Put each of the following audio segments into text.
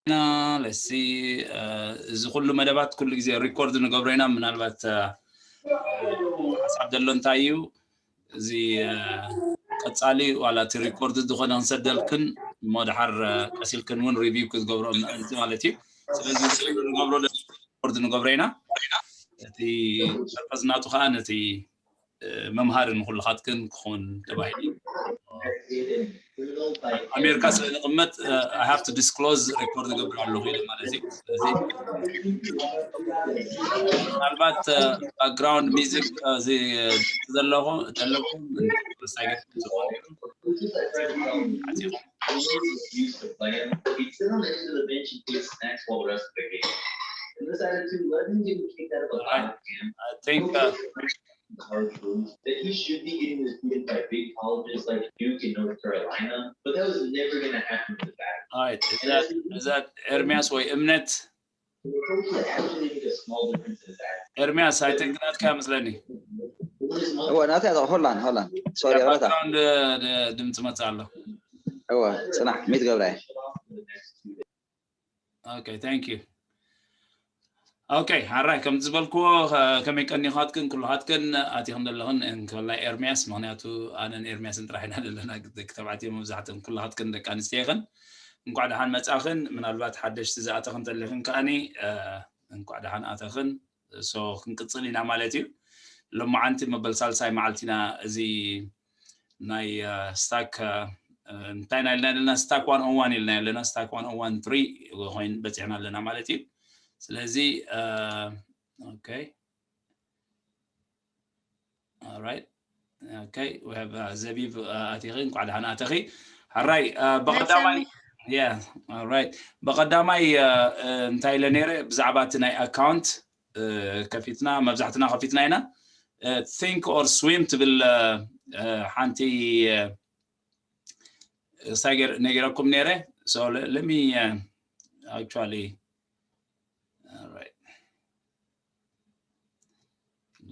ኢና። ለሲ እዚ ኩሉ መደባት ኩሉ ግዜ ሪኮርድ ንገብሮ ኢና። ምናልባት ሓሳብ ዘሎ እንታይ እዩ፣ እዚ ቀፃሊ ዋላ እቲ ሪኮርድ ዝኾነ ክንሰደልክን እሞ ድሓር ቀሲልክን እውን ሪቪው ክትገብሮ ምእንቲ ማለት እዩ። ስለዚ እዚ ኩሉ ንገብሮ ሪኮርድ ንገብሮ ኢና። እቲ ፐርፐዝ ናቱ ከዓ ነቲ መምሃሪ ንኩልኻትክን ክኾን ተባሂሉ። ኣሜሪካ ስለ ንቕመጥ I have to disclose ሪኮርድ እገብር ኣለኹ ኢለ ማለት እዩ። ስለዚ ምናልባት ባክግራውንድ ሚዚክ እዚ ዘለኹ ዘለኩም I think uh, that he should be getting recruited by big colleges like Duke and North Carolina, but that was never going to happen with that. All right, is that is that ኤርሚያስ ወይ እምነት? Actually, make a small difference in that. ኤርሚያስ I think ናትካ መስለኒ። እወ ናትያ hold on hold on sorry ይቕረታ። ባክግራውንድ ድምፂ መፅእ ኣሎ። እወ ፅናሕ ሚት ገብራይ። Okay, thank you. Okay, ሓራይ ከም ዝበልክዎ ከመይ ቀኒኻትክን ኩልኻትክን ኣቲኽን ዘለኽን እንከላይ ኤርሚያስ፣ ምክንያቱ ኣነን ኤርሚያስን ጥራሕ ኢና ዘለና ደቂ ተባዕትዮ፣ መብዛሕትክን ኩልኻትክን ደቂ ኣንስትዮ ኢኽን። እንኳዕ ደሓን መጻኽን። ምናልባት ሓደሽቲ ዝኣተኽን እንተለኽን ከኣኒ እንኳዕ ደሓን ኣተኽን። So ክንቅጽል ኢና ማለት እዩ። ሎማዓንቲ መበል ሳልሳይ መዓልቲና እዚ ናይ ስታክ እንታይ ኢና ኢልና ዘለና? ስታክ ዋን ኦ ዋን ኢልና ኣለና። ስታክ ዋን ኦ ዋን ትሪ ኮይን በፂሕና ኣለና ማለት እዩ። ስለዚ okay All right. Okay, we have uh, ዘቢብ uh, ኣቲኺ እንኳዕ ደሓን ኣተኺ። ሓራይ uh, ብቐዳማይ yeah, all right. ብቐዳማይ uh, እንታይ ኢለ ነይረ ብዛዕባ እቲ ናይ ኣካውንት ከፊትና መብዛሕትና ከፊትና ኢና። Think or swim ትብል ሓንቲ ሳይገር ነጊረኩም ነይረ። So let me actually all right.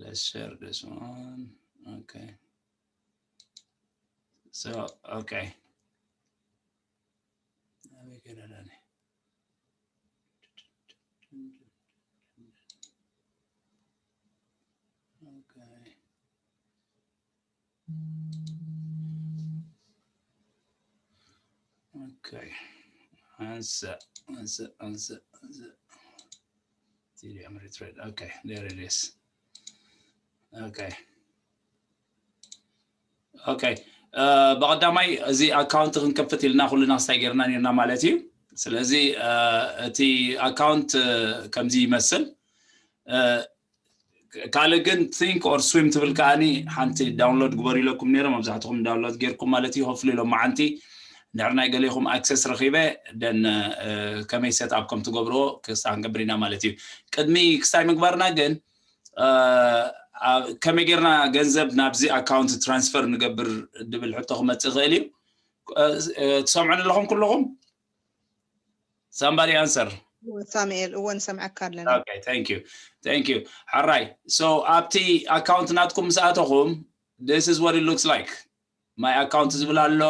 Let's share this one. Okay. So okay. Let me get it in. Okay. Okay. Answer, answer, answer, answer. T D M retreat. Okay, there it is. Okay. Okay. ብቐዳማይ እዚ ኣካውንት ክንከፍት ኢልና ኩልና ክስታይ ጌርና ነርና ማለት እዩ። ስለዚ እቲ ኣካውንት ከምዚ ይመስል። ካልእ ግን think or swim ትብል ከዓኒ ሓንቲ download ግበሩ ኢለኩም ነይረ። መብዛሕትኹም download ጌርኩም ማለት እዩ። Hopefully ሎማዓንቲ እንድሕር ናይ ገሌኹም access ረኺበ then ከመይ set up ከም ትገብርዎ ክስታይ ክንገብር ኢና ማለት እዩ። ቅድሚ ክስታይ ምግባርና ግን ከመይ ጌርና ገንዘብ ናብዚ ኣካውንት transfer ንገብር ድብል ሕቶ ክመፅእ ይኽእል እዩ። ትሰምዑን ኣለኹም ኩልኹም? Somebody answer. ሳሙኤል እወ ንሰምዐካ ኣለና። Okay, thank you. Thank you. ሓራይ so ኣብቲ ኣካውንት ናትኩም ምስ ኣተኹም this is what it looks like. My account ዝብል ኣሎ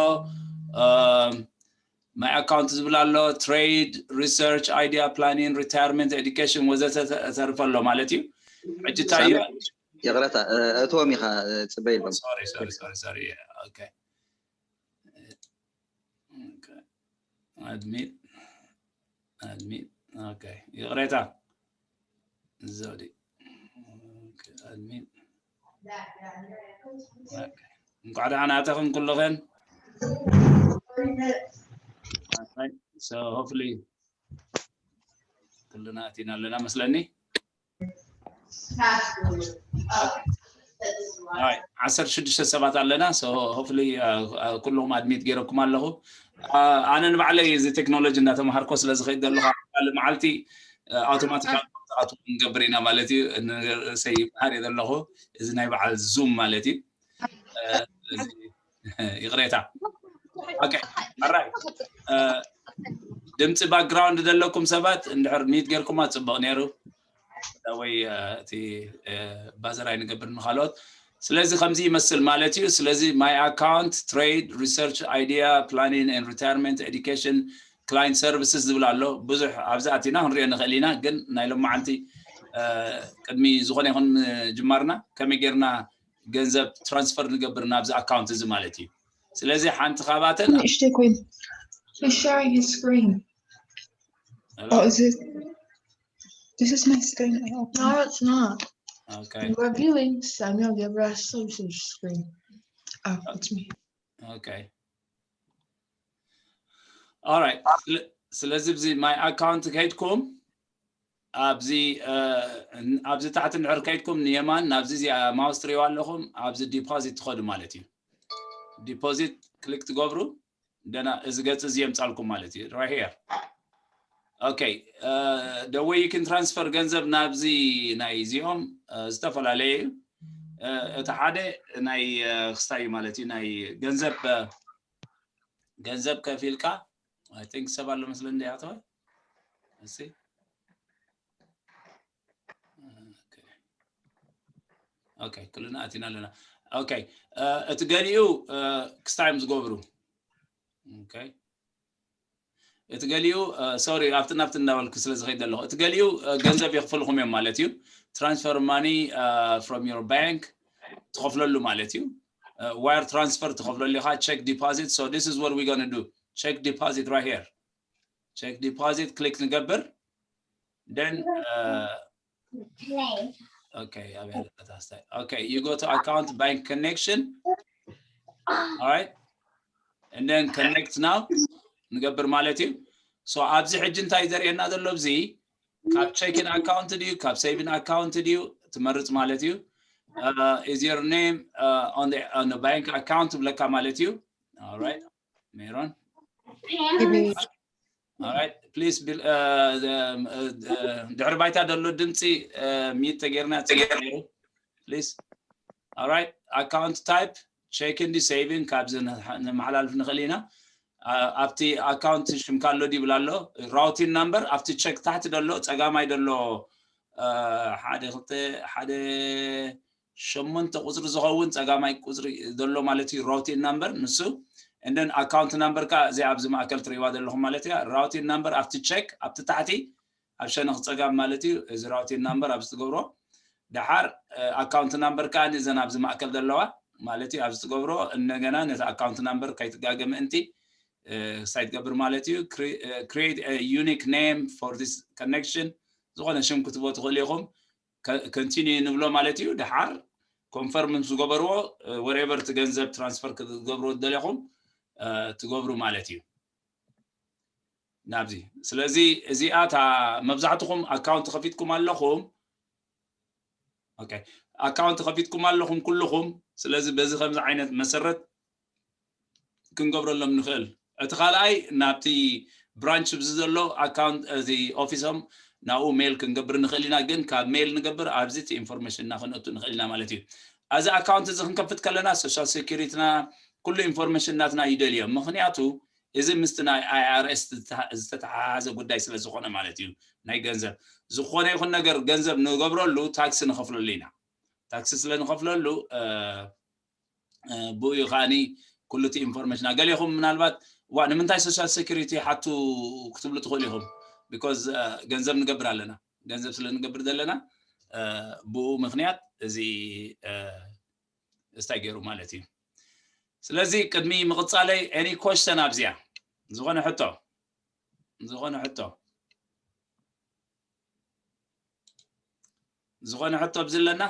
my account ዝብል ኣሎ trade, research, idea, planning, retirement, education ወዘተ ተርፈ ኣሎ ማለት እዩ። ሕጂ እንታይ እዩ? ይቕረታ እትዎም ኢኻ ፅበይ ኢሎም። Sorry, sorry, sorry, sorry. Okay. Okay. Admin. Admin. Okay. ይቕሬታ። ዘውዲ። Okay. Admin. Okay. እንኳዕ ደሓን ኣተኽን ኩልኽን። So hopefully ኩልና ኣቲና ኣለና መስለኒ። ዓሰርተ ሽዱሽተ ሰባት ኣለና። Hopefully ኩልኹም admit ገይረኩም ኣለኹ። ኣነ ንባዕለይ እዚ ቴክኖሎጂ እናተምሃርኮ ስለ ዝኸይድ ዘለኹ ካልእ መዓልቲ ኣውቶማቲካል ክንገብር ኢና ማለት እዩ። ንርእሰይ ይምሃር እየ ዘለኹ። እዚ ናይ በዓል ዙም ማለት እዩ። ይቕሬታ። Okay. ሓራይ ድምፂ ባክግራውንድ ዘለኩም ሰባት እንድሕር ሚት ጌርኩማ ፅቡቕ ነይሩ። ወይ እቲ ባዘር ኣይንገብር ንካልኦት። ስለዚ ከምዚ ይመስል ማለት እዩ። ስለዚ my account, trade, research, idea, planning and retirement, education, client services ዝብል ኣሎ። ብዙሕ ኣብዚ ኣቲና ክንሪኦ ንኽእል ኢና፣ ግን ናይ ሎማዓንቲ ቅድሚ ዝኾነ ይኹን ምጅማርና ከመይ ጌርና ገንዘብ ትራንስፈር ንገብር ናብዚ ኣካውንት እዚ ማለት እዩ። ስለዚ ሓንቲ ካብኣተን ንእሽተይ ኮይኑ He's sharing his screen. Oh, is it? This is my screen. I open. No, it's not. Okay. We're viewing Samuel Gabriel's screen. Oh, it's me. Okay. All right. ስለዚ ኣብዚ my account ከይድኩም ኣብዚ ኣብዚ ታሕቲ እንድሕር ከይድኩም ንየማን ናብዚ እዚኣ ማውስ ትሪእዋ ኣለኹም። ኣብዚ ዲፖዚት ትኸዱ ማለት እዩ። ዲፖዚት ክሊክ ትገብሩ ደና እዚ ገጽ እዚ የምጻልኩም ማለት እዩ። Right here. Okay. The way you can transfer ገንዘብ ናብዚ ናይ እዚኦም ዝተፈላለየ እዩ። እቲ ሓደ ናይ ክስታይ እዩ ማለት እዩ። ናይ ገንዘብ ገንዘብ ከፊልካ I think ሰብ ኣሎ መስለኒ እንደ ኣተወ እሲ Okay. ኩልና ኣቲና ኣለና። Okay. እቲ ገሊኡ ክስታይ እዮም ዝገብሩ። Okay. እቲ ገሊኡ ሶሪ ኣብቲ ናብቲ እናበልኩ ስለ ዝኸይድ ኣለኹ። እቲ ገሊኡ ገንዘብ የኽፍልኹም እዮም ማለት እዩ። Transfer money from your bank ትኸፍለሉ ማለት እዩ። Wire transfer ትኸፍለሉ ኢኻ። Check deposit. So this is what we're gonna do. Check deposit right here. Check deposit click ንገብር። Then okay. Okay, you go to account bank connection. All right. And then connect now. ንገብር ማለት እዩ። So ኣብዚ ሕጂ እንታይ ዘርእየና ዘሎ ኣብዚ ካብ checking account ድዩ ካብ saving account ድዩ ትመርጽ ማለት እዩ። Is your name on the on the bank account ብለካ ማለት እዩ። All right. ሜሮን All right. Please ድሕሪ ባይታ ዘሎ ድምፂ ሚት ተጌርና ተጌሩ please. All right. Account type checking ድዩ saving ካብዚ ንመሓላልፍ ንኽእል ኢና። ኣብቲ ኣካውንት ሽምካ ኣሎ ድዩ ይብል ኣሎ። Routing number ኣብቲ ቸክ ታሕቲ ዘሎ ጸጋማይ ዘሎ ሓደ ክልተ ሓደ ሸሞንተ ቁጽሪ ዝኸውን ጸጋማይ ቁጽሪ ዘሎ ማለት እዩ። Routing number ንሱ and then account number ካ እዚ ኣብዚ ማእከል ትርእይዋ ዘለኹም ማለት እያ። Routing number ኣብቲ ቸክ ኣብቲ ታሕቲ ኣብ ሸነኽ ጸጋም ማለት እዩ። እዚ routing number ኣብዚ ትገብሮ ደሓር account number ካ እዘን ኣብዚ ማእከል ዘለዋ ማለት እዩ። ኣብዚ ትገብሮ እንደገና ነቲ account number ከይትጋገ ምእንቲ እንታይ ትገብር ማለት እዩ። Create a unique name for this connection ዝኾነ ሽም ክትቦ ትኽእሉ ኢኹም። Continue ንብሎ ማለት እዩ። ደሓር confirm ምስ ዝገበርዎ wherever እቲ ገንዘብ transfer ክትገብርዎ ዝደለኹም ትገብሩ ማለት እዩ። ናብዚ ስለዚ እዚኣ እታ መብዛሕትኹም ኣካውንት ከፊትኩም ኣለኹም። Okay. ኣካውንት ከፊትኩም ኣለኹም ኩልኹም። ስለዚ በዚ ከምዚ ዓይነት መሰረት ክንገብረሎም ንኽእል። እቲ ካልኣይ ናብቲ ብራንች ብዚ ዘሎ ኣካውንት እዚ ኦፊሶም ናብኡ ሜል ክንገብር ንኽእል ኢና። ግን ካብ ሜል ንገብር ኣብዚ እቲ ኢንፎርሜሽንና ክንእቱ ንኽእል ኢና ማለት እዩ። እዚ ኣካውንት እዚ ክንከፍት ከለና ሶሻል ሴኩሪትና ኩሉ ኢንፎርሜሽን ናትና ይደልዮም። ምኽንያቱ እዚ ምስቲ ናይ IRS ዝተተሓሓዘ ጉዳይ ስለ ዝኾነ ማለት እዩ። ናይ ገንዘብ ዝኾነ ይኹን ነገር ገንዘብ ንገብረሉ ታክሲ ንኸፍለሉ ኢና። ታክሲ ስለ ንኸፍለሉ ብኡ እዩ ከዓኒ ኩሉ እቲ ኢንፎርሜሽና። ገሊኹም ምናልባት ዋ ንምንታይ ሶሻል ሴኩሪቲ ሓቱ ክትብሉ ትኽእሉ ኢኹም። Because ገንዘብ ንገብር ኣለና። ገንዘብ ስለ ንገብር ዘለና ብኡ ምኽንያት እዚ ስታይ ገይሩ ማለት እዩ። ስለዚ ቅድሚ ምቕጻለይ any question ኣብዚኣ ዝኾነ ሕቶ ዝኾነ ሕቶ ዝኾነ ሕቶ ኣብዚ ኣለና?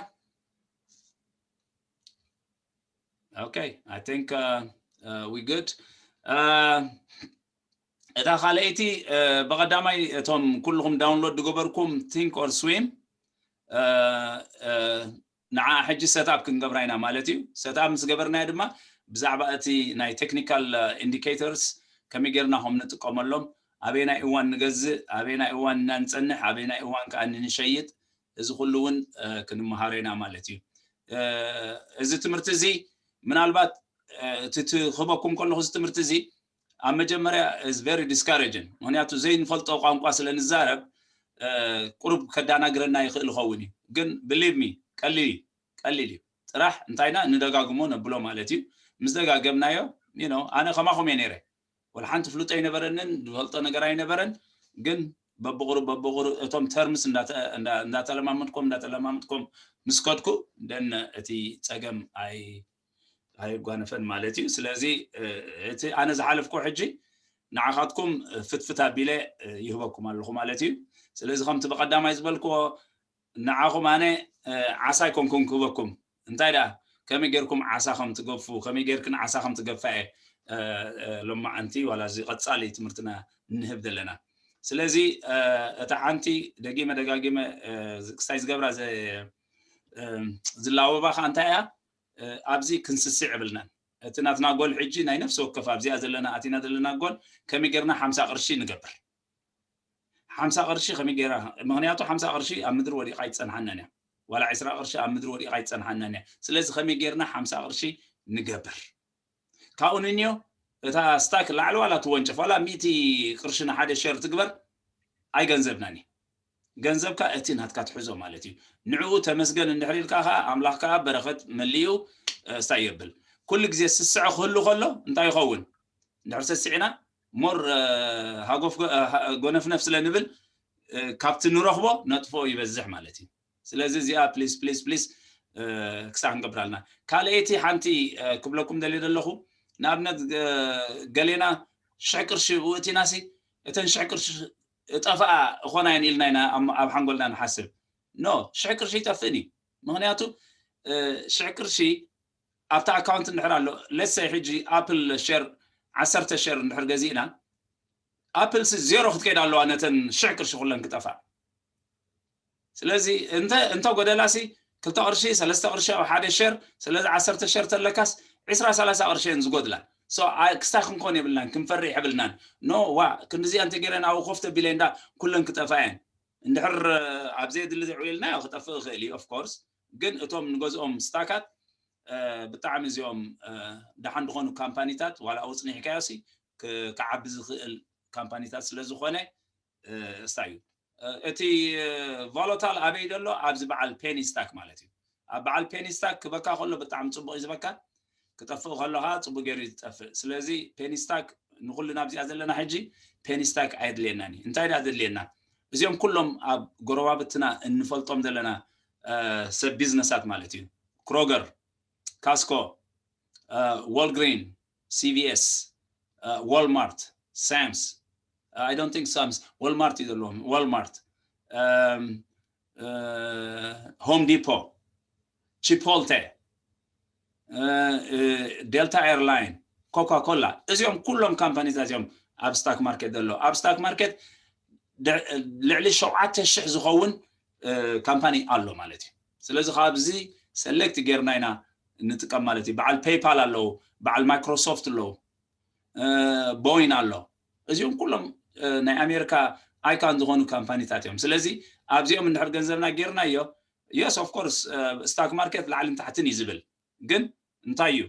Okay, I think we good. እታ ካልኣይቲ ብቐዳማይ እቶም ኩልኹም download ዝገበርኩም Think or Swim ንዓ ሕጂ set up ክንገብራ ኢና ማለት እዩ። Set up ምስ ገበርናዮ ድማ ብዛዕባ እቲ ናይ technical indicators ከመይ ጌርና ከም ንጥቀመሎም፣ ኣበየናይ እዋን ንገዝእ፣ ኣበየናይ እዋን ኢና ንጸንሕ፣ ኣበየናይ እዋን ከኣ ንሸይጥ፣ እዚ ኩሉ እውን ክንመሃሮ ኢና ማለት እዩ። እዚ ትምህርቲ እዚ ምናልባት እቲ ክህበኩም ከለኹ እዚ ትምህርቲ እዚ ኣብ መጀመርያ is very discouraging። ምኽንያቱ ዘይንፈልጦ ቋንቋ ስለ ንዛረብ ቁሩብ ከዳናግረና ይኽእል ይኸውን እዩ። ግን believe me ቀሊል እዩ፣ ቀሊል እዩ። ጥራሕ እንታይና ንደጋግሞ ነብሎ ማለት እዩ። ምስ ደጋገምናዮ you know ኣነ ከማኹም እየ ነይረ። ወላ ሓንቲ ፍልጦ ኣይነበረንን፣ ዝፈልጦ ነገር ኣይነበረን። ግን በብቑሩብ በብቑሩብ እቶም terms እንዳተ- እንዳ- እንዳተለማመድኩም እንዳተለማመድኩም ምስ ከድኩ ደን እቲ ፀገም ኣይ ኣይጓነፈን ማለት እዩ። ስለዚ እቲ ኣነ ዝሓለፍኩ ሕጂ ንዓኻትኩም ፍትፍት ኣቢለ ይህበኩም ኣለኹ ማለት እዩ። ስለዚ ከምቲ ብቐዳማይ ዝበልክዎ ንዓኹም ኣነ ዓሳ ኣይኮንኩን ክህበኩም። እንታይ ደኣ ከመይ ጌርኩም ዓሳ ከም ትገፉ፣ ከመይ ጌርክን ዓሳ ከም ትገፋ እየ ሎማዓንቲ ዋላ እዚ ቀጻሊ ትምህርትና ንህብ ዘለና። ስለዚ እታ ሓንቲ ደጊመ ደጋጊመ ክስታይ ዝገብራ ዝላወባ ከዓ እንታይ እያ? ኣብዚ ክንስስዕ የብልናን። እቲ ናትና ጎል ሕጂ ናይ ነፍሲ ወከፍ ኣብዚኣ ዘለና ኣቲና ዘለና ጎል ከመይ ጌርና ሓምሳ ቅርሺ ንገብር። ሓምሳ ቅርሺ ከመይ ጌራ? ምክንያቱ ሓምሳ ቅርሺ ኣብ ምድሪ ወዲቓ ኣይትጸንሓናን እያ። ዋላ ዕስራ ቅርሺ ኣብ ምድሪ ወዲቓ ኣይትጸንሓናን እያ። ስለዚ ከመይ ጌርና ሓምሳ ቅርሺ ንገብር? ካብኡ ንንዮ እታ ስታክ ላዕሊ ዋላ ትወንጨፍ ዋላ ሚእቲ ቅርሺ ንሓደ ሸር ትግበር ኣይገንዘብናን እዩ። ገንዘብካ እቲ ናትካ ትሕዞ ማለት እዩ። ንዕኡ ተመስገን እንድሕር ኢልካ ከዓ ኣምላኽ ከዓ በረኸት መሊኡ ስታይ የብል። ኩሉ ግዜ ስስዐ ክህሉ ከሎ እንታይ ይኸውን? እንድሕር ሰስዕና ሞር ሃጎፍ ጎነፍነፍ ስለ ንብል ካብቲ ንረኽቦ ነጥፎ ይበዝሕ ማለት እዩ። ስለዚ እዚኣ ፕሊስ ፕሊስ ፕሊስ ክሳዕ ክንገብራልና። ካልኣይቲ ሓንቲ ክብለኩም ደልየ ዘለኹ ንኣብነት ገሌና ሽሕ ቅርሺ ውእቲናሲ እተን ሽሕ ቅርሺ እጠፍኣ እኾና እየን ኢልና ኢና ኣብ ሓንጎልና ንሓስብ። ኖ ሽሕ ቅርሺ ይጠፍእን እዩ። ምክንያቱ ሽሕ ቅርሺ ኣብቲ ኣካውንት እንድሕር ኣሎ ለሰይ ሕጂ ኣፕል ሸር ዓሰርተ ሸር እንድሕር ገዚእና ኣፕል ዜሮ ክትከይድ ኣለዋ ነተን ሽሕ ቅርሺ ኩለን ክጠፍኣ። ስለዚ እንተ እንተ ጎደላሲ ክልተ ቅርሺ ሰለስተ ቅርሺ ኣብ ሓደ ሸር ስለዚ ዓሰርተ ሸር ተለካስ ዕስራ ሰላሳ ቅርሺ እየን ዝጎድላ። ክስታይ ክንኮን የብልናን ክንፈርሕ የብልናን። ኖ ዋ ክንዲዚኣ እንተ ገይረ ናብኡ ኮፍ ተቢለ እንዳ ኩለን ክጠፋ እየን። እንድሕር ኣብ ዘየድሊ ዘዕውልና ክጠፍእ ይኽእል እዩ ኦፍኮርስ። ግን እቶም ንገዝኦም ስታካት ብጣዕሚ እዚኦም ደሓን ዝኾኑ ካምፓኒታት ዋላ ኣውፅኒሕካዮሲ ክዓቢ ዝኽእል ካምፓኒታት ስለ ዝኾነ እስታ እዩ እቲ ቮሎታል ኣበይ ዘሎ ኣብዚ በዓል ፔኒ ስታክ ማለት እዩ። ኣብ በዓል ፔኒ ስታክ ክበካ ከሎ ብጣዕሚ ፅቡቅ እዩ ዝበካ። ክጠፍእ ከሎ ከዓ ፅቡቅ ገይሩ እዩ ዝጠፍእ። ስለዚ ፔኒ ስታክ ንኩልና ኣብዚኣ ዘለና ሕጂ ፔኒ ስታክ ኣየድልየናን እዩ። እንታይ ደኣ ዘድልየና? እዚኦም ኩሎም ኣብ ጎረባብትና እንፈልጦም ዘለና ሰብ ቢዝነሳት ማለት እዩ። ክሮገር፣ ካስኮ፣ ዋልግሪን፣ ሲቪኤስ፣ ዋልማርት፣ ሳምስ፣ I don't think ሳምስ፣ ዋልማርት እዩ ዘለዎም። ዋልማርት፣ ሆም ዲፖ፣ ቺፖልተ፣ ዴልታ ኤርላይን፣ ኮካ ኮላ እዚኦም ኩሎም ካምፓኒታት እዮም ኣብ ስታክ ማርኬት ዘሎ። ኣብ ስታክ ማርኬት ልዕሊ ሸውዓተ ሽሕ ዝኸውን ካምፓኒ ኣሎ ማለት እዩ። ስለዚ ካብዚ ሰሌክት ጌርና ኢና ንጥቀም ማለት እዩ። በዓል ፔይፓል ኣለዉ፣ በዓል ማይክሮሶፍት ኣለዉ፣ ቦይን ኣሎ። እዚኦም ኩሎም ናይ ኣሜሪካ ኣይካን ዝኾኑ ካምፓኒታት እዮም። ስለዚ ኣብዚኦም እንድሕር ገንዘብና ጌርናዮ የስ ኦፍ ኮርስ ስታክ ማርኬት ላዕልን ታሕትን እዩ ዝብል። ግን እንታይ እዩ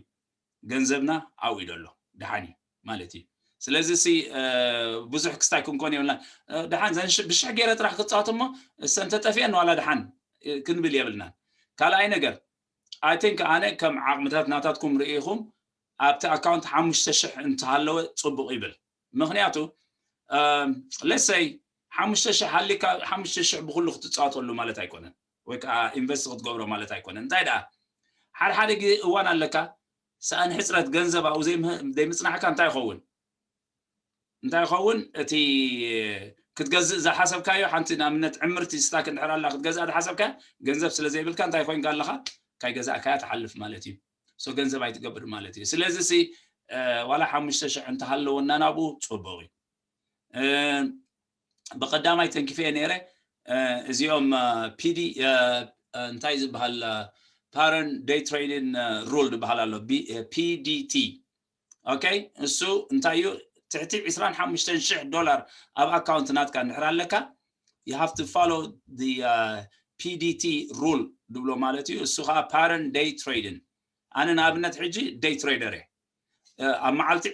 ገንዘብና ኣብኡ እዩ ዘሎ። ደሓን እዩ ማለት እዩ። ስለዚ ሲ ብዙሕ ክስታይ ክንኮን የብልና። ደሓን ዘን ብሽሕ ገይረ ጥራሕ ክፃወት እሞ እሰን ተጠፊአን ዋላ ደሓን ክንብል የብልናን። ካልኣይ ነገር I think ኣነ ከም ዓቕምታት ናታትኩም ርኢኹም ኣብቲ ኣካውንት ሓሙሽተ ሽሕ እንተሃለወ ፅቡቕ ይብል። ምክንያቱ ለሰይ ሓሙሽተ ሽሕ ሃሊካ ሓሙሽተ ሽሕ ብኩሉ ክትፃወተሉ ማለት ኣይኮነን፣ ወይ ከዓ ኢንቨስት ክትገብሮ ማለት ኣይኮነን። እንታይ ደኣ ሓደ ሓደ ግዜ እዋን ኣለካ ሰኣን ሕፅረት ገንዘብ ኣብኡ ዘይምፅናሕካ እንታይ ይኸውን? እንታይ ይኸውን? እቲ ክትገዝእ ዝሓሰብካዮ ሓንቲ ንኣብነት ዕምርቲ ስታክ እንድሕር ኣላ ክትገዝኣ ዝሓሰብካ ገንዘብ ስለ ዘይብልካ እንታይ ኮይንካ ኣለኻ? ካይ ገዛእካያ ትሓልፍ ማለት እዩ። ሶ ገንዘብ ኣይትገብር ማለት እዩ። ስለዚ ሲ ዋላ ሓሙሽተ ሽሕ እንተሃለወና ናብኡ ፅቡቕ እዩ። ብቐዳማይ ተንኪፈ ነይረ እዚኦም ፒዲ እንታይ ዝበሃል ፓረን ደይ ትሬዲን ሩል ዝበሃል ኣሎ ፒዲቲ። ኦኬ እሱ እንታይ እዩ? ትሕቲ ዕስራን ሓሙሽተን ሽሕ ዶላር ኣብ ኣካውንት ናትካ እንድሕር ኣለካ you have to follow the ፒዲቲ ሩል ድብሎ ማለት እዩ። እሱ ከዓ ፓረን ደይ ትሬድን። ኣነ ንኣብነት ሕጂ ደይ ትሬደር እየ። ኣብ መዓልቲ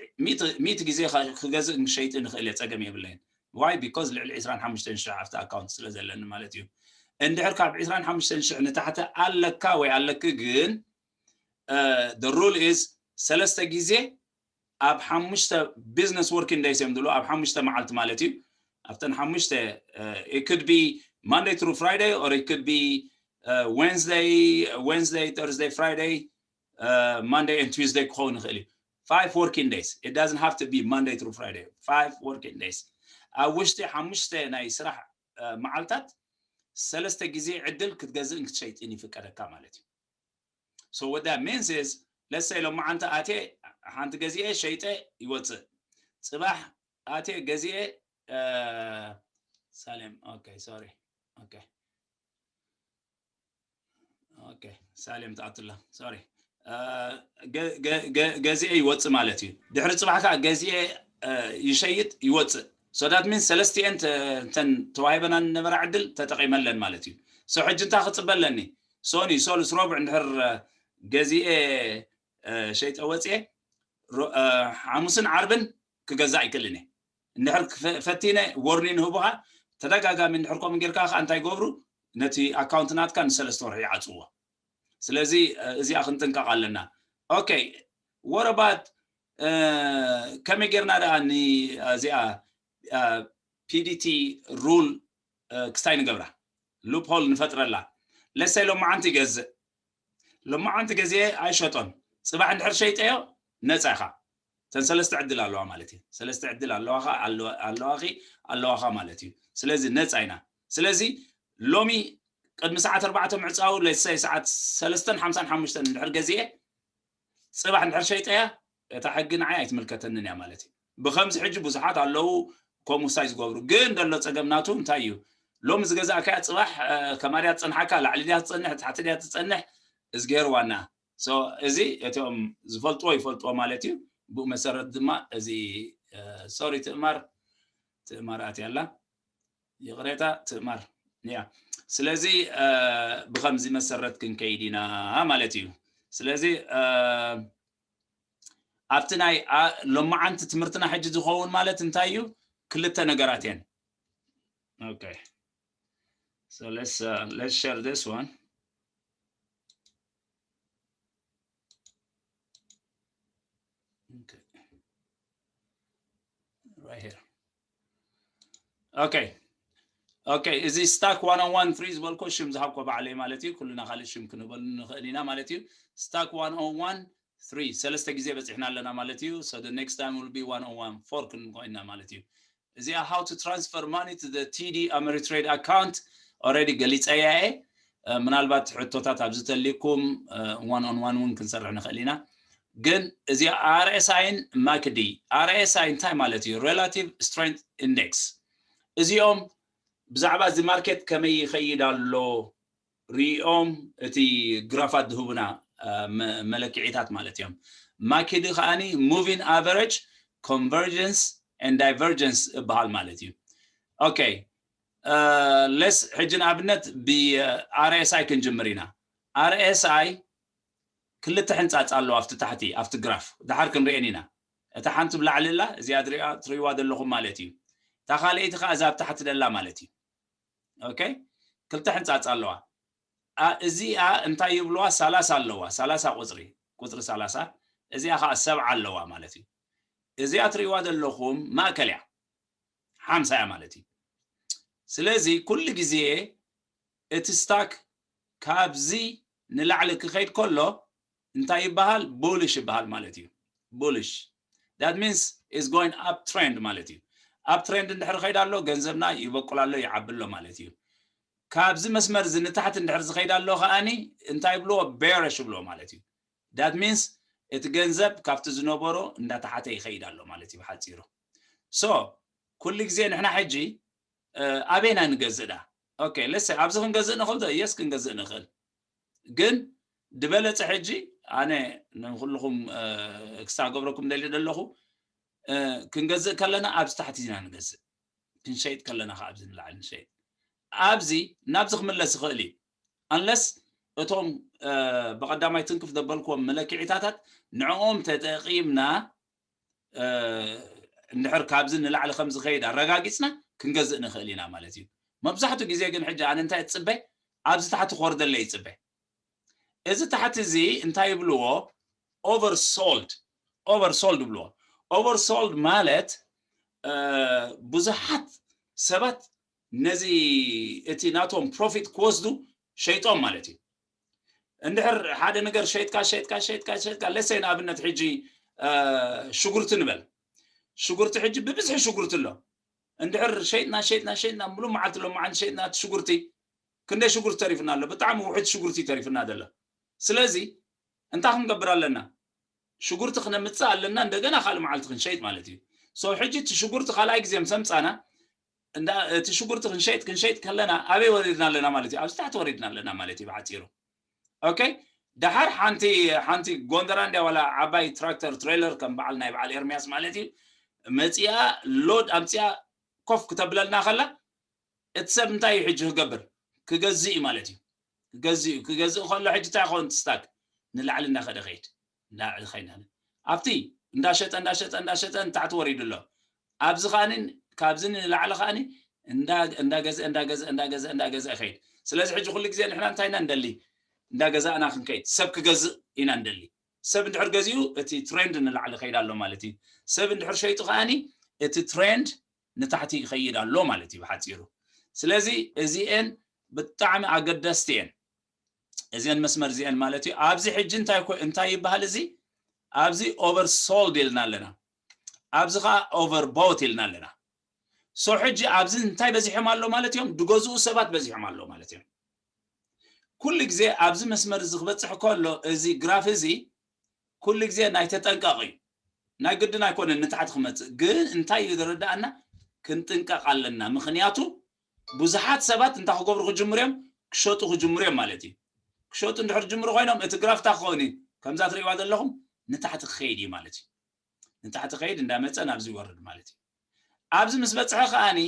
ሚእቲ ግዜ ክገዝእ ክሸይጥ ንኽእል እየ፣ ፀገም የብለይን። ዋይ ቢኮዝ ልዕሊ ዕስራን ሓሙሽተን ሽሕ ኣብቲ ኣካውንት ስለ ዘለኒ ማለት እዩ። እንድሕር ካብ ዕስራን ሓሙሽተን ሽሕ ንታሕቲ ኣለካ ወይ ኣለኪ ግን the rule is ሰለስተ ግዜ ኣብ ሓሙሽተ business working days እዮም ዝብሉ ኣብ ሓሙሽተ መዓልቲ ማለት እዩ ኣብተን ሓሙሽተ it could be Monday through Friday or it could be Wednesday Wednesday Thursday Friday Monday and Tuesday ክኸውን ይኽእል እዩ five working days it doesn't have to be Monday through Friday five working days ኣብ ውሽጢ ሓሙሽተ ናይ ስራሕ መዓልታት ሰለስተ ግዜ ዕድል ክትገዝእን ክትሸይጥን ይፍቀደካ ማለት እዩ so what that means is let's say ሎማዓንቲ ኣትየ ሓንቲ ገዚኤ ሸይጠ ይወፅእ ፅባሕ ኣትየ ገዚኤ ሳሌም okay sorry okay okay ሳሌም ትኣትላ sorry ገዚኤ ይወፅእ ማለት እዩ ድሕሪ ፅባሕ ከዓ ገዚኤ ይሸይጥ ይወፅእ so that means ሰለስቲኤን ተን ተዋሂበና ነበራ ዕድል ተጠቂመለን ማለት እዩ so ሕጂ እንታይ ክፅበ ኣለኒ ሶኒ ሶሉስ ረቡዕ እንድሕር ገዚኤ ሸይጠ ወፅኤ ሓሙስን ዓርብን ክገዛእ ኣይክእልን እየ እንድሕር ፈቲነ ወርኒን ህቡኻ ተደጋጋሚ እንድሕር ከምኡ ጌርካ ከዓ እንታይ ይገብሩ ነቲ ኣካውንት ናትካ ንሰለስተ ወርሒ ይዓፅዎ ስለዚ እዚኣ ክንጥንቀቕ ኣለና okay what about ከመይ ጌርና ደኣ እዚኣ PDT rule ክስታይ ንገብራ loophole ንፈጥረላ let's say ሎማዓንቲ ይገዝእ ሎማዓንቲ ገዚኤ ኣይሸጦን ፅባሕ እንድሕር ሸይጠዮ ነፃ ኢኻ እተን ሰለስተ ዕድል ኣለዋ ማለት እዩ ሰለስተ ዕድል ኣለዋኻ ኣለዋኺ ኣለዋኻ ማለት እዩ ስለዚ ነፃ ኢና ስለዚ ሎሚ ቅድሚ ሰዓት ኣርባዕተ ምዕፃው let's say ሰዓት ሰለስተን ሓምሳን ሓሙሽተን እንድሕር ገዚኤ ፅባሕ እንድሕር ሸይጠያ እታ ሕጊ ንዓይ ኣይትምልከተንን እያ ማለት እዩ ብከምዚ ሕጂ ብዙሓት ኣለዉ ከምኡ ሳይ ዝገብሩ ግን ደሎ ፀገም ናቱ እንታይ እዩ ሎሚ ዝገዛእካያ ፅባሕ ከማድያ ትፀንሓካ ላዕሊ ድያ ትፀንሕ ታሕቲ ድያ ትፀንሕ እዝግሄር ዋና so እዚ እቲኦም ዝፈልጥዎ ይፈልጥዎ ማለት እዩ ብኡ መሰረት ድማ እዚ sorry ትእማር ትእማር ኣትያ ኣላ ይቕሬታ ትእማር ያ ስለዚ ብከምዚ መሰረት ክንከይድ ኢና ማለት እዩ ስለዚ ኣብቲ ናይ ሎማዓንቲ ትምህርትና ሕጂ ዝኸውን ማለት እንታይ እዩ ክልተ ነገራት እየን okay so let's uh, let's share this one okay right here okay okay እዚ stock one oh one three ዝበልኮ ሽም ዝሃብኮ ባዕለይ ማለት እዩ ኩልና ካልእ ሽም ክንበሉ ንኽእል ኢና ማለት እዩ stock one oh one three ሰለስተ ግዜ በፂሕና ኣለና ማለት እዩ so the next time will be one oh one four ክንኮይና ማለት እዩ እዚኣ how to transfer money to the TD Ameritrade account already ገሊፀያ እየ ምናልባት ሕቶታት ኣብዚ ተሊኩም one on one እውን ክንሰርሕ ንኽእል ኢና ግን እዚኣ RSI ን MACD RSI እንታይ ማለት እዩ relative strength index እዚኦም ብዛዕባ እዚ ማርኬት ከመይ ይኸይድ ኣሎ ሪኦም እቲ ግራፋት ዝህቡና መለክዒታት ማለት እዮም MACD ከዓኒ moving average convergence and divergence እበሃል ማለት እዩ okay let's ሕጂ ንኣብነት ብ RSI ክንጅምር ኢና RSI ክልተ ሕንፃፅ ኣለዋ ኣብቲ ታሕቲ ኣብቲ ግራፍ ድሓር ክንሪአን ኢና እታ ሓንቲ ብላዕሊ ላ እዚኣ ትሪእዋ ዘለኹም ማለት እዩ እታ ካልኣይቲ ከዓ እዛ ኣብ ታሕቲ ደላ ማለት እዩ okay ክልተ ሕንፃፅ ኣለዋ እዚኣ እንታይ ይብልዋ ሰላሳ ኣለዋ ሰላሳ ቁፅሪ ቁፅሪ ሰላሳ እዚኣ ከዓ ሰብዓ ኣለዋ ማለት እዩ እዚኣ ትሪእዋ ዘለኹም ማእከል እያ ሓምሳ እያ ማለት እዩ ስለዚ ኩሉ ግዜ እቲ ስታክ ካብዚ ንላዕሊ ክኸይድ ከሎ እንታይ ይበሃል bullish ይበሃል ማለት እዩ bullish that means is going up trend ማለት እዩ up trend እንድሕር ኸይድ ኣሎ ገንዘብና ይበቁል ኣሎ ይዓቢ ኣሎ ማለት እዩ ካብዚ መስመር እዚ ንታሕቲ እንድሕር ዝኸይድ ኣሎ ከዓኒ እንታይ ይብልዎ bearish ይብልዎ ማለት እዩ that means እቲ ገንዘብ ካብቲ ዝነበሮ እንዳተሓተ ይኸይድ ኣሎ ማለት እዩ ብሓፂሩ so ኩሉ ግዜ ንሕና ሕጂ ኣበይና ንገዝእ ዳ okay let's say ኣብዚ ክንገዝእ ንኽእል ዶ yes ክንገዝእ ንኽእል ግን ዝበለፀ ሕጂ ኣነ ንኩልኹም ክሳገብረኩም ደልየ ዘለኹ ክንገዝእ ከለና ኣብዚ ታሕቲ ኢና ንገዝእ ክንሸይጥ ከለና ከ ኣብዚ ንላዕሊ ንሸይጥ ኣብዚ ናብዚ ክምለስ ይኽእል እዩ unless እቶም ብቐዳማይ ትንክፍ ዘበልክዎም መለክዒታታት ንዕኦም ተጠቒምና እንድሕር ካብዚ ንላዕሊ ከም ዝኸይድ ኣረጋጊፅና ክንገዝእ ንኽእል ኢና ማለት እዩ መብዛሕትኡ ግዜ ግን ሕጂ ኣነ እንታይ እፅበ ኣብዚ ታሕቲ ክወርደለ ይፅበ እዚ ታሕቲ እዚ እንታይ ይብልዎ oversold oversold ይብልዎ Oversold ማለት ብዙሓት ሰባት ነዚ እቲ ናቶም profit ክወስዱ ሸይጦም ማለት እዩ። እንድሕር ሓደ ነገር ሸይጥካ ሸይጥካ ሸይጥካ ሸይጥካ ለሰይ ንኣብነት ሕጂ ሽጉርቲ ንበል ሽጉርቲ ሕጂ ብብዝሒ ሽጉርቲ ኣሎ። እንድሕር ሸይጥና ሸይጥና ሸይጥና ሙሉ መዓልቲ ሎ መዓልቲ ሸይጥና እቲ ሽጉርቲ ክንደይ ሽጉርቲ ተሪፍና ኣሎ? ብጣዕሚ ውሕድ ሽጉርቲ ተሪፍና ዘሎ። ስለዚ እንታይ ክንገብር ኣለና? ሽጉርቲ ክነምፅእ ኣለና። እንደገና ካልእ መዓልቲ ክንሸይጥ ማለት እዩ። So ሕጂ እቲ ሽጉርቲ ካልኣይ ግዜ ምስ ኣምፃና እቲ ሽጉርቲ ክንሸይጥ ክንሸይጥ ከለና ኣበይ ወሪድና ኣለና ማለት እዩ? ኣብዚ ታሕቲ ወሪድና ኣለና ማለት እዩ ብሓፂሩ። Okay፣ ደሓር ሓንቲ ሓንቲ ጎንደራ እንድያ ዋላ ዓባይ ትራክተር ትሬለር ከም በዓል ናይ በዓል ኤርሚያስ ማለት እዩ መፂኣ ሎድ ኣምፂኣ ኮፍ ክተብለልና ከላ እቲ ሰብ እንታይ እዩ ሕጂ ክገብር? ክገዝእ እዩ ማለት እዩ። ክገዝእ እዩ። ክገዝእ ከሎ ሕጂ እንታይ ክኸውን? ስታክ ንላዕሊ እንዳኸደ ከይድ እንዳኸይድ ኣብቲ እንዳሸጠ እንዳሸጠ እንዳሸጠ ንታሕቲ ወሪዱ ኣሎ። ኣብዚ ከዓኒ ካብዚ ንላዕሊ ከዓኒ እንዳገዝአ እንዳገዝአ እንዳገዝአ እንዳገዝአ ከይድ። ስለዚ ሕጂ ኩሉ ግዜ ንሕና እንታይ ኢና እንደሊ? እንዳገዛእና ክንከይድ ሰብ ክገዝእ ኢና እንደሊ። ሰብ እንድሕር ገዚኡ እቲ ትሬንድ ንላዕሊ ከይድ ኣሎ ማለት እዩ። ሰብ እንድሕር ሸይጡ ከዓኒ እቲ ትሬንድ ንታሕቲ ይኸይድ ኣሎ ማለት እዩ ብሓፂሩ። ስለዚ እዚኤን ብጣዕሚ ኣገደስቲ እየን። እዚኤን መስመር እዚኤን ማለት እዩ። ኣብዚ ሕጂ እንታይ ኮ- እንታይ ይበሃል? እዚ ኣብዚ ኦቨር ሶልድ ኢልና ኣለና፣ ኣብዚ ከዓ ኦቨር ቦት ኢልና ኣለና። ሶ ሕጂ ኣብዚ እንታይ በዚሖም ኣሎ ማለት እዮም? ድገዝኡ ሰባት በዚሖም ኣሎ ማለት እዮም። ኩሉ ግዜ ኣብዚ መስመር እዚ ክበፅሕ ከሎ እዚ ግራፍ እዚ ኩሉ ግዜ ናይ ተጠንቀቕ እዩ። ናይ ግድን ኣይኮነን ንታሕቲ ክመፅእ፣ ግን እንታይ እዩ ዝረዳእና? ክንጥንቀቕ ኣለና። ምክንያቱ ብዙሓት ሰባት እንታይ ክገብሩ ክጅምሩ እዮም? ክሸጡ ክጅምሩ እዮም ማለት እዩ። ክሸጡ እንድሕር ጅምሩ ኮይኖም እቲ ግራፍ እንታይ ክኸውን እዩ? ከምዛ ትርእይዋ ዘለኹም ንታሕቲ ክኸይድ እዩ ማለት እዩ። ንታሕቲ ከይድ እንዳመፀ ናብዚ ይወርድ ማለት እዩ። ኣብዚ ምስ በፅሐ ከዓኒ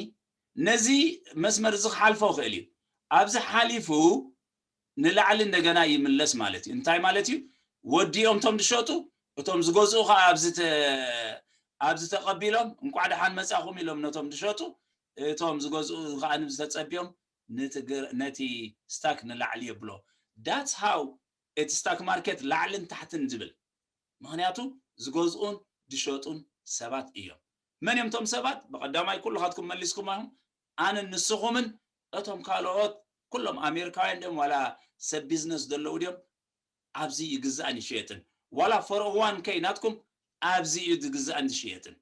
ነዚ መስመር እዚ ክሓልፎ ክእል እዩ። ኣብዚ ሓሊፉ ንላዕሊ እንደገና ይምለስ ማለት እዩ። እንታይ ማለት እዩ? ወዲኦም እቶም ዝሸጡ እቶም ዝገዝኡ ከዓ ኣብዚ ተ- ኣብዚ ተቐቢሎም እንቋዕ ደሓን መፃኹም ኢሎም ነቶም ዝሸጡ እቶም ዝገዝኡ ከዓ ንብዚ ተፀቢዮም ነቲ ግር- ነቲ ስታክ ንላዕሊ የብሎ። That's how እቲ ስታክ ማርኬት ላዕልን ታሕትን ዝብል። ምክንያቱ ዝገዝኡን ዝሸጡን ሰባት እዮም። መን እዮም እቶም ሰባት? ብቀዳማይ ኩልኻትኩም መሊስኩም ኣኹም ኣንን ንስኹምን እቶም ካልኦት ኩሎም ኣሜሪካውያን ድዮም ዋላ ሰብ ቢዝነስ ዘለዉ ድዮም? ኣብዚ ይግዛእን ይሽየጥን ዋላ ፎር ኦ ዋን ከይ ናትኩም ኣብዚ እዩ ዝግዛእን ዝሽየጥን።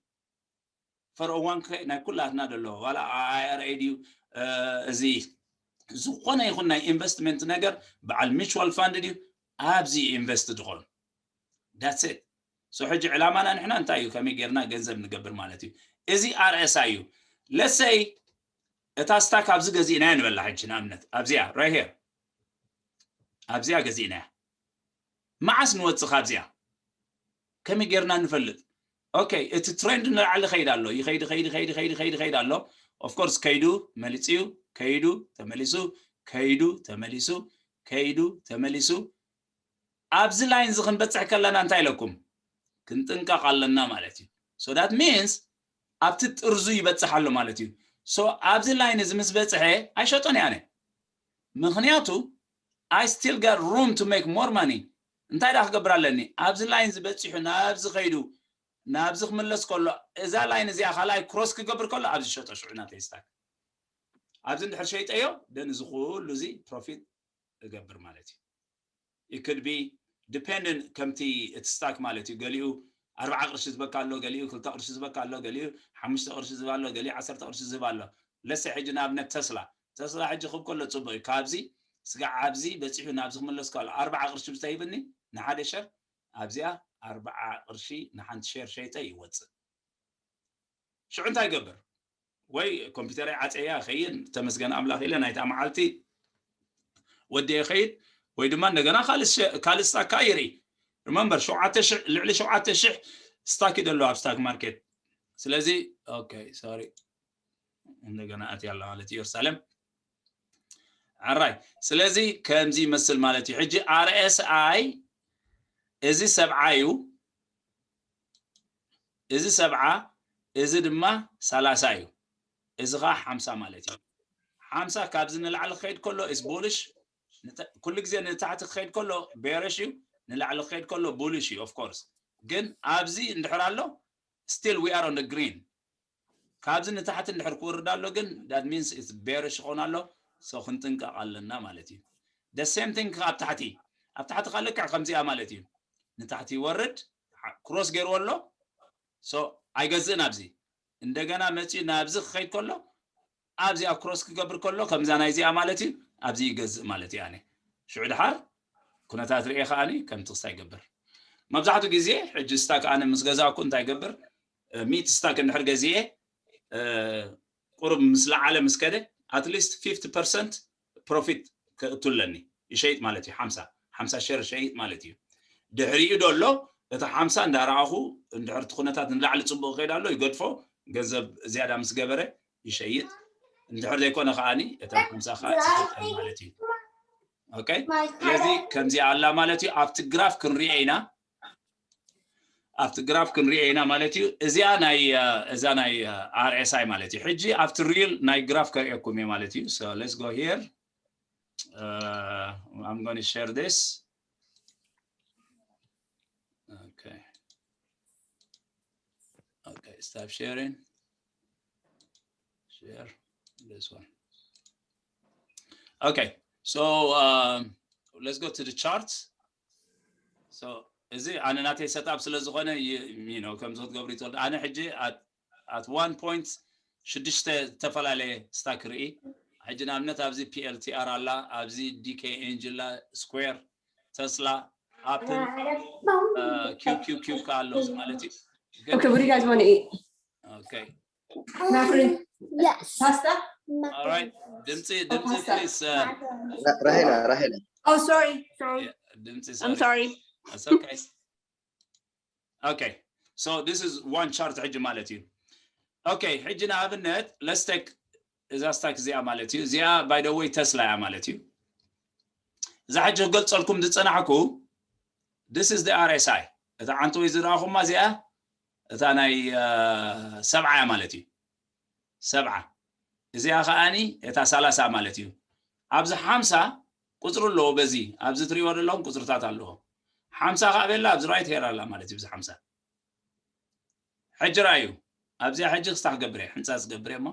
ፎር ኦ ዋን ከይ ናይ ኩላትና ደሎ ዋላ ኣይ ኣር ኤ ድዩ እዚ ዝኾነ ይኹን ናይ ኢንቨስትመንት ነገር በዓል ሚቹዋል ፋንድ ድዩ ኣብዚ ኢንቨስት ዝኾኑ። That's it። So ሕጂ ዕላማና ንሕና እንታይ እዩ? ከመይ ጌርና ገንዘብ ንገብር ማለት እዩ። እዚ ኣር ኤስ ኣይ እዩ። ለሰይ እታ ስታክ ኣብዚ ገዚእናያ ንበላ ሕጂ ንኣብነት ኣብዚኣ right here ኣብዚኣ ገዚእናያ መዓስ ንወፅእ ካብዚኣ ከመይ ጌርና ንፈልጥ? Okay፣ እቲ ትሬንድ ንላዕሊ ከይድ ኣሎ ይኸይድ ኸይድ ኸይድ ኸይድ ኸይድ ኸይድ ኣሎ። Of course ከይዱ መሊፅዩ ከይዱ ተመሊሱ ከይዱ ተመሊሱ ከይዱ ተመሊሱ ኣብዚ ላይን እዚ ክንበፅሕ ከለና እንታይ ኢለኩም? ክንጥንቀቕ ኣለና ማለት እዩ። So that means ኣብቲ ጥርዙ ይበፅሕ ኣሎ ማለት እዩ። So ኣብዚ ላይን እዚ ምስ በፅሐ ኣይሸጦን እየ ኣነ። ምክንያቱ I still got room to make more money። እንታይ ደኣ ክገብር ኣለኒ? ኣብዚ ላይን እዚ በፂሑ ናብዚ ከይዱ ናብዚ ክምለስ ከሎ እዛ ላይን እዚኣ ካልኣይ ክሮስ ክገብር ከሎ ኣብዚ ሸጦ ሽዑ ናተይ ስታክ ኣብዚ እንድሕር ሸይጠዮ ደን እዚ ኩሉ እዚ ፕሮፊት እገብር ማለት እዩ። It could be dependent ከምቲ እቲ ስታክ ማለት እዩ። ገሊኡ ኣርባዓ ቅርሺ ዝበካ ኣሎ፣ ገሊኡ ክልተ ቅርሺ ዝበካ ኣሎ፣ ገሊኡ ሓሙሽተ ቅርሺ ዝህብ ኣሎ፣ ገሊኡ ዓሰርተ ቅርሺ ዝህብ ኣሎ። ለሰ ሕጂ ንኣብነት ተስላ ተስላ ሕጂ ክብ ከሎ ፅቡቅ እዩ። ካብዚ ስጋዕ ኣብዚ በፂሑ ናብዚ ክምለስ ከሎ ኣርባዓ ቅርሺ ብዝተሂብኒ ንሓደ ሸር ኣብዚኣ ኣርባዓ ቅርሺ ንሓንቲ ሸር ሸይጠ ይወፅእ። ሽዑ እንታይ ይገብር? ወይ ኮምፒውተረይ ዓፀያ ይኸይድ ተመስገን ኣምላኽ ኢለ ናይታ መዓልቲ ወዲ ይኸይድ ወይ ድማ እንደገና ካልእ ስታክ ይርኢ። Remember ሸውዓተ ሽሕ ልዕሊ ሸውዓተ ሽሕ ስታክ ይደሎ ኣብ ስታክ ማርኬት። ስለዚ okay sorry እንደገና ኣትያ ኣላ ማለት ኢየሩሳሌም ኣራይ ስለዚ ከምዚ ይመስል ማለት እዩ። ሕጂ ኣር ኤስ ኣይ እዚ ሰብዓ እዩ፣ እዚ ሰብዓ፣ እዚ ድማ ሰላሳ እዩ፣ እዚ ከዓ ሓምሳ ማለት እዩ። ሓምሳ ካብዚ ንላዕሊ ክኸይድ ከሎ is bullish፣ ኩሉ ግዜ ንታሕቲ ክኸይድ ከሎ bearish እዩ፣ ንላዕሊ ክኸይድ ከሎ bullish እዩ። Of course ግን ኣብዚ እንድሕር ኣሎ still we are on the green። ካብዚ ንታሕቲ እንድሕር ክወርድ ኣሎ ግን that means it's bearish ክኾን ኣሎ። So ክንጥንቀቕ ኣለና ማለት እዩ። The same thing ኣብ ታሕቲ፣ ኣብ ታሕቲ ካልክዕ ከምዚኣ ማለት እዩ። ንታሕቲ ይወርድ፣ cross ገይርዎ ኣሎ። So ኣይገዝእን ኣብዚ። እንደገና መፂኡ ናብዚ ክኸይድ ከሎ ኣብዚኣ cross ክገብር ከሎ ከምዛ ናይዚኣ ማለት እዩ። ኣብዚ ይገዝእ ማለት እዩ። ኣነ ሽዑ ድሓር ኩነታት ርኤ ከዓኒ ከምቲ ክስታይ ይገብር። መብዛሕትኡ ግዜ ሕጂ ስታክ ኣነ ምስ ገዛእኩ እንታይ ይገብር? ሚእቲ ስታክ እንድሕር ገዚኤ ቁሩብ ምስ ለዓለ ምስ ከደ at least fifty percent profit ከእቱ ኣለኒ። ይሸይጥ ማለት እዩ። ሓምሳ ሓምሳ ሸር ይሸይጥ ማለት እዩ። ድሕሪኡ ደሎ እቲ ሓምሳ እንዳረኣኹ እንድሕር እቲ ኩነታት ንላዕሊ ፅቡቅ ይኸይድ ኣሎ ይገድፎ፣ ገንዘብ ዝያዳ ምስ ገበረ ይሸይጥ፣ እንድሕር ዘይኮነ ከዓኒ እታ ሓምሳ ከዓ ትሰጠን ማለት እዩ። ኦኬ፣ ስለዚ ከምዚኣ ኣላ ማለት እዩ። ኣብቲ ግራፍ ክንሪኦ ኢና። ኣብቲ ግራፍ ክንሪኦ ኢና ማለት እዩ። እዚኣ ናይ እዛ ናይ RSI ማለት እዩ። ሕጂ ኣብቲ ሪል ናይ ግራፍ ከርእየኩም እየ ማለት እዩ። So let's go here. I'm going to share this. Okay. Okay, stop sharing. Share this one. Okay, so um, let's go to the chart. So እዚ ኣነ ናተይ ሰትኣፕ ስለ ዝኾነ you know ከምዚ ክትገብሩ ይትወልድ። ኣነ ሕጂ at one point ሽዱሽተ ዝተፈላለየ ስታክ ርኢ። ሕጂ ንኣብነት ኣብዚ PLTR ኣላ፣ ኣብዚ DK Angel፣ Square፣ Tesla፣ Apple፣ QQQ ኣሎ ማለት እዩ። Okay, what do you guys want to eat? Okay. Macaroni? Yes. Pasta? All right. ድምፂ ድምፂ please. ራሄላ ራሄላ Oh, sorry. Sorry. ድምፂ I'm sorry. That's okay. Okay. So this is one chart ሕጂ ማለት እዩ። Okay, ሕጂ ንኣብነት let's take እዛ ስታክ እዚኣ ማለት እዩ። እዚኣ by the way ተስላ እያ ማለት እዩ። እዛ ሕጂ ክገልፀልኩም ዝፀናሕኩ this is the RSI። እታ ዓንተወይ ዝረኣኹማ እዚኣ እታ ናይ ሰብዓ እያ ማለት እዩ። ሰብዓ እዚኣ ከዓኒ እታ ሰላሳ ማለት እዩ። ኣብዚ ሓምሳ ቁፅሪ ኣለዎ። በዚ ኣብዚ ትሪእዎ ዘለኹም ቁፅርታት ኣለዎ። ሓምሳ ከዓ ቤላ ኣብዚ right here ኣላ ማለት እዩ። እዚ ሓምሳ ሕጂ ራእዩ ኣብዚኣ ሕጂ ክስታ ክገብር እየ። ሕንፃ ዝገብር እየ እሞ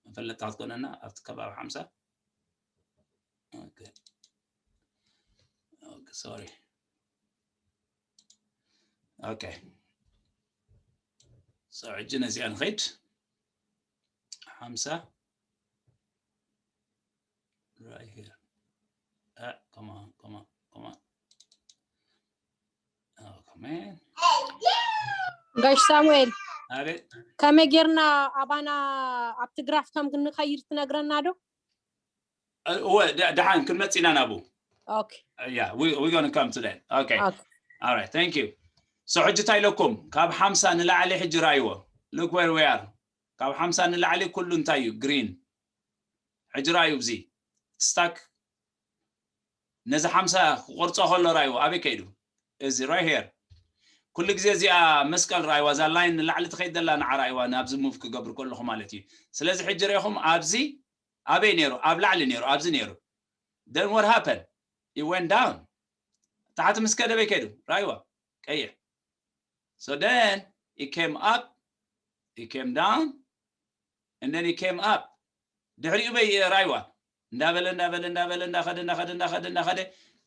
መፈለጥታ ክትኮነና ኣብቲ ከባቢ ሓምሳ ሶሪ ኦኬ። So ሕጂ ነዚኣ ንኸይድ ሓምሳ right here. Uh, come on, come on, come on. Oh, come on. ጋሽ ሳሙኤል ኣቤት። ከመይ ጌርና ኣባና ኣብቲ ግራፍ ከም ክንኸይድ ትነግረና ዶ? እወ ደ- ደሓን ክንመጽእ ኢና ናብኡ። ኦኬ Yeah, we, we're gonna come to that. Okay. ኦኬ All right, thank you. So ሕጂ እንታይ ኢለኩም? ካብ ሓምሳ ንላዕሊ ሕጂ ራይዎ። Look where we are. ካብ ሓምሳ ንላዕሊ ኩሉ እንታይ እዩ? ግሪን። ሕጂ ራዩ እዚ ስታክ ነዚ ሓምሳ ክቆርጾ ከሎ ራይዎ ኣበይ ከይዱ? እዚ right here። ኩሉ ግዜ እዚኣ መስቀል ራይዋ እዛ ላይን ንላዕሊ ትኸይድ ዘላ ንዓ ራይዋ ናብዚ ሙቭ ክገብር ከለኹ ማለት እዩ። ስለዚ ሕጂ ሪኢኹም ኣብዚ ኣበይ ነይሩ? ኣብ ላዕሊ ነይሩ፣ ኣብዚ ነይሩ። Then what happened? It went down. ታሕቲ ምስ ከደ ኣበይ ከይዱ? ራይዋ ቀይሕ። So then it came up, it came down, and then it came up. ድሕሪኡ በይ ራይዋ እንዳበለ እንዳበለ እንዳበለ እንዳኸደ እንዳኸደ እንዳኸደ እንዳኸደ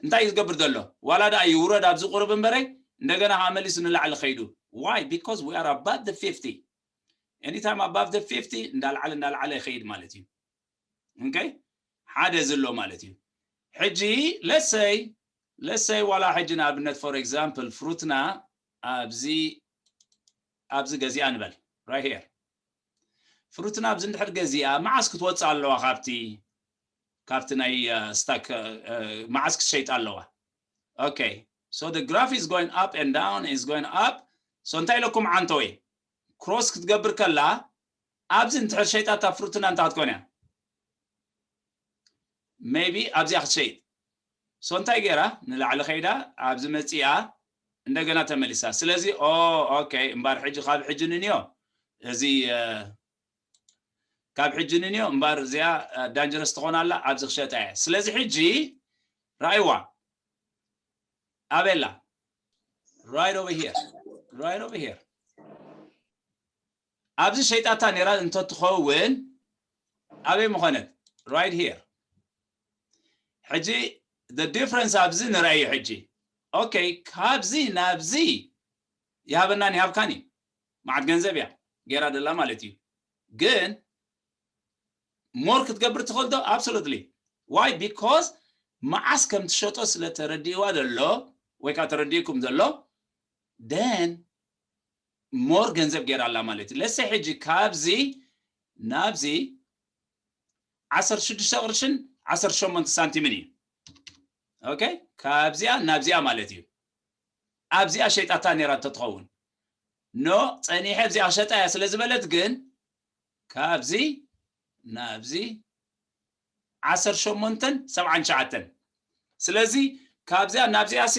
እንታይ እዩ ዝገብር ዘሎ? ዋላ ደኣ ይውረድ ኣብዚ ቁሩብ እምበረይ እንደገና ከዓ መሊሱ ንላዕሊ ከይዱ። Why? Because we are above the fifty. Anytime above the fifty እንዳልዓለ እንዳልዓለ ይኸይድ ማለት እዩ። Okay? ሓደ ዘሎ ማለት እዩ። ሕጂ let's say let's say ዋላ ሕጂ ንኣብነት for example ፍሩትና ኣብዚ ኣብዚ ገዚኣ ንበል right here። ፍሩትና ኣብዚ እንድሕር ገዚኣ መዓስ ክትወፅእ ኣለዋ ካብቲ ካብቲ ናይ ስታክ መዓስ ክትሸይጥ ኣለዋ? Okay, so the graph is going up and down, is going up. So እንታይ ኢለኩም ዓንተወይ? ክሮስ ክትገብር ከላ ኣብዚ እንድሕር ሸይጣ እታ ፍሩትና እንታይ ክትኮን እያ? Maybe ኣብዚኣ ክትሸይጥ። So እንታይ ገይራ? ንላዕሊ ከይዳ ኣብዚ መፂኣ እንደገና ተመሊሳ። ስለዚ ኦ okay እምባር ሕጂ ካብ ሕጂ ንንዮ እዚ ካብ ሕጂ ንንዮ እምባር እዚኣ dangerous ትኾን ኣላ ኣብዚ ክሸጣ እየ። ስለዚ ሕጂ ራእይዋ ኣበላ right over here, right over here. ኣብዚ ሸይጣታ ነይራ እንተትኸውን ኣበይ ምኾነት? Right here። ሕጂ the difference ኣብዚ ንረኣዩ። ሕጂ okay፣ ካብዚ ናብዚ ይሃበናን ይሃብካን እዩ። መዓት ገንዘብ እያ ገይራ ደላ ማለት እዩ። ግን more ክትገብር ትኽእል ዶ? Absolutely። Why? Because መዓስ ከም ትሸጦ ስለ ተረዲእዋ ዘሎ ወይ ከዓ ተረዲእኩም ዘሎ then more ገንዘብ ገይራ ኣላ ማለት እዩ። ለሰ ሕጂ ካብዚ ናብዚ ዓሰርተ ሽዱሽተ ቅርሽን ዓሰርተ ሸሞንተ ሳንቲምን እዩ። okay፣ ካብዚኣ ናብዚኣ ማለት እዩ። ኣብዚኣ ሸይጣታ ነይራ ተትኸውን ኖ ጸኒሐ ኣብዚኣ ሸጣ እያ ስለ ዝበለት ግን ካብዚ ናብዚ ዓሰርተ ሸሞንተን ሰብዓን ትሽዓተን። ስለዚ ካብዚኣ ናብዚኣ ሲ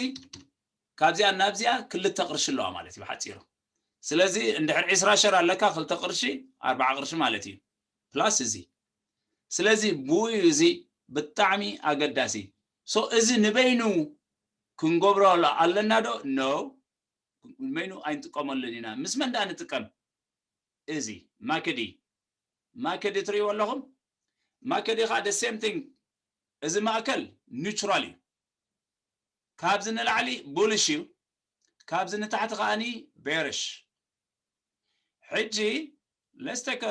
ካብዚኣ ናብዚኣ ክልተ ቅርሺ ኣለዋ ማለት እዩ ብሓፂሩ። ስለዚ እንድሕር ዒስራ ሸር ኣለካ ክልተ ቅርሺ ኣርባዓ ቅርሺ ማለት እዩ። ፕላስ እዚ ስለዚ ብኡ እዩ እዚ ብጣዕሚ ኣገዳሲ። So እዚ ንበይኑ ክንገብሮ ኣለና ዶ? No። ንበይኑ ኣይንጥቀመሉን ኢና። ምስ መን ደኣ ንጥቀም? እዚ ማክዲ ማክዲ ትርእይዎ ኣለኹም። ማክዲ ከዓ the same thing። እዚ ማእከል ኒውትራል እዩ። ካብዚ ንላዕሊ ቡልሽ እዩ፣ ካብዚ ንታሕቲ ከዓኒ ቤርሽ። ሕጂ let's take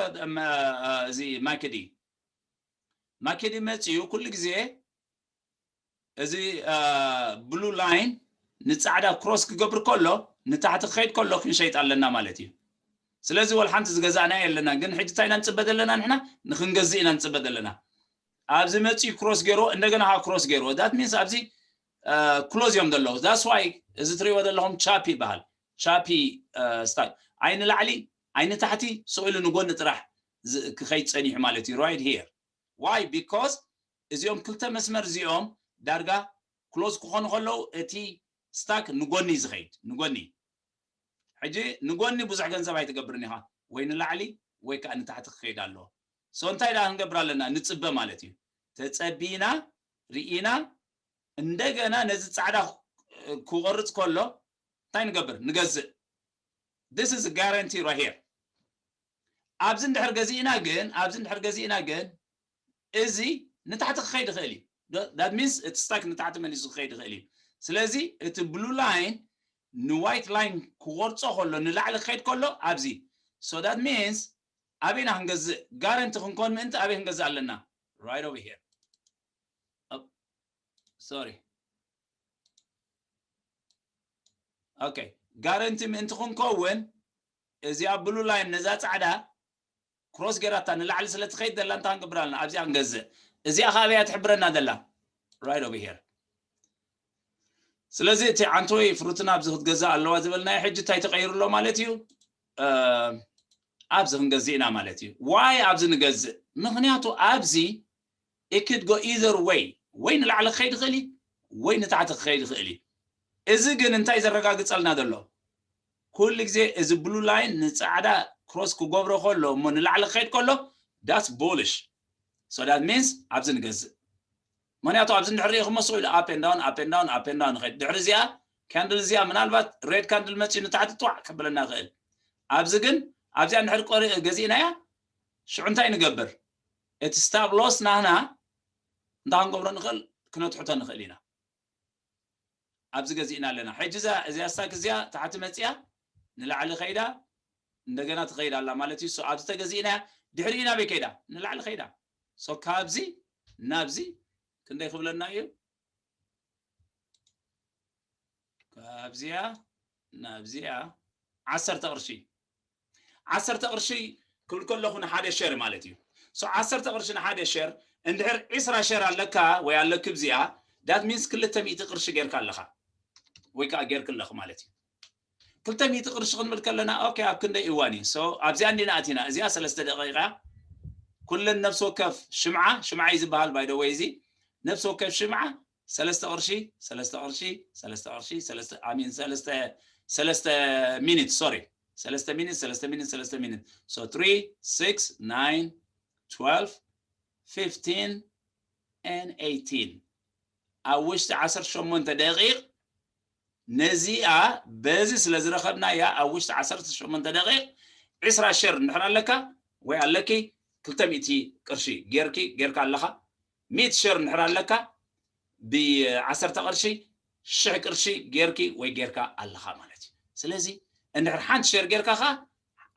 እዚ ማክዲ ማክዲ መፅዩ ኩሉ ግዜ እዚ ብሉ ላይን ንፃዕዳ ክሮስ ክገብር ከሎ ንታሕቲ ክኸይድ ከሎ ክንሸይጥ ኣለና ማለት እዩ። ስለዚ ወላ ሓንቲ ዝገዛእና የለና፣ ግን ሕጂ እንታይ ኢና ንፅበ ዘለና ንሕና? ንክንገዝእ ኢና ንፅበ ዘለና። ኣብዚ መፅዩ ክሮስ ገይርዎ እንደገና ከዓ ክሮስ ገይርዎ that means ኣብዚ ክሎዝ እዮም ዘለዉ። That's why እዚ ትሪእዎ ዘለኹም ቻፒ ይበሃል። ቻፒ ስታክ ኣይንላዕሊ ኣይንታሕቲ ስቕ ኢሉ ንጎኒ ጥራሕ ክኸይድ ፀኒሑ ማለት እዩ። Right here። Why? Because እዚኦም ክልተ መስመር እዚኦም ዳርጋ ክሎዝ ክኾኑ ከለዉ እቲ ስታክ ንጎኒ ዝኸይድ ንጎኒ። ሕጂ ንጎኒ ብዙሕ ገንዘብ ኣይትገብርን ኢኻ፣ ወይ ንላዕሊ ወይ ከዓ ንታሕቲ ክኸይድ ኣለዎ። So እንታይ ደኣ ክንገብር ኣለና? ንፅበ ማለት እዩ። ተፀቢና ርኢና እንደገና ነዚ ፃዕዳ ክቆርፅ ከሎ እንታይ ንገብር? ንገዝእ። This is guarantee right here። ኣብዚ እንድሕር ገዚእና ግን ኣብዚ እንድሕር ገዚእና ግን እዚ ንታሕቲ ክኸይድ ይኽእል እዩ። That means እቲ ስታክ ንታሕቲ መሊሱ ክኸይድ ይኽእል እዩ። ስለዚ እቲ ብሉ ላይን ንዋይት ላይን ክቆርፆ ከሎ ንላዕሊ ክኸይድ ከሎ ኣብዚ። So that means ኣበይና ክንገዝእ ጋረንቲ ክንኮን ምእንቲ ኣበይ ክንገዝእ ኣለና? Right over here። Sorry። Okay፣ ጋረንቲ ምእንቲ ክንከውን እዚኣ ብሉ ላይን ነዛ ፃዕዳ ክሮስ ገይራታ ንላዕሊ ስለ ትኸይድ ዘላ እንታይ ክንገብር ኣለና? ኣብዚኣ ክንገዝእ። እዚኣ ከዓ ኣበይ እያ ትሕብረና ዘላ? Right over here። ስለዚ እቲ ዓንተወይ ፍሩትና ኣብዚ ክትገዝእ ኣለዋ ዝበልናዮ ሕጂ እንታይ ተቐይሩ ኣሎ ማለት እዩ? ኣብዚ ክንገዝእ ኢና ማለት እዩ። Why ኣብዚ ንገዝእ? ምክንያቱ ኣብዚ it could go either way፣ ወይ ንላዕሊ ክኸይድ ይኽእል እዩ ወይ ንታሕቲ ክኸይድ ይኽእል እዩ። እዚ ግን እንታይ ዘረጋግፀልና ዘሎ? ኩሉ ግዜ እዚ ብሉ ላይን ንፃዕዳ ክሮስ ክገብሮ ከሎ እሞ ንላዕሊ ክኸይድ ከሎ that's bullish። So that means ኣብዚ ንገዝእ። ምክንያቱ ኣብዚ እንድሕር ርኢኹሞ ስቕ ኢሉ up and down up and down up and down ይኸይድ። ድሕሪ እዚኣ ካንድል እዚኣ ምናልባት ሬድ ካንድል መፂኡ ንታሕቲ ጥዋዕ ከብለና ይኽእል። ኣብዚ ግን ኣብዚኣ እንድሕር ገዚእናያ ሽዑ እንታይ ንገብር? እቲ ስታፕ ሎስ ናህና እንታይ ክንገብሮ ንኽእል? ክነትሕቶ ንኽእል ኢና። ኣብዚ ገዚእና ኣለና። ሕጂ እዚኣ ስታክ እዚኣ ታሕቲ መፂኣ ንላዕሊ ከይዳ እንደገና ትኸይድ ኣላ ማለት እዩ። ኣብዚ ተገዚእናያ ድሕሪኡ ናበይ ከይዳ? ንላዕሊ ከይዳ። So ካብዚ ናብዚ ክንደይ ክብለና እዩ? ካብዚኣ ናብዚኣ ዓሰርተ ቅርሺ። ዓሰርተ ቅርሺ ክብል ከለኹ ንሓደ ሸር ማለት እዩ። So ዓሰርተ ቅርሺ ንሓደ ሸር እንድሕር ዒስራ ሸር ኣለካ ወይ ኣለኪ ብዚኣ that means ክልተ ሚእቲ ቅርሺ ጌርካ ኣለኻ ወይ ከዓ ጌርክ ኣለኺ ማለት እዩ። ክልተ ሚእቲ ቅርሺ ክንብል ከለና okay ኣብ ክንደይ እዋን እዩ? So ኣብዚኣ እንዲና ኣቲና። እዚኣ ሰለስተ ደቂቃ። ኩለን ነፍሲ ወከፍ ሽምዓ ሽምዓ እዩ ዝበሃል by the way እዚ ነፍሲ ወከፍ ሽምዓ ሰለስተ ቅርሺ ሰለስተ ቅርሺ ሰለስተ ቅርሺ ሰለስተ I mean ሰለስተ ሰለስተ ሚኒት sorry ሰለስተ ሚኒት ሰለስተ ሚኒት ሰለስተ ሚኒት so three six nine twelve fifteen and eighteen ኣብ ውሽጢ ዓሰርተ ሸሞንተ ደቂቕ ነዚኣ በዚ ስለ ዝረኸብናያ ኣብ ውሽጢ ዓሰርተ ሸሞንተ ደቂቕ ዒስራ ሸር እንድሕር ኣለካ ወይ ኣለኪ ክልተ ሚእቲ ቅርሺ ጌርኪ ጌርካ ኣለኻ። ሚእቲ ሸር እንድሕር ኣለካ ብ ዓሰርተ ቅርሺ፣ ሽሕ ቅርሺ ጌርኪ ወይ ጌርካ ኣለኻ ማለት እዩ። ስለዚ እንድሕር ሓንቲ ሸር ጌርካ ኸዓ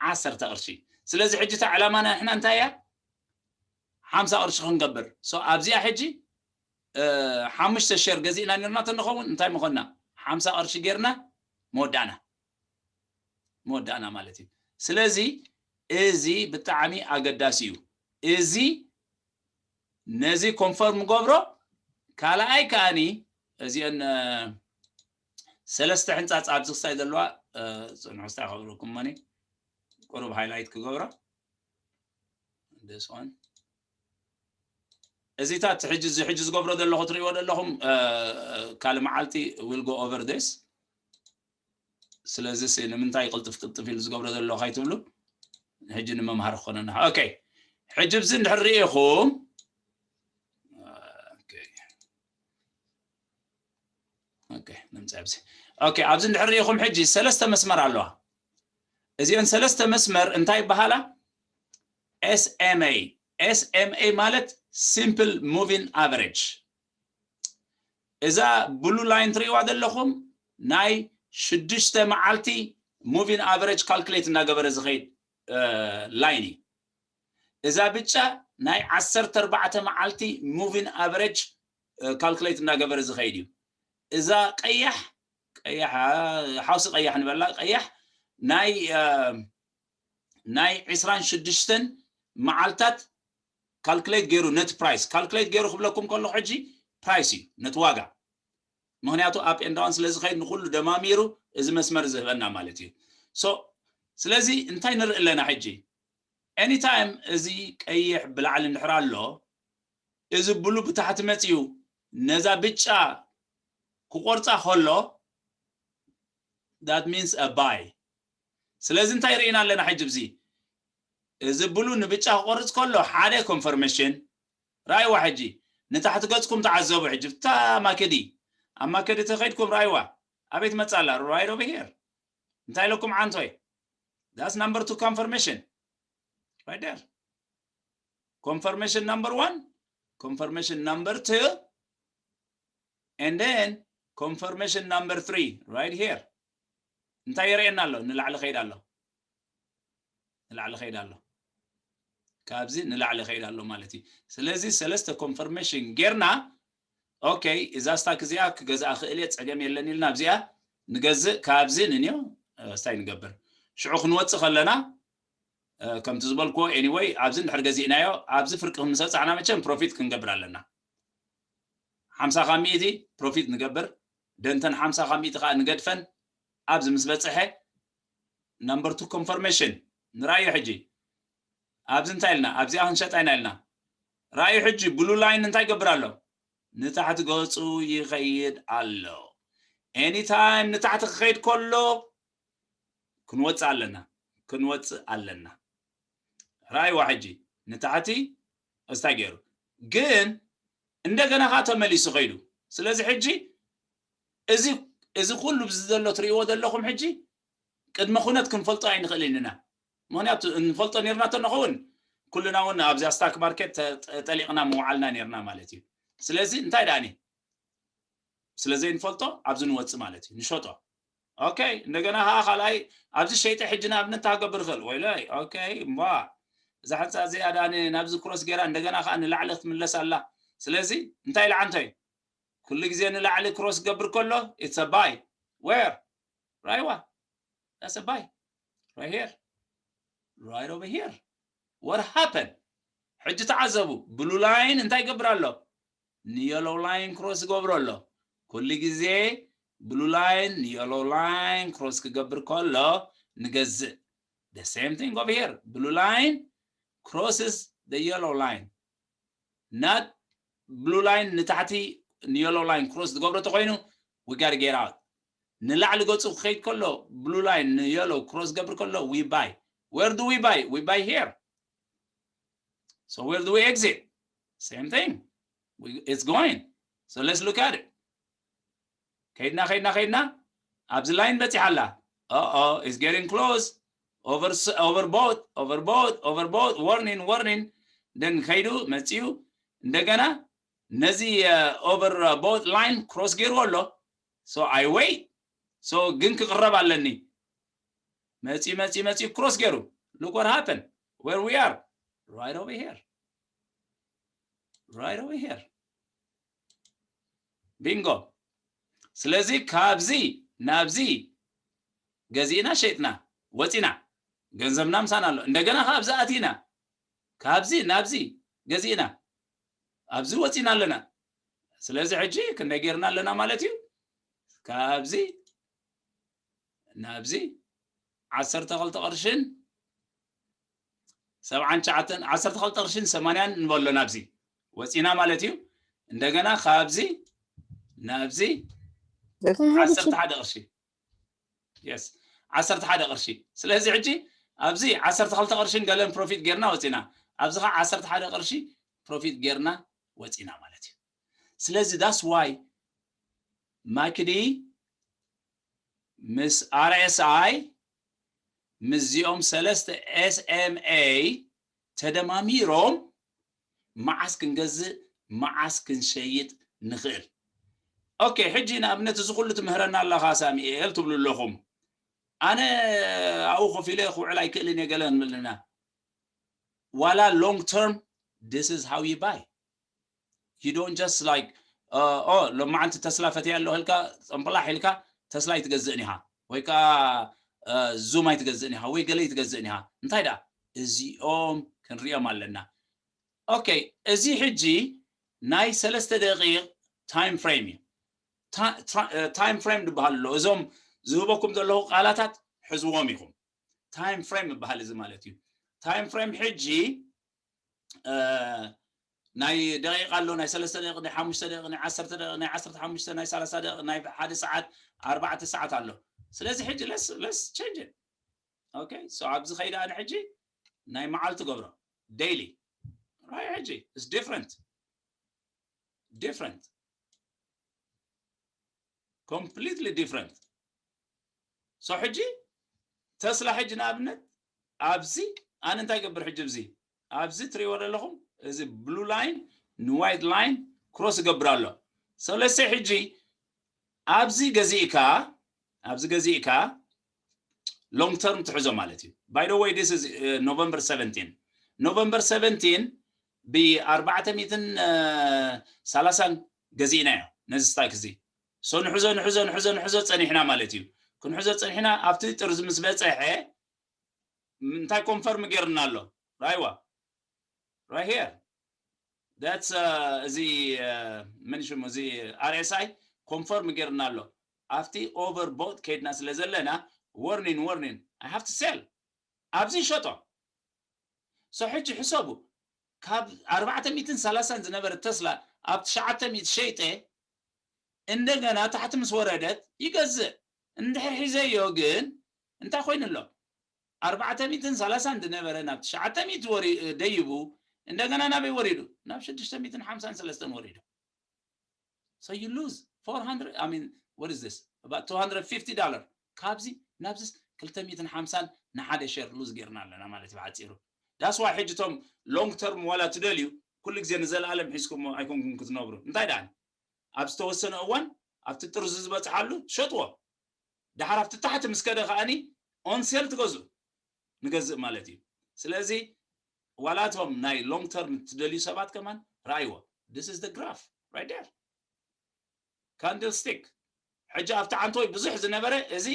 ዓሰርተ ቅርሺ። ስለዚ ሕጂ እታ ዕላማና ንሕና እንታይ እያ? ሓምሳ ቅርሺ ክንገብር። So ኣብዚኣ ሕጂ ሓሙሽተ ሸር ገዚእና ነርና ተንኸውን እንታይ ምኾንና? ሓምሳ ቅርሺ ጌርና መወዳእና መወዳእና ማለት እዩ። ስለዚ እዚ ብጣዕሚ ኣገዳሲ እዩ። እዚ ነዚ ኮንፈርም ገብሮ። ካልኣይ ከኣኒ እዚአን ሰለስተ ሕንፃፅ ኣብዚ ክሳይ ዘለዋ ፅንሑ ስታይ ከብረኩም መኒ ቁሩብ ሃይላይት ክገብሮ። This one እዚታት ሕጂ እዚ ሕጂ ዝገብሮ ዘለኹ ትሪእዎ ዘለኹም ካልእ መዓልቲ will go over this። ስለዚ ንምንታይ ቅልጥፍ ቅልጥፍ ኢሉ ዝገብሮ ዘሎ ከይትብሉ ሕጂ ንምምሃር ክኾነና። ኦኬ ሕጂ ብዚ እንድሕር ርኢኹም ኦኬ ኣብዚ እንድሕር ርኢኹም ሕጂ ሰለስተ መስመር ኣለዋ። እዚአን ሰለስተ መስመር እንታይ ይበሃላ? SMA። SMA ማለት simple moving average። እዛ ብሉ ላይን ትሪእዋ ዘለኹም ናይ ሽዱሽተ መዓልቲ moving average calculate እናገበረ ዝኸይድ ላይን እዩ። እዛ ብጫ ናይ ዓሰርተ ኣርባዕተ መዓልቲ moving average calculate እናገበረ ዝኸይድ እዩ። እዛ ቀያሕ ቀያሕ ሓውሲ ቀያሕ ንበላ ቀያሕ ናይ ናይ ዕስራን ሽዱሽተን መዓልታት ካልኩሌት ገይሩ ነቲ ፕራይስ ካልኩሌት ገይሩ ክብለኩም ከለኹ ሕጂ ፕራይስ እዩ ነቲ ዋጋ። ምክንያቱ up and down ስለ ዝኸይድ ንኩሉ ደማሚሩ እዚ መስመር ዝህበና ማለት እዩ። So ስለዚ እንታይ ንርኢ ኣለና ሕጂ? Anytime እዚ ቀይሕ ብላዕሊ እንድሕር ኣሎ እዚ ብሉ ብታሕቲ መፅዩ ነዛ ብጫ ክቆርፃ ከሎ that means a buy። ስለዚ እንታይ ርኢና ኣለና ሕጂ ብዚ እዚ ብሉ ንብጫ ክቆርፅ ከሎ ሓደ ኮንፈርሜሽን ራይዋ። ሕጂ ንታሕቲ ገፅኩም ተዓዘቡ። ሕጂ ብታ ማከዲ ኣብ ማከዲ ተኸይድኩም ራይዋ ኣበይ ትመፅእ ኣላ? Right over here። እንታይ ኢለኩም ዓንቶይ? That's number two confirmation right there። Confirmation number one, confirmation number two, and then confirmation number three right here። እንታይ የርእየና ኣሎ? ንላዕሊ ኸይድ ኣሎ። ንላዕሊ ኸይድ ኣሎ። ካብዚ ንላዕሊ ኸይድ ኣሎ ማለት እዩ። ስለዚ ሰለስተ ኮንፈርሜሽን ጌርና ኦኬ እዛ ስታክ እዚኣ ክገዝኣ ክእል እየ ፀገም የለን ኢልና ኣብዚኣ ንገዝእ። ካብዚ ንንዮ ስታይ ንገብር ሽዑ ክንወፅእ ከለና ከምቲ ዝበልክዎ anyway ኣብዚ እንድሕር ገዚእናዮ ኣብዚ ፍርቂ ክንሰፃዕና መቸም ፕሮፊት ክንገብር ኣለና። ሓምሳ ካብ ሚእቲ ፕሮፊት ንገብር። ደንተን ሓምሳ ካብ ሚእቲ ከዓ ንገድፈን። ኣብዚ ምስ በፅሐ number two confirmation ንራእዩ ሕጂ ኣብዚ እንታይ ኢልና ኣብዚኣ ክንሸጣ ኢና ኢልና ራእዩ ሕጂ ብሉ ላይን እንታይ ይገብር ኣሎ? ንታሕቲ ገፁ ይኸይድ ኣሎ። Anytime ንታሕቲ ክኸይድ ከሎ ክንወፅእ ኣለና ክንወፅእ ኣለና። ራእይዋ ሕጂ ንታሕቲ እስታይ ገይሩ ግን እንደገና ከዓ ተመሊሱ ኸይዱ። ስለዚ ሕጂ እዚ ኩሉ ብዚ ዘሎ ትርእይዎ ዘለኹም ሕጂ ቅድመ ኩነት ክንፈልጦ ኣይንኽእልን ኢና። ምክንያቱ እንፈልጦ ነርና ተንኸውን ኩልና እውን ኣብዚኣ ስታክ ማርኬት ጠሊቕና ምውዓልና ነርና ማለት እዩ። ስለዚ እንታይ ደኣ ስለ ዘይንፈልጦ ኣብዚ ንወፅእ ማለት እዩ ንሸጦ። ኦኬ እንደገና ከዓ ካልኣይ ኣብዚ ሸይጠ ሕጂ ንኣብነት ታገብር ይኽእል ወይለይ ኦኬ እምባ እዛ ሕንፃ እዚኣ ዳ ናብዚ ክሮስ ገይራ እንደገና ከዓ ንላዕሊ ክትምለስ ኣላ። ስለዚ እንታይ ኢልዓንቶይ ኩሉ ግዜ ንላዕሊ ክሮስ ገብር ከሎ it's a buy። Where? ራይዋ that's a buy right here right over here። What happened? ሕጂ ተዓዘቡ። ብሉ ላይን እንታይ ይገብር ኣሎ? ንየሎ ላይን ክሮስ ይገብሮ ኣሎ። ኩሉ ግዜ ብሉ ላይን ንየሎ ላይን ክሮስ ክገብር ከሎ ንገዝእ። The same thing over here. Blue line crosses the yellow line. Not blue line ንታሕቲ ንየሎ ላይን ክሮስ ዝገብሮ ተኮይኑ we gotta get out። ንላዕሊ ገፁ ክኸይድ ከሎ ብሉ ላይን ንየሎ ክሮስ ገብር ከሎ we buy። Where do we buy? We buy here። So where do we exit? Same thing. We, it's going. So let's look at it. ከይድና ከይድና ከይድና ኣብዚ ላይን በፂሓ ኣላ። Uh-oh, it's getting close. over overbought overbought overbought warning warning then ከይዱ መፅኡ እንደገና ነዚ overbought line cross ገይርዎ ኣሎ። So I wait. So ግን ክቕረብ ኣለኒ። መፂ መፂ መፂ cross ገይሩ look what happened where we are right over here right over here bingo ስለዚ ካብዚ ናብዚ ገዚእና ሸይጥና ወፂና ገንዘብና ምሳና ኣሎ እንደገና ካብዚ ኣቲና ካብዚ ናብዚ ገዚእና ኣብዚ ወፂና ኣለና ስለዚ ሕጂ ክንደይ ገይርና ኣለና ማለት እዩ ካብዚ ናብዚ ዓሰርተ ክልተ ቅርሽን ሰብዓን ትሽዓተን ዓሰርተ ክልተ ቅርሽን ሰማንያን ንበሎ ናብዚ ወፂና ማለት እዩ እንደገና ካብዚ ናብዚ ዓሰርተ ሓደ ቅርሺ yes ዓሰርተ ሓደ ቅርሺ ስለዚ ሕጂ ኣብዚ ዓሰርተ ክልተ ቅርሽን ገለን profit ጌርና ወፂና ኣብዚ ከዓ ዓሰርተ ሓደ ቅርሺ profit ጌርና ወፂና ማለት እዩ ስለዚ that's why ማክዲ ምስ RSI ምስዚኦም ሰለስተ SMA ተደማሚሮም መዓስ ክንገዝእ መዓስ ክንሸይጥ ንኽእል okay ሕጂ ንኣብነት እዚ ኩሉ ትምህረና ኣለኻ ሳሚኤል ትብሉ ኣለኹም ኣነ ኣብኡ ኮፍ ኢለ ክውዕል ኣይክእልን እየ ገለ ክንብል ኣለና ዋላ long term this is how you buy you don't just like ኦ ሎማዓንቲ ተስላ ፈትያ ኣለኹ ኢልካ ፀምብላሕ ኢልካ ተስላ ኣይትገዝእን ኢኻ ወይ ከዓ ዙም ኣይትገዝእን ኢኻ ወይ ገለ ኣይትገዝእን ኢኻ እንታይ ደኣ እዚኦም ክንሪኦም ኣለና okay እዚ ሕጂ ናይ ሰለስተ ደቂቕ time frame እዩ time frame ዝበሃል ኣሎ እዞም ዝህበኩም ዘለኹ ቃላታት ሕዝዎም ኢኹም time frame ይበሃል እዚ ማለት እዩ time frame ሕጂ ናይ ደቂቃ ኣሎ ናይ ሰለስተ ደቂቅ ናይ ሓሙሽተ ደቂቅ ናይ ዓሰርተ ደቂቅ ናይ ዓሰርተ ሓሙሽተ ናይ ሰላሳ ደቂቅ ናይ ሓደ ሰዓት ኣርባዕተ ሰዓት ኣሎ ስለዚ ሕጂ let's let's change it okay so ኣብዚ ከይዳ ኣነ ሕጂ ናይ መዓልቲ ገብሮ daily right ሕጂ it's different different completely different so ሕጂ ተስላ ሕጂ ንኣብነት ኣብዚ ኣነ እንታይ ገብር ሕጂ ኣብዚ ኣብዚ ትሪእዎ ዘለኹም እዚ blue line ን white line cross ይገብር ኣሎ so let's say ሕጂ ኣብዚ ገዚእካ ኣብዚ ገዚእካ long term ትሕዞ ማለት እዩ by the way this is November seventeen November seventeen ብኣርባዕተ ሚእትን ሰላሳን ገዚእናዮ ነዚ stock እዚ so ንሕዞ ንሕዞ ንሕዞ ንሕዞ ፀኒሕና ማለት እዩ ክንሕዞ ፀኒሕና ኣብቲ ጥርዚ ምስ በፀሐ እንታይ confirm ጌርና ኣሎ ራይዋ right here that's እዚ ምን ሽሙ እዚ RSI confirm ጌርና ኣሎ ኣብቲ overbought ከይድና ስለ ዘለና warning warning I have to sell ኣብዚ ይሸጦ so ሕጂ ሕሰቡ ካብ ኣርባዕተ ሚእትን ሰላሳን ዝነበረ ተስላ ኣብ ትሽዓተ ሚእቲ ሸይጠ እንደገና ታሕቲ ምስ ወረደት ይገዝእ እንድሕር ሒዘዮ ግን እንታይ ኮይኑ ኣሎ ኣርባዕተ ሚእትን ሰላሳን ዝነበረ ናብ ትሽዓተ ሚእቲ ደይቡ እንደገና ናበይ ወሪዱ ናብ ሽዱሽተ ሚእትን ሓምሳን ሰለስተን ወሪዱ so you lose four hundred I mean what is this about two hundred fifty dollar ካብዚ ናብዚስ ክልተ ሚእትን ሓምሳን ንሓደ share lose ጌርና ኣለና ማለት እዩ ብሓፂሩ that's why ሕጂ እቶም long term ዋላ ትደልዩ ኩሉ ግዜ ንዘለኣለም ሒዝኩሞ ኣይኮንኩም ክትነብሩ እንታይ ደኣ ኣብ ዝተወሰነ እዋን ኣብቲ ጥርዚ ዝበፅሓሉ ትሸጥዎ ድሓር ኣብቲ ታሕቲ ምስ ከደ ከዓኒ on sale ትገዝኡ ንገዝእ ማለት እዩ ስለዚ ዋላቶም ናይ long term ትደልዩ ሰባት ከማን ረኣይዎ this is the graph right there candlestick ሕጂ ኣብቲ ዓንተወይ ብዙሕ ዝነበረ እዚ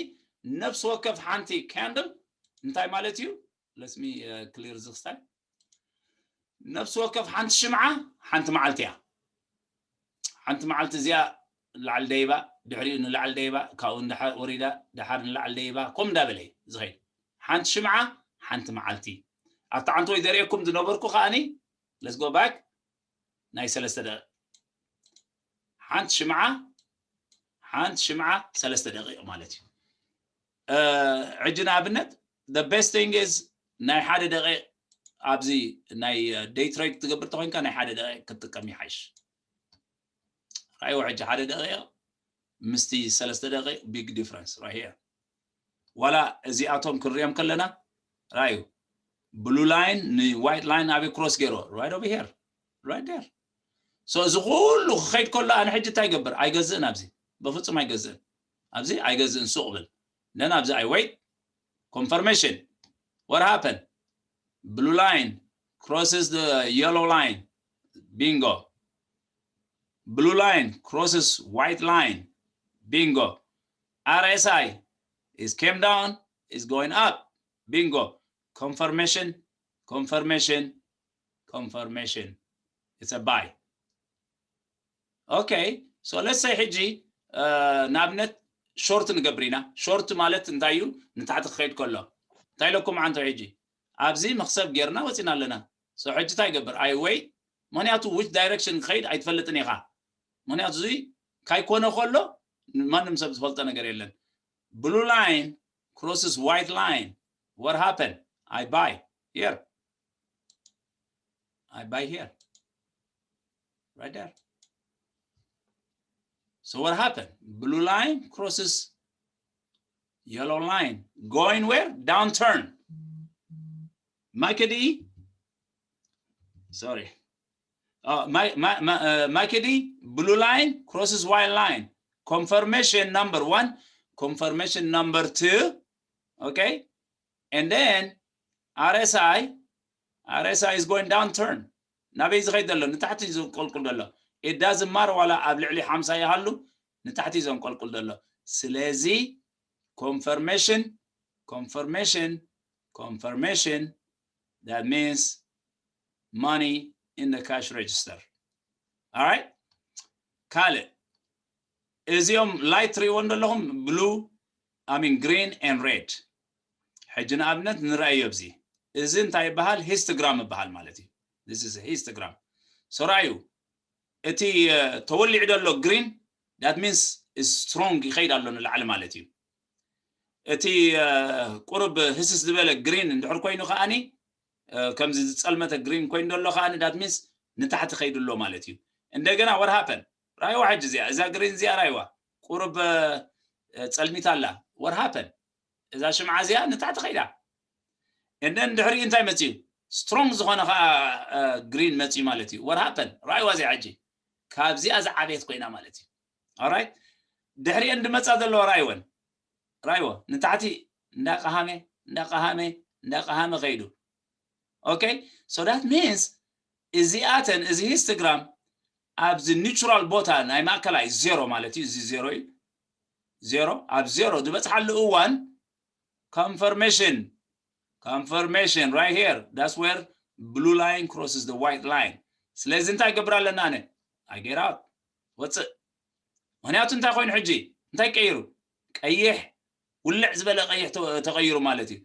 ነፍሲ ወከፍ ሓንቲ candle እንታይ ማለት እዩ let me clear this time ነፍሲ ወከፍ ሓንቲ ሽምዓ ሓንቲ መዓልቲ እያ ሓንቲ መዓልቲ እዚኣ ንላዕሊ ደይባ ድሕሪኡ ንላዕሊ ደይባ ካብኡ ወሪዳ ድሓር ንላዕሊ ደይባ ከም እንዳበለ ዝኸይድ ሓንቲ ሽምዓ ሓንቲ መዓልቲ ኣብቲ ዓንተወይ ዘርእየኩም ዝነበርኩ ከዓኒ let's go back ናይ ሰለስተ ደቂቅ ሓንቲ ሽምዓ ሓንቲ ሽምዓ ሰለስተ ደቂቅ ማለት እዩ ሕጂ ንኣብነት the best thing is ናይ ሓደ ደቂቅ ኣብዚ ናይ day trade ትገብር ተኮይንካ ናይ ሓደ ደቂቅ ክትጥቀም ይሓይሽ ራይዎ ሕጂ ሓደ ደቂቅ ምስቲ ሰለስተ ደቂቅ big difference right here ዋላ እዚኣቶም ክንሪኦም ከለና ራዩ blue line ን white line ኣበይ cross ገይሩ? Right over here, right there. So እዚ ኩሉ ክኸይድ ከሎ ኣነ ሕጂ እንታይ ይገብር? ኣይገዝእን፣ ኣብዚ በፍጹም ኣይገዝእን፣ ኣብዚ ኣይገዝእን፣ ሱቕ ብል። Then ኣብዚ I wait. Confirmation. What happened? Blue line crosses the yellow line. Bingo. Blue line crosses white line. Bingo. R S I is came down, is going up. Bingo. Confirmation, confirmation, confirmation. It's a buy. Okay, so let's say ሕጂ ንኣብነት short ንገብር ኢና። Short ማለት እንታይ እዩ? ንታሕቲ ክኸይድ ከሎ እንታይ ኢለኩም ዓንቶ? ሕጂ ኣብዚ መኽሰብ ጌርና ወፂና ኣለና። So ሕጂ እንታይ ይገብር? I wait። ምክንያቱ which direction ክኸይድ ኣይትፈልጥን ኢኻ። ምክንያቱ እዚ ካይኮነ ከሎ ማንም ሰብ ዝፈልጦ ነገር የለን። Blue line crosses white line. What happened? I buy here. I buy here. Right there. So what happened? Blue line crosses yellow line. Going where? Downturn. Makedi. Sorry. Uh, my, my, my, uh, Makedi, blue line crosses white line. Confirmation number one. Confirmation number two. Okay. And then R S I, R S I is going downturn. ናበይ ዝኸይድ ዘሎ? ንታሕቲ እዩ ዝንቆልቁል ዘሎ። It doesn't matter ዋላ ኣብ ልዕሊ ሓምሳ ይሃሉ፣ ንታሕቲ እዩ ዘንቆልቁል ዘሎ። ስለዚ confirmation, confirmation, confirmation, that means money in the cash register. All right? ካልእ እዚኦም light ትሪእዎ ዘለኹም blue, I mean green and red። ሕጂ ንኣብነት ንረኣዮ ኣብዚ። እዚ እንታይ ይበሃል? Histogram ይበሃል ማለት እዩ። This is histogram. So ራእዩ እቲ ተወሊዑ ዘሎ green, that means is strong፣ ይኸይድ ኣሎ ንላዕሊ ማለት እዩ። እቲ ቁሩብ ህስስ ዝበለ green እንድሕር ኮይኑ ከዓኒ፣ ከምዚ ዝጸልመተ green ኮይኑ ዘሎ ከዓኒ that means ንታሕቲ ከይዱ ኣሎ ማለት እዩ። እንደገና what happened? ራይዋ ሕጂ እዚኣ፣ እዛ green እዚኣ ራይዋ ቁሩብ ጸልሚታ ኣላ። What happened? እዛ ሽምዓ እዚኣ ንታሕቲ ከይዳ። And then ድሕሪኡ እንታይ መጽዩ? Strong ዝኾነ ከኣ green መጽዩ ማለት እዩ። What happened? ራይዋ እዚኣ ሕጂ ካብዚኣ ዝዓበየት ኮይና ማለት እዩ። All right? ድሕሪኤን ድመጻ ዘለዋ ራይወን፣ ራይዎ ንታሕቲ እንዳቀሃመ እንዳቀሃመ እንዳቀሃመ ከይዱ። Okay? So that means እዚኣተን፣ እዚ histogram ኣብዚ neutral ቦታ ናይ ማእከላይ ዜሮ ማለት እዩ። እዚ ዜሮ እዩ። ዜሮ፣ ኣብ ዜሮ ዝበጽሓሉ እዋን confirmation, confirmation right here. That's where blue line crosses the white line. ስለዚ እንታይ ገብር ኣለና? ኣነ I get out፣ ወጽእ። ምክንያቱ እንታይ ኮይኑ ሕጂ? እንታይ ቀይሩ? ቀይሕ፣ ውልዕ ዝበለ ቀይሕ ተቐይሩ ማለት እዩ።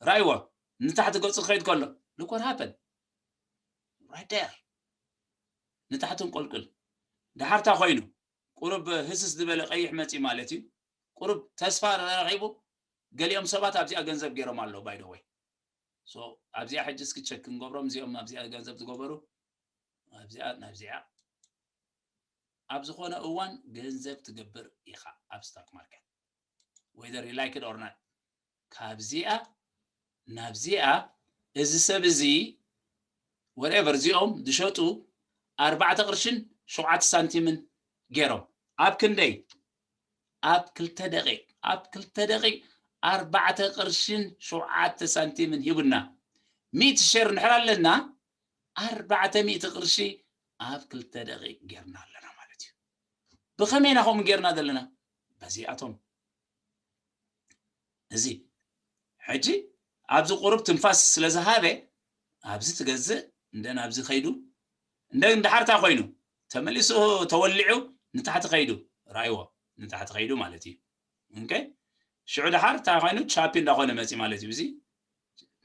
ራይዎ ንታሕቲ ገጹ ክኸይድ ከሎ፣ look what happened right there። ንታሕቲ እንቆልቁል። ድሓርታ ኮይኑ ቁሩብ ህስስ ዝበለ ቀይሕ መጺ ማለት እዩ። ቁሩብ ተስፋ ረኺቡ። ገሊኦም ሰባት ኣብዚኣ ገንዘብ ገይሮም ኣለዉ። By the way፣ so ኣብዚኣ ሕጂ እስኪ check ክንገብሮም፣ እዚኦም ኣብዚኣ ገንዘብ ዝገበሩ፣ ኣብዚኣ ናብዚኣ። ኣብ ዝኾነ እዋን ገንዘብ ትገብር ኢኻ ኣብ stock market, whether you like it or not። ካብዚኣ ናብዚኣ፣ እዚ ሰብ እዚ whatever እዚኦም ዝሸጡ ኣርባዕተ ቅርሽን ሸውዓተ ሳንቲምን ገይሮም። ኣብ ክንደይ? ኣብ ክልተ ደቂቕ፣ ኣብ ክልተ ደቂቕ ኣርባዕተ ቅርሽን ሸውዓተ ሳንቲምን ሂቡና። ሚእቲ share እንድሕር ኣለና፣ ኣርባዕተ ሚእቲ ቅርሺ ኣብ ክልተ ደቂቕ ጌርና ኣለና ማለት እዩ። ብኸመይ ኢና ከምኡ ጌርና ዘለና? በዚኣቶም። እዚ ሕጂ ኣብዚ ቁሩብ ትንፋስ ስለ ዝሃበ፣ ኣብዚ ትገዝእ፣ እንደ ናብዚ ከይዱ፣ እንደ እንድሓር እንታይ ኮይኑ? ተመሊሱ ተወሊዑ ንታሕቲ ከይዱ፣ ራእይዎ፣ ንታሕቲ ከይዱ ማለት እዩ። Okay? ሽዑ ድሓር እንታይ ኮይኑ? ቻፒ እንዳኾነ መጺ ማለት እዩ። እዚ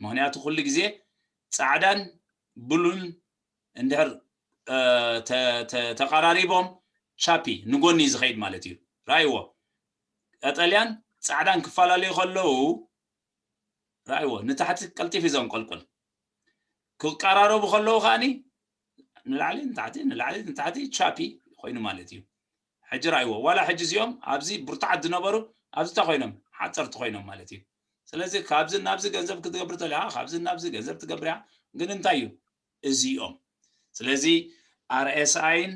ምክንያቱ ኩሉ ግዜ ጻዕዳን ብሉን እንድሕር ተቐራሪቦም ቻፒ ንጎኒ ዝኸይድ ማለት እዩ። ራእይዎ፣ ቀጠልያን ጻዕዳን ክፈላለዩ ከለዉ፣ ራእይዎ፣ ንታሕቲ ቀልጢፍ እዩ ዘንቆልቁል። ክቀራረቡ ከለዉ ከዓኒ ንላዕሊ ንታሕቲ፣ ንላዕሊ ንታሕቲ ቻፒ ኮይኑ ማለት እዩ። ሕጂ ራእይዎ፣ ዋላ ሕጂ እዚኦም ኣብዚ ብርቱዓት ዝነበሩ ኣብዚ እንታይ ኮይኖም? ሓፀርቲ ኮይኖም ማለት እዩ። ስለዚ ካብዚ ናብዚ ገንዘብ ክትገብር ተለካ ካብዚ ናብዚ ገንዘብ ትገብር እያ። ግን እንታይ እዩ እዚኦም? ስለዚ RSI ን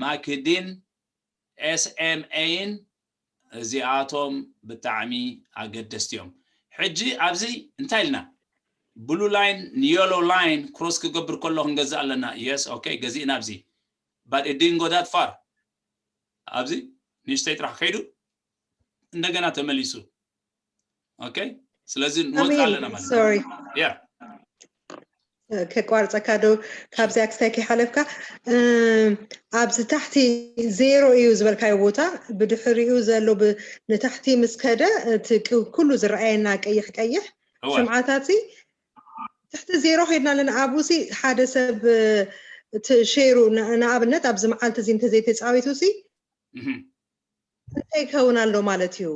ማክዲን SMA ን እዚኣቶም ብጣዕሚ ኣገደስቲ እዮም። ሕጂ ኣብዚ እንታይ ኢልና? Blue line ን yellow line cross ክገብር ከሎ ክንገዝእ ኣለና። Yes, okay፣ ገዚእና ኣብዚ። But it didn't go that far። ኣብዚ ንእሽተይ ጥራሕ ከይዱ እንደገና ተመሊሱ። Okay፣ ስለዚ ንወፅእ ኣለና ማለት። Sorry፣ Yeah። ከቋርፀካ ዶ? ካብዚኣ ክስታይ ከይሓለፍካ፣ እም፣ ኣብዚ ታሕቲ ዜሮ እዩ ዝበልካዮ ቦታ፣ ብድሕሪኡ ዘሎ ብ-፣ ንታሕቲ ምስ ከደ እቲ ቅ-፣ ኩሉ ዝረኣየና ቀይሕ ቀይሕ እወ። ሽምዓታት ሲ ትሕቲ ዜሮ ከይድና ኣለና። ኣብኡ ሲ ሓደ ሰብ፣ እ፣ እቲ ሼሩ ን-፣ ንኣብነት ኣብዚ መዓልቲ እዚ እንተዘይተፃዊቱ ሲ እህም። እንታይ ይከውን ኣሎ ማለት እዩ?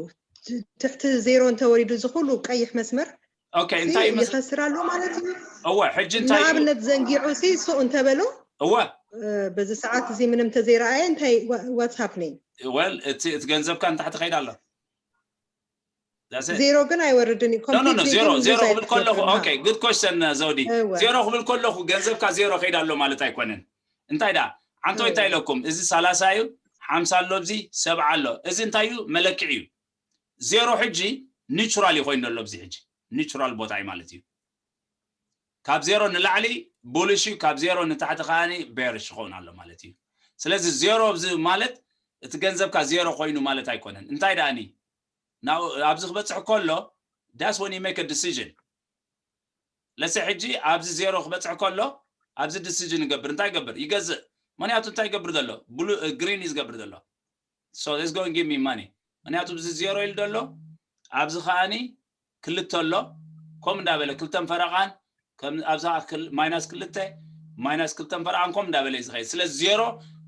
ት-፣ ትሕቲ ዜሮ እንተወሪዱ እዚ ኩሉ ቀይሕ መስመር Okay፣ እንታይ ይመስል? ይኸስር ኣሎ ማለት እዩ። እወ፣ ሕጂ እንታይ እዩ? ንኣብነት ዘንጊዑ ሲ ሱቕ እንተበሎ፣ እወ፣ እ፣ በዚ ሰዓት እዚ ምንም ተዘይረኣየ እንታይ what's happening? Well፣ እቲ እቲ ገንዘብካ ንታሕቲ ከይድ ኣሎ። That's it። ዜሮ ግን ኣይወርድን እዩ። No, no, no፣ Completely ዜሮ ግን ዜሮ ብዙ ክብል ከለኹ ኣይትገብርና። Okay፣ good question፣ ዘውዲ። እወ። ዜሮ ክብል ከለኹ ገንዘብካ ዜሮ ከይድ ኣሎ ማለት ኣይኮነን። እንታይ ደኣ? ዓንቶ እወ። እንታይ ኢለኩም? እዚ ሰላሳ እዩ፣ ሓምሳ ኣሎ፣ ኣብዚ ሰብዓ ኣሎ። እዚ እንታይ እዩ? መለክዒ እዩ። ዜሮ ሕጂ ኒቹራል እዩ ኮይኑ ዘሎ፣ ኣብዚ ሕጂ ኒቹራል ቦታ እዩ ማለት እዩ። ካብ ዜሮ ንላዕሊ ቡሊሽ እዩ፣ ካብ ዜሮ ንታሕቲ ከዓኒ ቤሪሽ ይኸውን ኣሎ ማለት እዩ። ስለዚ ዜሮ ኣብዚ ማለት እቲ ገንዘብካ ዜሮ ኮይኑ ማለት ኣይኮነን። እንታይ ደኣኒ? ናብኡ፣ ኣብዚ ክበፅሕ ከሎ፣ that's when you make a decision። ለሰ ሕጂ ኣብዚ ዜሮ ክበፅሕ ከሎ፣ ኣብዚ ዲሲዥን ይገብር። እንታይ ይገብር? ይገዝእ። ምክንያቱ እንታይ ይገብር ዘሎ? ብሉ-፣ ግሪን እዩ ዝገብር ዘሎ። So it's going give me money። ምክንያቱ እዚ ዜሮ ኢሉ ዘሎ፣ ኣብዚ ከዓኒ ክልተ ኣሎ። ከም እንዳበለ ክልተን ፈረቓን፣ ከም ኣብዛ ክል-፣ ማይናስ ክልተ፣ ማይናስ ክልተን ፈረቓን ከም እንዳበለ እዩ ዝኸይድ። ስለዚ ዜሮ፣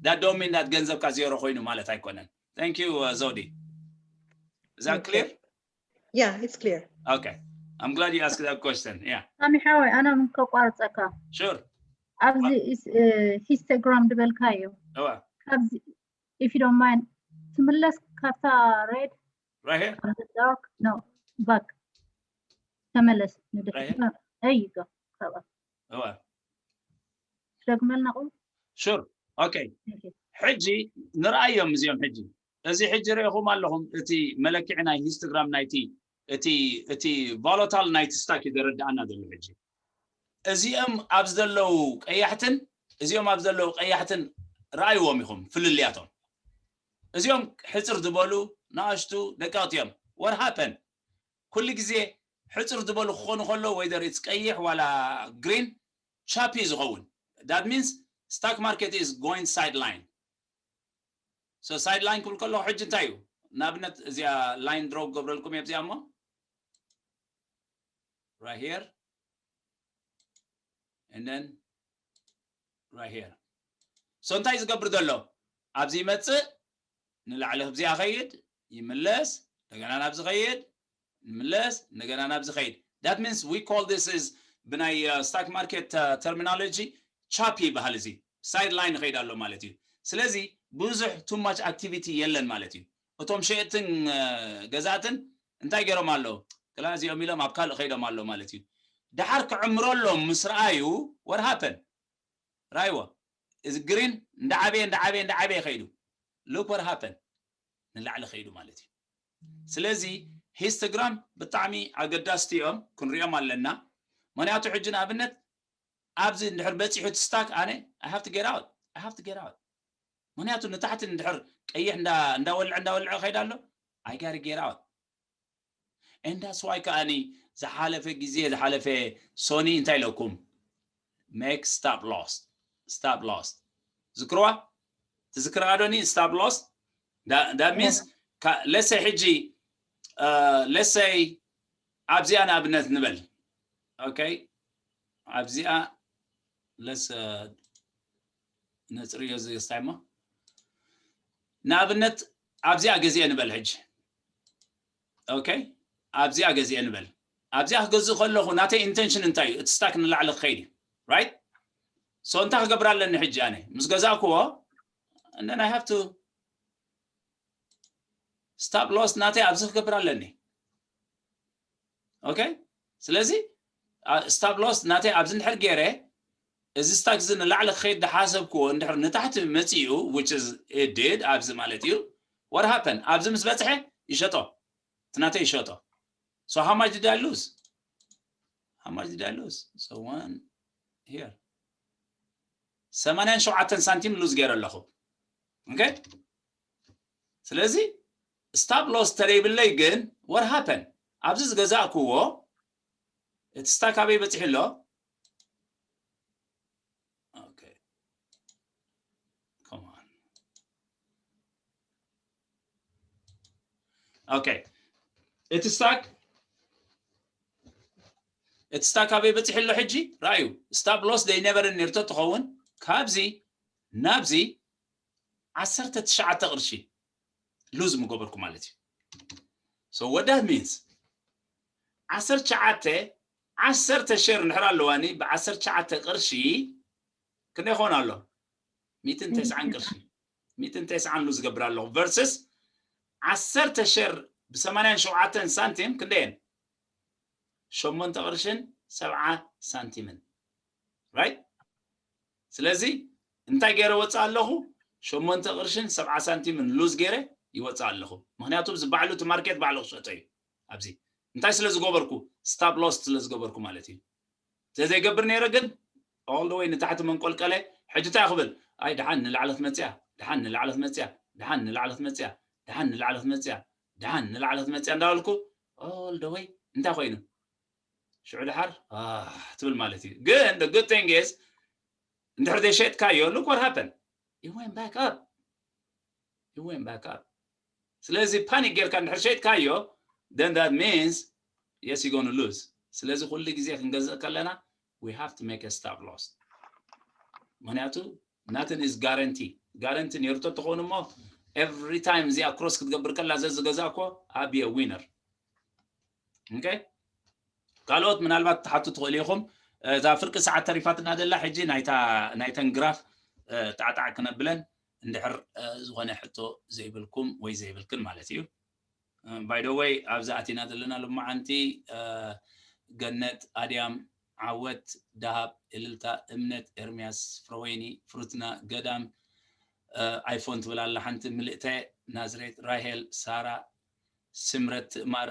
that don't mean that ገንዘብካ ዜሮ ኮይኑ ማለት ኣይኮነን። Thank you፣ uh፣ ዘውዲ። Is that Okay። Clear? Yeah, it's clear። Okay. I'm glad you asked that question. Yeah. ሳሚ ሓወይ፣ ኣነ ምን ከቋርፀካ። Sure. ኣብዚ ኢስ-፣ እ፣ ሂስቶግራም ድበልካዮ። እዋ። ካብዚ፣ if you don't mind፣ ትምለስ ካብታ ሬድ፣ Right here? ካብዚ ዳርክ፣ no፣ ባክ። ተመለስ፣ ንድሕሪት። Right here? There you go። ካብኣ። እዋ። ትደግመልና ቁም? Sure. Okay። Thank you። ሕጂ ንርኣዮም እዚኦም ሕጂ። እዚ ሕጂ ርኢኹም ኣለኹም፣ እቲ መለክዒ ናይ ሂስቶግራም ናይቲ፣ እቲ፣ እቲ ቮላታይል ናይቲ ስታክ እዩ ዘረድኣና ዘሎ ሕጂ። እዚኦም ኣብ ዘለዉ ቀያሕትን፣ እዚኦም ኣብ ዘለዉ ቀያሕትን ረኣይዎም ኢኹም ፍልልያቶም። እዚኦም ሕፅር ዝበሉ፣ ንኣሽቱ፣ ደቀቕቲ እዮም። What happened? ኩሉ ግዜ ሕፅር ዝበሉ ክኾኑ ከለዉ፣ whether it's ቀይሕ ዋላ ግሪን፣ ቻፒ ዝኸውን። That means stock market is going sideline። So sideline ክብል ከለኹ ሕጂ እንታይ እዩ? ንኣብነት እዚኣ ላይን ድሮ ክገብረልኩም እየ ኣብዚኣ እሞ። Right here። And then right here። So እንታይ ዝገብር ዘሎ? ኣብዚ ይመፅእ፣ ንላዕሊ ኣብዚኣ ኸይድ፣ ይምለስ፣ እንደገና ናብዚ ኸይድ፣ ይምለስ፣ እንደገና ናብዚ ኸይድ። That means we call this is ብናይ፣ uh፣ ስታክ ማርኬት፣ uh፣ ተርሚኖሎጂ ቻፕ ይበሃል። እዚ ሳይድ ላይን ይኸይድ ኣሎ ማለት እዩ። ስለዚ ብዙሕ too much activity የለን ማለት እዩ። እቶም ሸየጥትን፣ uh፣ ገዛእትን እንታይ ገይሮም ኣለዉ? ክላ እዚኦም ኢሎም ኣብ ካልእ ኸይዶም ኣለዉ ማለት እዩ። ደሓር ክዕምረሎም ምስ ረኣዩ what happened? ራይዎ፣ እዚ ግሪን እንዳዓበየ፣ እንዳዓበየ፣ እንዳዓበየ ኸይዱ። Look what happened? ንላዕሊ ኸይዱ ማለት እዩ። ስለዚ ሂስቶግራም ብጣዕሚ ኣገዳስቲ እዮም፣ ክንሪኦም ኣለና። ምክንያቱ ሕጂ ንኣብነት ኣብዚ እንድሕር በፂሑ እቲ ስታክ ኣነ I have to get out። I have to get out። ምክንያቱ ንታሕቲ እንድሕር ቀይሕ እንዳ-፣ እንዳወልዐ፣ እንዳወልዐ ኸይድ ኣሎ፣ I gotta get out። And that's why ከኣኒ ዝሓለፈ ግዜ፣ ዝሓለፈ ሶኒ እንታይ ኢለኩም? Make stop loss። Stop loss። ዝክርዋ? ትዝክርዋ ዶኒ? Stop loss? That, that means፣ ካ-፣ let's say ሕጂ፣ uh፣ let's say ኣብዚኣ ንኣብነት ንበል። Okay? ኣብዚኣ let's፣ uh፣ ነፅርዮ እዚ ስታይ እሞ። ንኣብነት ኣብዚኣ ገዚአ ንበል ሕጂ። Okay? ኣብዚኣ ገዚአ ንበል። ኣብዚኣ ክገዝእ ከለኹ ናተይ ኢንቴንሽን እንታይ እዩ? እቲ ስታክ ንላዕሊ ክኸይድ እዩ። Right? So እንታይ ክገብር ኣለኒ ሕጂ ኣነ? ምስ ገዛእክዎ፣ and then I have to stop loss ናተይ ኣብዚ ክገብር ኣለኒ። okay ስለዚ stop loss ናተይ ኣብዚ እንድሕር ገይረ እዚ stock እዚ ንላዕሊ ክኸይድ ዝሓሰብክዎ እንድሕር ንታሕቲ መፂኡ which is it did ኣብዚ ማለት እዩ what happened ኣብዚ ምስ በፅሐ ይሸጦ እቲ ናተይ ይሸጦ so how much did I lose how much did I lose so one here ሰማንያን ሸውዓተን ሳንቲም lose ገይረ ኣለኹ okay ስለዚ stop loss ተደይብለይ ግን what happened ኣብዚ ዝገዛእክዎ እቲ stock ኣበይ በፂሑ ኣሎ okay come on okay እቲ stock እቲ stock ኣበይ በፂሑ ኣሎ ሕጂ ራእዩ stop loss ደይነበረ ነርቶ ትኸውን ካብዚ ናብዚ ዓሰርተ ትሽዓተ ቅርሺ lose ምገበርኩ ማለት እዩ so what that means ዓሰርተ ትሽዓተ ዓሰርተ share እንድሕር ኣለዋኒ ብዓሰርተ ትሽዓተ ቅርሺ ክንደይ ይኸውን ኣሎ ሚእትን ተስዓን ቅርሺ ሚእትን ተስዓን lose ዝገብር ኣለኹ versus ዓሰርተ share ብሰማንያን ሸውዓተን ሳንቲም ክንደየን ሸሞንተ ቅርሽን ሰብዓ ሳንቲምን right ስለዚ እንታይ ገይረ ወፅእ ኣለኹ ሸሞንተ ቅርሽን ሰብዓ ሳንቲምን lose ገይረ ይወፅእ ኣለኹ ምክንያቱ እዚ ባዕሉ እቲ market ባዕሉ ክሸጦ እዩ ኣብዚ እንታይ ስለ ዝገበርኩ stop loss ስለ ዝገበርኩ ማለት እዩ ተዘይገብር ነይረ ግን all the way ንታሕቲ መንቆልቀለ ሕጂ እንታይ ክብል ኣይ ድሓን ንላዕለት መፅያ ድሓን ንላዕለት መፅያ ድሓን ንላዕለት መፅያ ድሓን ንላዕለት መፅያ ድሓን ንላዕለት መፅያ እንዳበልኩ all the way እንታይ ኮይኑ ሽዑ ድሓር ትብል ማለት እዩ ግን the good thing is እንድሕር ዘይሸጥካዮ look what happened it went back up it went back up ስለዚ panic ጌርካ እንድሕር ሸጥካዮ then that means yes you gonna lose ስለዚ ኩሉ ግዜ ክንገዝእ ከለና we have to make a stop loss ምክንያቱ nothing is guarantee guarantee ነይሩ ተትኾኑ እሞ every time እዚኣ cross ክትገብር ከላ ዘዝገዛ እኮ ኣብ winner okay ካልኦት ምናልባት ትሓቱ ትኽእሉ ኢኹም እዛ ፍርቂ ሰዓት ተሪፋትና ዘላ ሕጂ ናይተን ግራፍ ጣዕጣዕ ክነብለን እንድሕር ዝኾነ ሕቶ ዘይብልኩም ወይ ዘይብልክን ማለት እዩ by the way ኣብዚ ኣቲና ዘለና ልማዓንቲ ገነት ኣድያም ዓወት ደሃብ እልልታ እምነት ኤርምያስ ፍረወይኒ ፍሩትና ገዳም iPhone ትብል ኣላ ሓንቲ ምልእተ ናዝሬት ራሄል ሳራ ስምረት ትእማር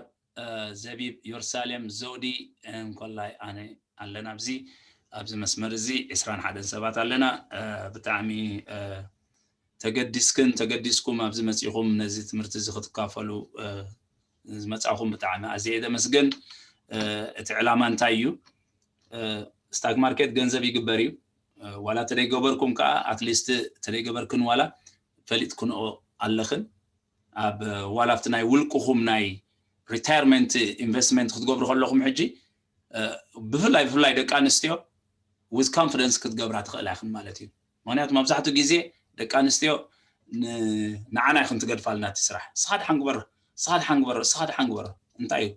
ዘቢብ ዮርሳሌም ዘውዲ እንኮላይ ኣነ ኣለና ኣብዚ ኣብዚ መስመር እዚ ዕስራን ሓደን ሰባት ኣለና ብጣዕሚ ተገዲስክን ተገዲስኩም ኣብዚ መፂኹም ነዚ ትምህርቲ እዚ ክትካፈሉ ዝመፃኹም ብጣዕሚ ኣዝየ ደመስግን እቲ ዕላማ እንታይ እዩ stock market ገንዘብ ይግበር እዩ ዋላ ተደይገበርኩም ከዓ at least ተደይገበርክን ዋላ ፈሊጥክንኦ ኣለኽን ኣብ ዋላ ኣብቲ ናይ ውልቅኹም ናይ retirement investment ክትገብሩ ከለኹም ሕጂ ብፍላይ ብፍላይ ደቂ ኣንስትዮ with confidence ክትገብራ ትኽእላ ኢኽን ማለት እዩ ምክንያቱ መብዛሕትኡ ግዜ ደቂ ኣንስትዮ ንዓና ኢኽን ትገድፋልና እቲ ስራሕ ስኻ ድሓን ግበሮ ስኻ ድሓን ግበሮ ስኻ ድሓን ግበሮ እንታይ እዩ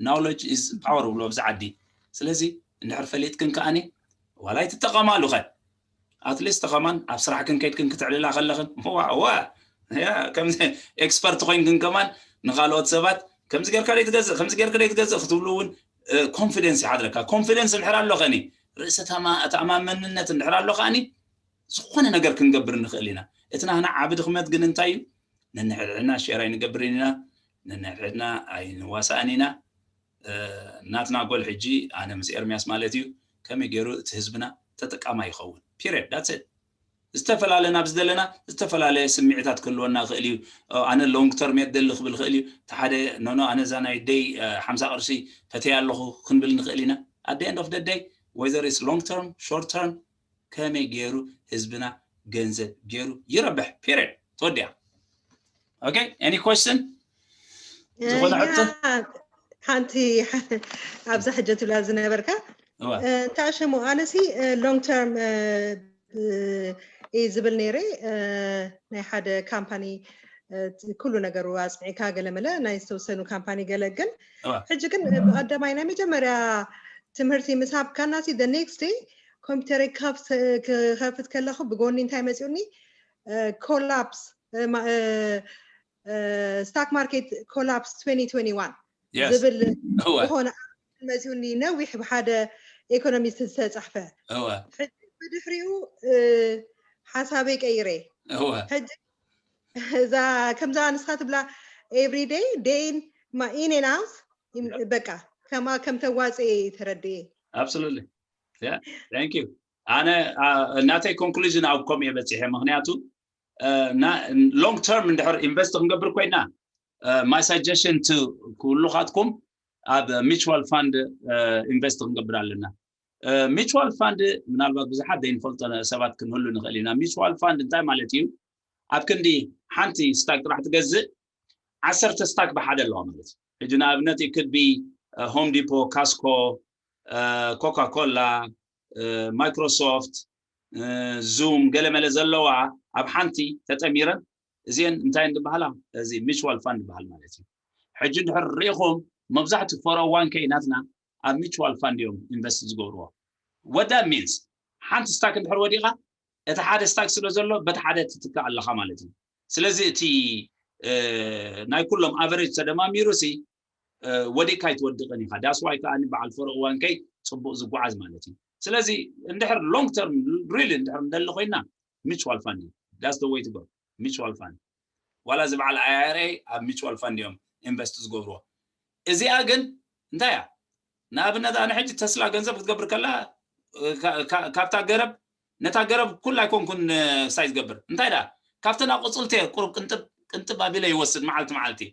knowledge is power ብሎ ኣብዚ ዓዲ ስለዚ እንድሕር ፈሊጥክን ከኣኒ ዋላ ኣይትጠቐማሉ ኸ at least ከማን ኣብ ስራሕክን ከይድክን ክትዕልላ ከለኽን ዋ ዋ ከምዚ expert ኮይንክን ከማን ንኻልኦት ሰባት ከምዚ ጌርካ ደይ ትገዝእ ከምዚ ጌርካ ደይ ትገዝእ ክትብሉ እውን confidence ይሓድረካ confidence እንድሕር ኣሎ ኸኒ ርእሰ ተኣማመንነት እንድሕር ኣሎ ከኣኒ ዝኾነ ነገር ክንገብር ንኽእል ኢና እቲ ናህና ዓቢ ድኽመት ግን እንታይ እዩ ነንሕድሕድና share ኣይንገብርን ኢና ነንሕድሕድና ኣይንዋሳእን ኢና ናትና ጎል ሕጂ ኣነ ምስ ኤርምያስ ማለት እዩ ከመይ ገይሩ እቲ ህዝብና ተጠቃማይ ይኸውን period that's it ዝተፈላለና ኣብዚ ዘለና ዝተፈላለየ ስምዒታት ክህልወና ይኽእል እዩ ኣነ long term የደሊ ክብል ይኽእል እዩ እቲ ሓደ ኖኖ ኣነ እዛ ናይ ደይ ሓምሳ ቅርሺ ፈተያ ኣለኹ ክንብል ንኽእል ኢና at the end of the day whether it's long term short term ከመይ ገይሩ ህዝብና ገንዘብ ገይሩ ይረብሕ period ተወዲኣ okay any question ዝኾነ ሕቶ ሓንቲ ኣብዛ ሕጀ ትብላ ዝነበርካ እንታይ ኣሸሙ ኣነሲ long term እዩ ዝብል ነይረ ናይ ሓደ ካምፓኒ ኩሉ ነገሩ ኣፅኒዕካ ገለመለ ናይ ዝተወሰኑ ካምፓኒ ገለ ግን ሕጂ ግን ብቀዳማይ ናይ መጀመርያ ትምህርቲ ምስ ሃብካና ሲ the next day ኮምፒተረይ ክኸፍት ከለኹ ብጎኒ እንታይ መፂኡኒ collapse stock market collapse twenty twenty-one ዝብል ዝኾነ መፅኡኒ ነዊሕ ብሓደ ኢኮኖሚስት ዝተፃሕፈ እወ ሕጂ ብድሕሪኡ ሓሳበይ ቀይረ እወ ሕጂ እዛ ከምዛ ንስኻ ትብላ everyday day in and out በቃ ከማ ከም ተዋፅእ ተረድኤ absolutely yeah thank you ኣነ ናተይ conclusion ኣብ ከምኡ እየ በፂሐ ምክንያቱ long term እንድሕር invest ክንገብር ኮይና my suggestion to ኩሉካትኩም ኣብ mutual fund invest ክንገብር ኣለና mutual fund ምናልባት ብዙሓት ዘይንፈልጦ ሰባት ክንህሉ ንኽእል ኢና mutual fund እንታይ ማለት እዩ ኣብ ክንዲ ሓንቲ stock ጥራሕ ትገዝእ ዓሰርተ stock ብሓደ ኣለዋ ማለት እዩ ሕጂ ንኣብነት could be Home Depot Costco Coca Cola Microsoft Zoom ገለመለ ዘለዋ ኣብ ሓንቲ ተጠሚረን እዚአን እንታይ እንድበሃላ እዚ mutual fund ይበሃል ማለት እዩ ሕጂ እንድሕር ርኢኹም መብዛሕትኡ four oh one k ናትና ኣብ mutual fund እዮም invest ዝገብርዎ what that means ሓንቲ stock እንድሕር ወዲቓ እቲ ሓደ stock ስለ ዘሎ በቲ ሓደ ትትካእ ኣለኻ ማለት እዩ ስለዚ እቲ ናይ ኩሎም average ተደማሚሩ ሲ ወዲቕካ ኣይትወድቕን ኢኻ that's why ከዓ በዓል four oh one k ፅቡቕ ዝጓዓዝ ማለት እዩ ስለዚ እንድሕር long term really እንድሕር እንደሊ ኮይና mutual fund እዩ that's the way to go mutual fund ዋላ እዚ በዓል I R A ኣብ mutual fund እዮም invest ዝገብርዎ እዚኣ ግን እንታይ እያ ንኣብነት ኣነ ሕጂ ተስላ ገንዘብ ክትገብር ከላ ካብታ ገረብ ነታ ገረብ ኩላ ኣይኮንኩን ሳይ ዝገብር እንታይ ዳ ካብተን ኣቆፅልቲ ቁሩብ ቅንጥብ ቅንጥብ ኣቢለ ይወስድ መዓልቲ መዓልቲ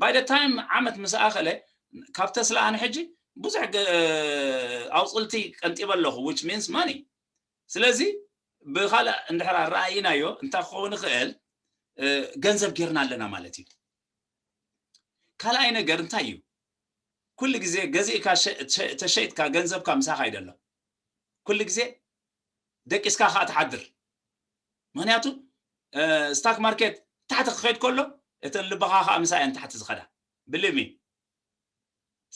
by the time ዓመት ምስ ኣኸለ ካብ ተስላ ኣነ ሕጂ ብዙሕ ኣውፅልቲ ቀንጢበ ኣለኹ which means money ስለዚ ብካልእ እንድሕር ኣረኣይናዮ እንታይ ክኸውን ይኽእል ገንዘብ ጌርና ኣለና ማለት እዩ ካልኣይ ነገር እንታይ እዩ ኩሉ ግዜ ገዚእካ ተሸይጥካ ገንዘብካ ምሳኻ ይደሎ ኩሉ ግዜ ደቂስካ ከዓ ትሓድር ምክንያቱ stock market ታሕቲ ክኸይድ ከሎ እተን ልብኻ ከዓ ምሳ እየን ታሕቲ ዝኸዳ believe me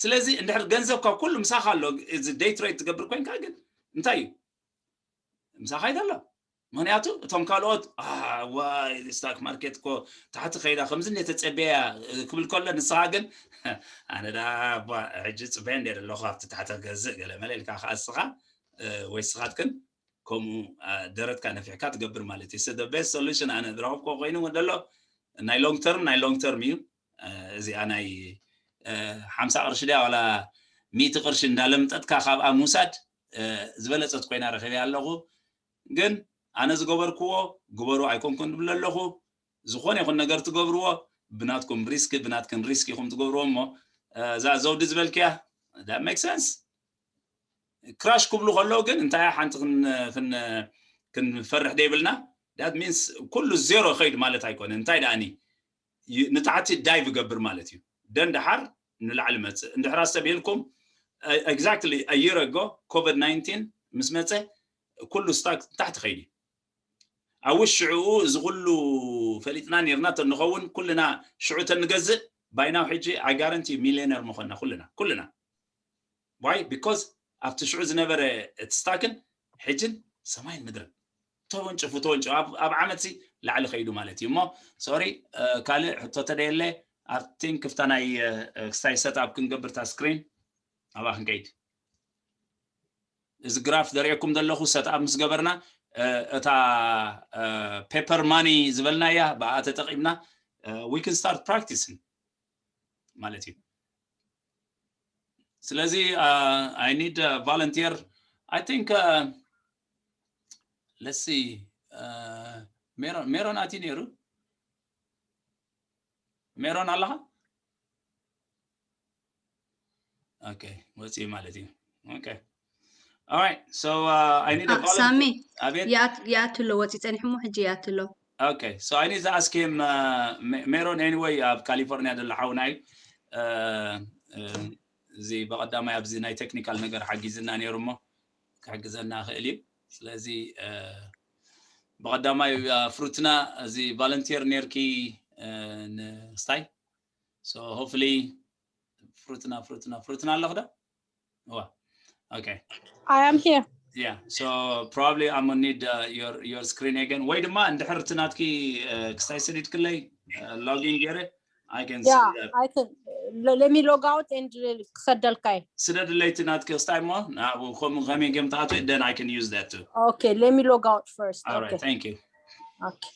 ስለዚ እንድሕር ገንዘብካ ኩሉ ምሳኻ ኣሎ እዚ day trade ትገብር ኮይንካ ግን እንታይ እዩ ምሳኻ ይደሎ ምክንያቱ እቶም ካልኦት ዋይ stock market ኮ ታሕቲ ከይዳ ከምዚ እንደ ተፀበያ ክብል ከሎ ንስኻ ግን ኣነ ዳ ሕጂ ፅበየ እንደ ኣለኹ ኣብቲ ታሕቲ ገዝእ ገለ መለ ኢልካ ከዓ እስኻ ወይ ስኻትክን ከምኡ ደረትካ ነፊሕካ ትገብር ማለት እዩ the best solution ኣነ ዝረኸብኮ ኮይኑ ደሎ ናይ long term ናይ long term እዩ እዚኣ ናይ ሓምሳ ቅርሺ ድያ ዋላ ሚእቲ ቅርሺ እንዳለምጠጥካ ካብኣ ምውሳድ ዝበለፀት ኮይና ረኺበያ ኣለኹ ግን ኣነ ዝገበርክዎ ግበሩ ኣይኮንኩን ዝብል ኣለኹ ዝኾነ ይኹን ነገር ትገብርዎ ብናትኩም risk ብናትክን risk ኢኹም ትገብርዎ እሞ እዛ ዘውዲ ዝበልክያ that make sense crash ክብሉ ከለዉ ግን እንታይ ሓንቲ ክንፈርሕ ደይብልና that means ኩሉ ዜሮ ከይድ ማለት ኣይኮነ እንታይ ደኣኒ ንታሕቲ dive ይገብር ማለት እዩ ደን ደሓር ንላዕሊ መፅእ እንድሕራ ሰብ ኢልኩም exactly a year ago covid nineteen ምስ መፀ ኩሉ stock ታሕቲ ከይዱ ኣብ ውሽዕኡ እዚ ኩሉ ፈሊጥና ነርና ተንኸውን ኩልና ሽዑ ተንገዝእ by now ሕጂ I guarantee ሚሊዮነር ምኾንና ኩልና ኩልና why because ኣብቲ ሽዑ ዝነበረ እቲ stock ን ሕጅን ሰማይን ምድርን ተወንጭፉ ተወንጭፉ ኣብ ዓመት ሲ ላዕሊ ከይዱ ማለት እዩ እሞ sorry ካልእ ሕቶ ተደየለ ኣብቲ ክፍታ ናይ ክስታይ set up ክንገብር ታ screen ኣብኣ ክንከይድ እዚ graph ዘርእየኩም ዘለኹ set up ምስ ገበርና እታ paper money ዝበልናያ ብኣ ተጠቂምና we can start practicing ማለት እዩ ስለዚ I need volunteer I think let's see ሜሮን ኣትዩ ነይሩ ሜሮን ኣለኻ okay ወፂኡ ማለት እዩ okay alright so I need a volunteer ሳሚ ኣቤት ይኣት ኣሎ ወፂ ፀኒሑ እሞ ሕጂ ይኣት ኣሎ okay so I need to ask him ሜሮን anyway ኣብ ካሊፎርኒያ ዘሎ ሓውና እዩ እዚ ብቐዳማይ ኣብዚ ናይ ቴክኒካል ነገር ሓጊዝና ነይሩ እሞ ክሕግዘና ክእል እዩ ስለዚ ብቐዳማይ ፍሩትና እዚ ቫለንቲር ነርኪ ንስታይ hopefully ፍሩትና ፍሩትና ፍሩትና ኣለኹ ዶ ዋ okay I am here. Yeah, so probably I'm gonna need uh, your your screen again. ወይ ድማ እንድሕር እቲ ናትኪ ክስታይ ሰዲድክለይ login ገይረ I can Yeah, see that. I can. Let me log out and ክሰደልካይ። ስደድለይቲ ናትኪ ክስታይ እሞ ናብኡ ከም ከመይ ከም ትኣትዊ፣ then I can use that too. Okay, let me log out first. All right, Okay. Thank you. Okay.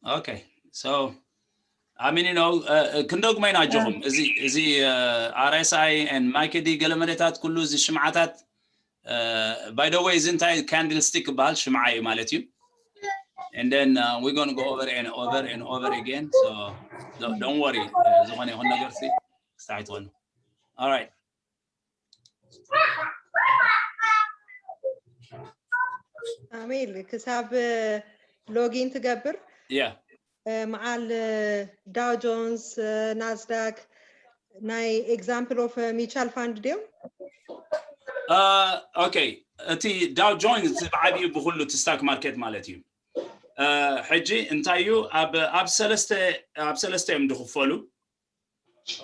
Okay, so I mean, you know, uh, ክንደግሞ ኢና ኣጆኹም። እዚ እዚ R S I and ማይክዲ ገለመለታት ኩሉ እዚ ሽምዓታት፣ by the way፣ እዚ እንታይ candlestick ይበሃል? ሽምዓ እዩ ማለት እዩ። And then uh, we're going to go over and over and over again, so don't, don't worry. Uh, ዝኾነ ይኹን ነገር ሲ ክስታይ ትኾኑ። All right. ኣሜል ክሳብ login ትገብር Yeah. መዓል Dow Jones፣ Nasdaq ናይ example of mutual fund ድዮም? Uh, okay. እቲ Dow Jones እቲ ብዓቢኡ ብኩሉ እቲ stock market ማለት እዩ። Uh, ሕጂ እንታይ እዩ ኣብ ኣብ ሰለስተ ኣብ ሰለስተ እዮም ዝኽፈሉ።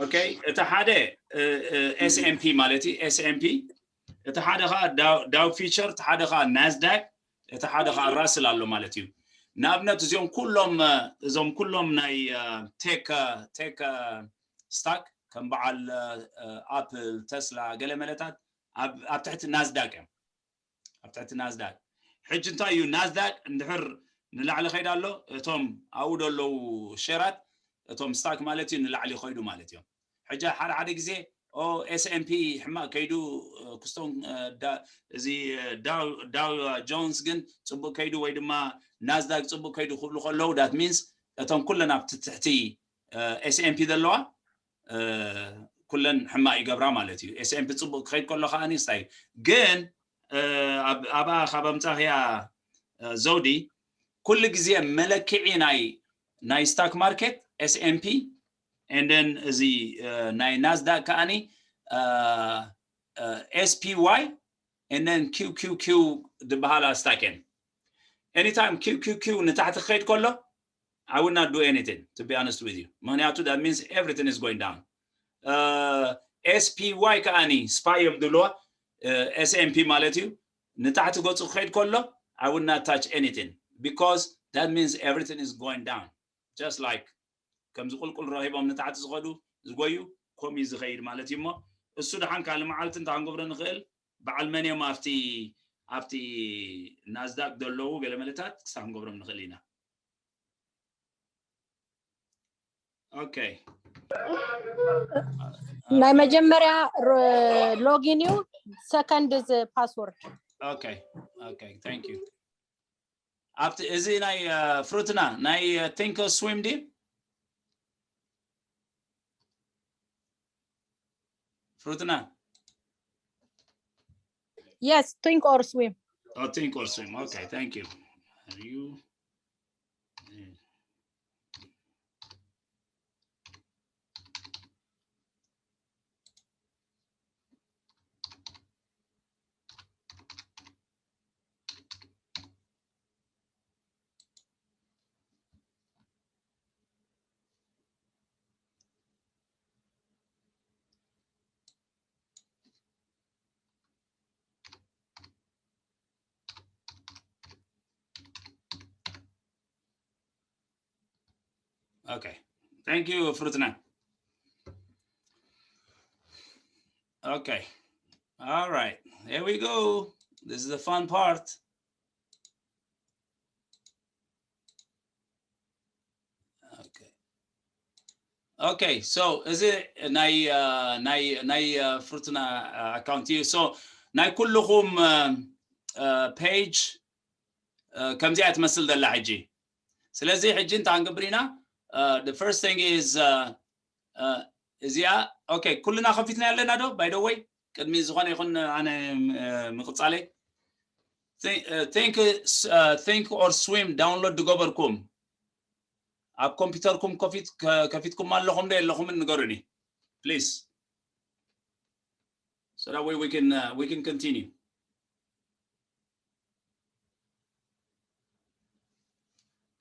Okay፣ እቲ ሓደ S and P ማለት እዩ። S and P፣ እቲ ሓደ ከዓ Dow Future፣ እቲ ሓደ ከዓ Nasdaq፣ እቲ ሓደ ከዓ Russell ኣሎ ማለት እዩ። ንኣብነት እዚኦም ኩሎም እዞም ኩሎም ናይ tech tech stock ከም በዓል Apple፣ Tesla፣ ገለመለታት ኣብ ትሕቲ Nasdaq እዮም። ኣብ ትሕቲ Nasdaq። ሕጂ እንታይ እዩ Nasdaq እንድሕር ንላዕሊ ከይዳ ኣሎ፣ እቶም ኣብኡ ዘለዉ ሸራት፣ እቶም stock ማለት እዩ ንላዕሊ ይኸይዱ ማለት እዮም። ሕጂ ሓደ ሓደ ግዜ ኦ S and P ሕማቕ ከይዱ ክስቶን እዚ Dow Jones ግን ፅቡቅ ከይዱ ወይ ድማ Nasdaq ፅቡቅ ከይዱ ክብሉ ከለዉ፣ that means እቶም ኩለን ኣብቲ ትሕቲ S and P ዘለዋ ኩለን ሕማቕ ይገብራ ማለት እዩ። S and P ፅቡቅ ክኸይድ ከሎ ከዓ ንስታይ ግን ኣብኣ ካብ ኣምፃኽያ ዘውዲ ኩሉ ግዜ መለክዒ ናይ ናይ stock market S and P and then እዚ ናይ Nasdaq ከዓኒ S P Y and then Q Q Q ዝበሃላ stock እየን። Anytime Q Q Q ንታሕቲ ክኸይድ ከሎ I would not do anything, to be honest with you. ምክንያቱ that means everything is going down. S P Y ከዓኒ spy እዮም ድብልዋ S and P ማለት እዩ። ንታሕቲ ገፁ ክኸይድ ከሎ I would not touch anything because that means everything is going down. Just like ከምዚ ቁልቁል ረኺቦም ንታሕቲ ዝኸዱ ዝጎዩ ከምኡ ዝኸይድ ማለት እዩ። እሞ እሱ ደሓን ካልእ መዓልቲ እንታይ ክንገብሮ ንኽእል? በዓል መን እዮም ኣብቲ ኣብቲ Nasdaq ዘለዉ ገለመለታት ክሳብ ክንገብሮም ንኽእል ኢና። Okay. ናይ መጀመርያ login እዩ፣ second is password። Okay. Okay, thank you. ኣብቲ እዚ ናይ ፍሩትና ናይ Thinkorswim ድዩ? ፍሩትና? Yes, Thinkorswim. Oh, Thinkorswim. Okay, thank you. Are you? Okay. Thank you, Frutna. Okay. All right. Here we go. This is the fun part. Okay. Okay, so እዚ ናይ ናይ ናይ ፍሩትና account እዩ። So ናይ ኩልኹም page ከምዚኣ ትመስል ዘላ ሕጂ። ስለዚ ሕጂ እንታይ ክንገብር ኢና? The first thing is እዚኣ። Okay, ኩልና ከፊትና ኣለና ዶ? By the way ቅድሚ ዝኾነ ይኹን ኣነ ምቕጻለይ፣ Thinkorswim download ዝገበርኩም ኣብ ኮምፒውተርኩም ከፊትኩም ኣለኹም ዶ የለኹምን ንገሩኒ please, so that way we can we can continue.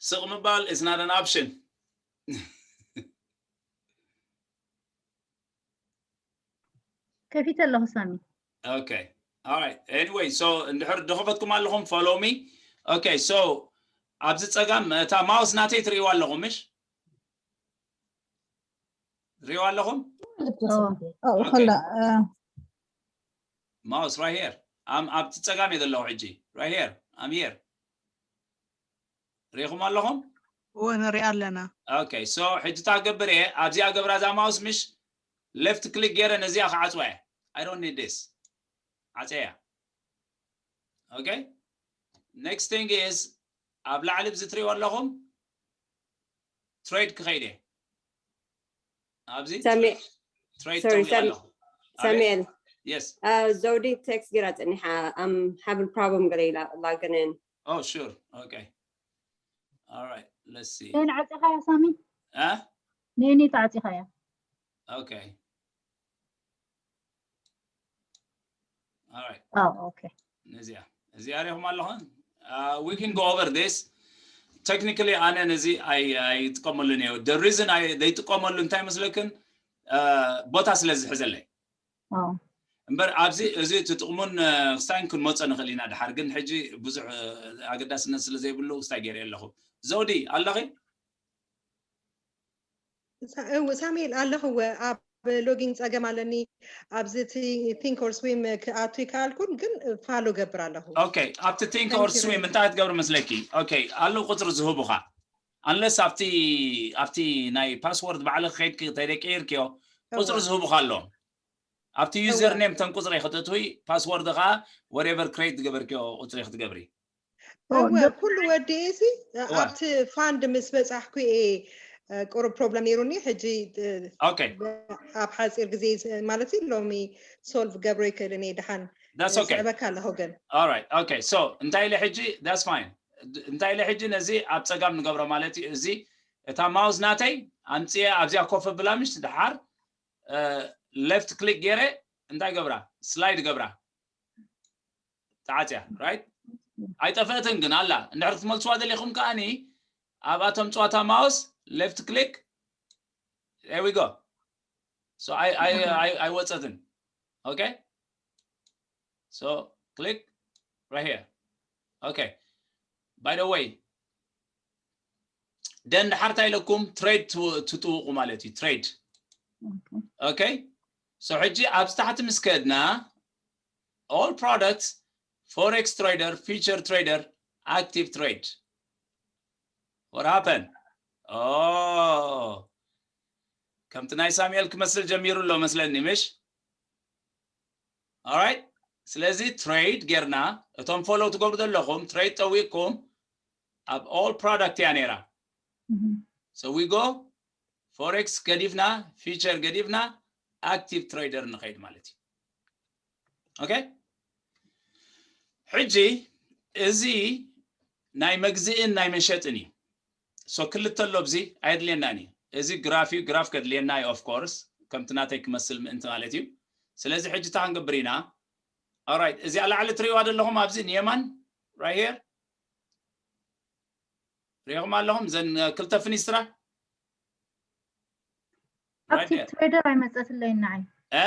ስቕ ምባል is not an option. ከፊተ ኣለኹ ሳሚ። Okay. All right. Anyway, so እንድሕር ዝኸፈትኩም ኣለኹም follow me. Okay, so ኣብዚ ጸጋም እታ ማውስ ናተይ ትርእይዋ ኣለኹም ምሽ? ትርእይዋ ኣለኹም? ኦ፣ ኦ፣ ኸላ፣ እ፣ Mouse right here. I'm ኣብቲ ጸጋም እየ ዘለኹ ሕጂ. Right here. I'm here. ሪኹም ኣለኹም? እወ፣ ንሪኣ ኣለና። Okay, so ሕጂ እንታይ ገብር እየ? ኣብዚኣ ገብራ እዛ ማውስ ምሽ left click ገይረ ነዚኣ ክዓጽዋ እየ. I don't need this. ዓጽያ። Okay? Next thing is ኣብ ላዕሊ ብዚ ትሪእዎ ኣለኹም trade ክኸይድ እየ። ኣብዚ ሳሚ- trade sorry, ጠዊቐ ሳሚ- ኣለኹ። ኣቤት? ሳሙኤል Yes. uh, ዘውዲ text ጌራ ጸኒሓ I'm having problem ገለ ኢላ login in. Oh, sure. Okay. All right. Let's see. ነን ዓፂኻያ ሳሚ? Huh? ነኒ ተዓፂኻያ? Okay. All right. Oh, okay. ነዚኣ እዚኣ ሪኹም ኣለኹም? Uh, we can go over this. Technically ኣነ ነዚ ኣይ- ኣይጥቀመሉን እየ። The reason ኣይ- ዘይጥቀመሉ እንታይ መስለክን? Uh, ቦታ ስለ ዝሕዘለይ። Oh. እምበር ኣብዚ እዚ እቲ ጥቕሙን፣ uh፣ ክስታይን ክንመጾ ንኽእል ኢና ድሓር፣ ግን ሕጂ ብዙሕ፣ uh፣ ኣገዳስነት ስለ ዘይብሉ ክስታይ ገይረ ኣለኹ። ዘውዲ ኣለኺ? ሳ- እው፣ ሳሙኤል ኣለኹ። እወ፣ ኣብ login ጸገም ኣለኒ። ኣብዚ እቲ think or swim ክኣቱ ይከኣልኩን፣ ግን follow ገብር ኣለኹ። Okay፣ ኣብቲ think or swim እንታይ ክትገብሪ መስለኪ? Okay፣ ኣሎ ቁጽሪ ዝህቡኻ። Unless ኣብቲ ኣብቲ ናይ password ባዕልኺ ከይድኪ ተደቂርክዮ ቁጽሪ እወ። ዝህቡኻ ኣለዎም። ኣብቲ እወ። Username ተን ቁጽሪ ክትእትዊ፣ password ኸኣ whatever create ዝገበርክዮ ቁጽሪ ክትገብሪ። Oh, እወ፣ the- ኩሉ ወዲኤ ሲ እወ። ኣብቲ fund ምስ በጻሕኩ እየ፣ እ፣ ቁሩብ problem ነይሩኒ። ሕጂ፣ እ፣ Okay። ብ- ኣብ ሓጺር ግዜ ስ- ማለት እዩ፣ ሎሚ solve ገብሮ ይክእል እየ። ደሓን That's okay። ስዕበካ ኣለኹ ግን። All right። Okay። So እንታይ ኢለ ሕጂ? That's fine። እንታይ ኢለ ሕጂ? ነዚ ኣብ ጸጋም ንገብሮ ማለት እዩ። እዚ እታ ማውስ ናተይ ኣምጽየ ኣብዚኣ ኮፍ ኣብላ ምሽ ድሓር፣ uh፣ left click ገይረ እንታይ ገብራ? Slide ገብራ። ተዓጽያ፣ right? ኣይጠፍአትን ግን ኣላ። እንድሕር ክትመልስዋ ደሊኹም ከኣኒ ኣብኣቶም ጸዋታ ማውስ left click. There we go. So ኣይ ኣይ ኣይ ኣይወጸትን። Okay? So click right here. Okay. By the way፣ ደን ድሓር እንታይ ኢለኩም? Trade ትው- ትጥውቑ ማለት እዩ። Trade። Okay. Okay? So ሕጂ ኣብዚ ታሕቲ ምስ ከድና all products፣ forex trader፣ future trader፣ active trade። What happened? Oh፣ ከምቲ ናይ ሳሙኤል ክመስል ጀሚሩ ኣሎ መስለኒ ምሽ? All right? ስለዚ trade ጌርና፣ እቶም follow ትገብሩ ዘለኹም trade ጠዊቕኩም ኣብ all product እያ ነይራ። Mhm. So we go forex ገዲፍና፣ future ገዲፍና፣ active trader ንኸይድ ማለት እዩ። Okay? ሕጂ እዚ ናይ መግዝእን ናይ መሸጥን እዩ። So ክልተ ኣሎ፣ ኣብዚ ኣየድልየናን እዩ። እዚ ግራፍ እዩ፣ ግራፍ ከድልየና እዩ፣ of course፣ ከምቲ ናተይ ክመስል ምእንቲ ማለት እዩ። ስለዚ ሕጂ እንታይ ክንገብር ኢና? All right፣ እዚኣ ላዕሊ ትሪእዋ ዘለኹም ኣብዚ ንየማን፣ right here፣ ሪኢኹም ኣለኹም እዘን ክልተ ፍኒስትራ? Right ኣብቲ there. Trader ኣይመፀትለይን ንዓይ። እ?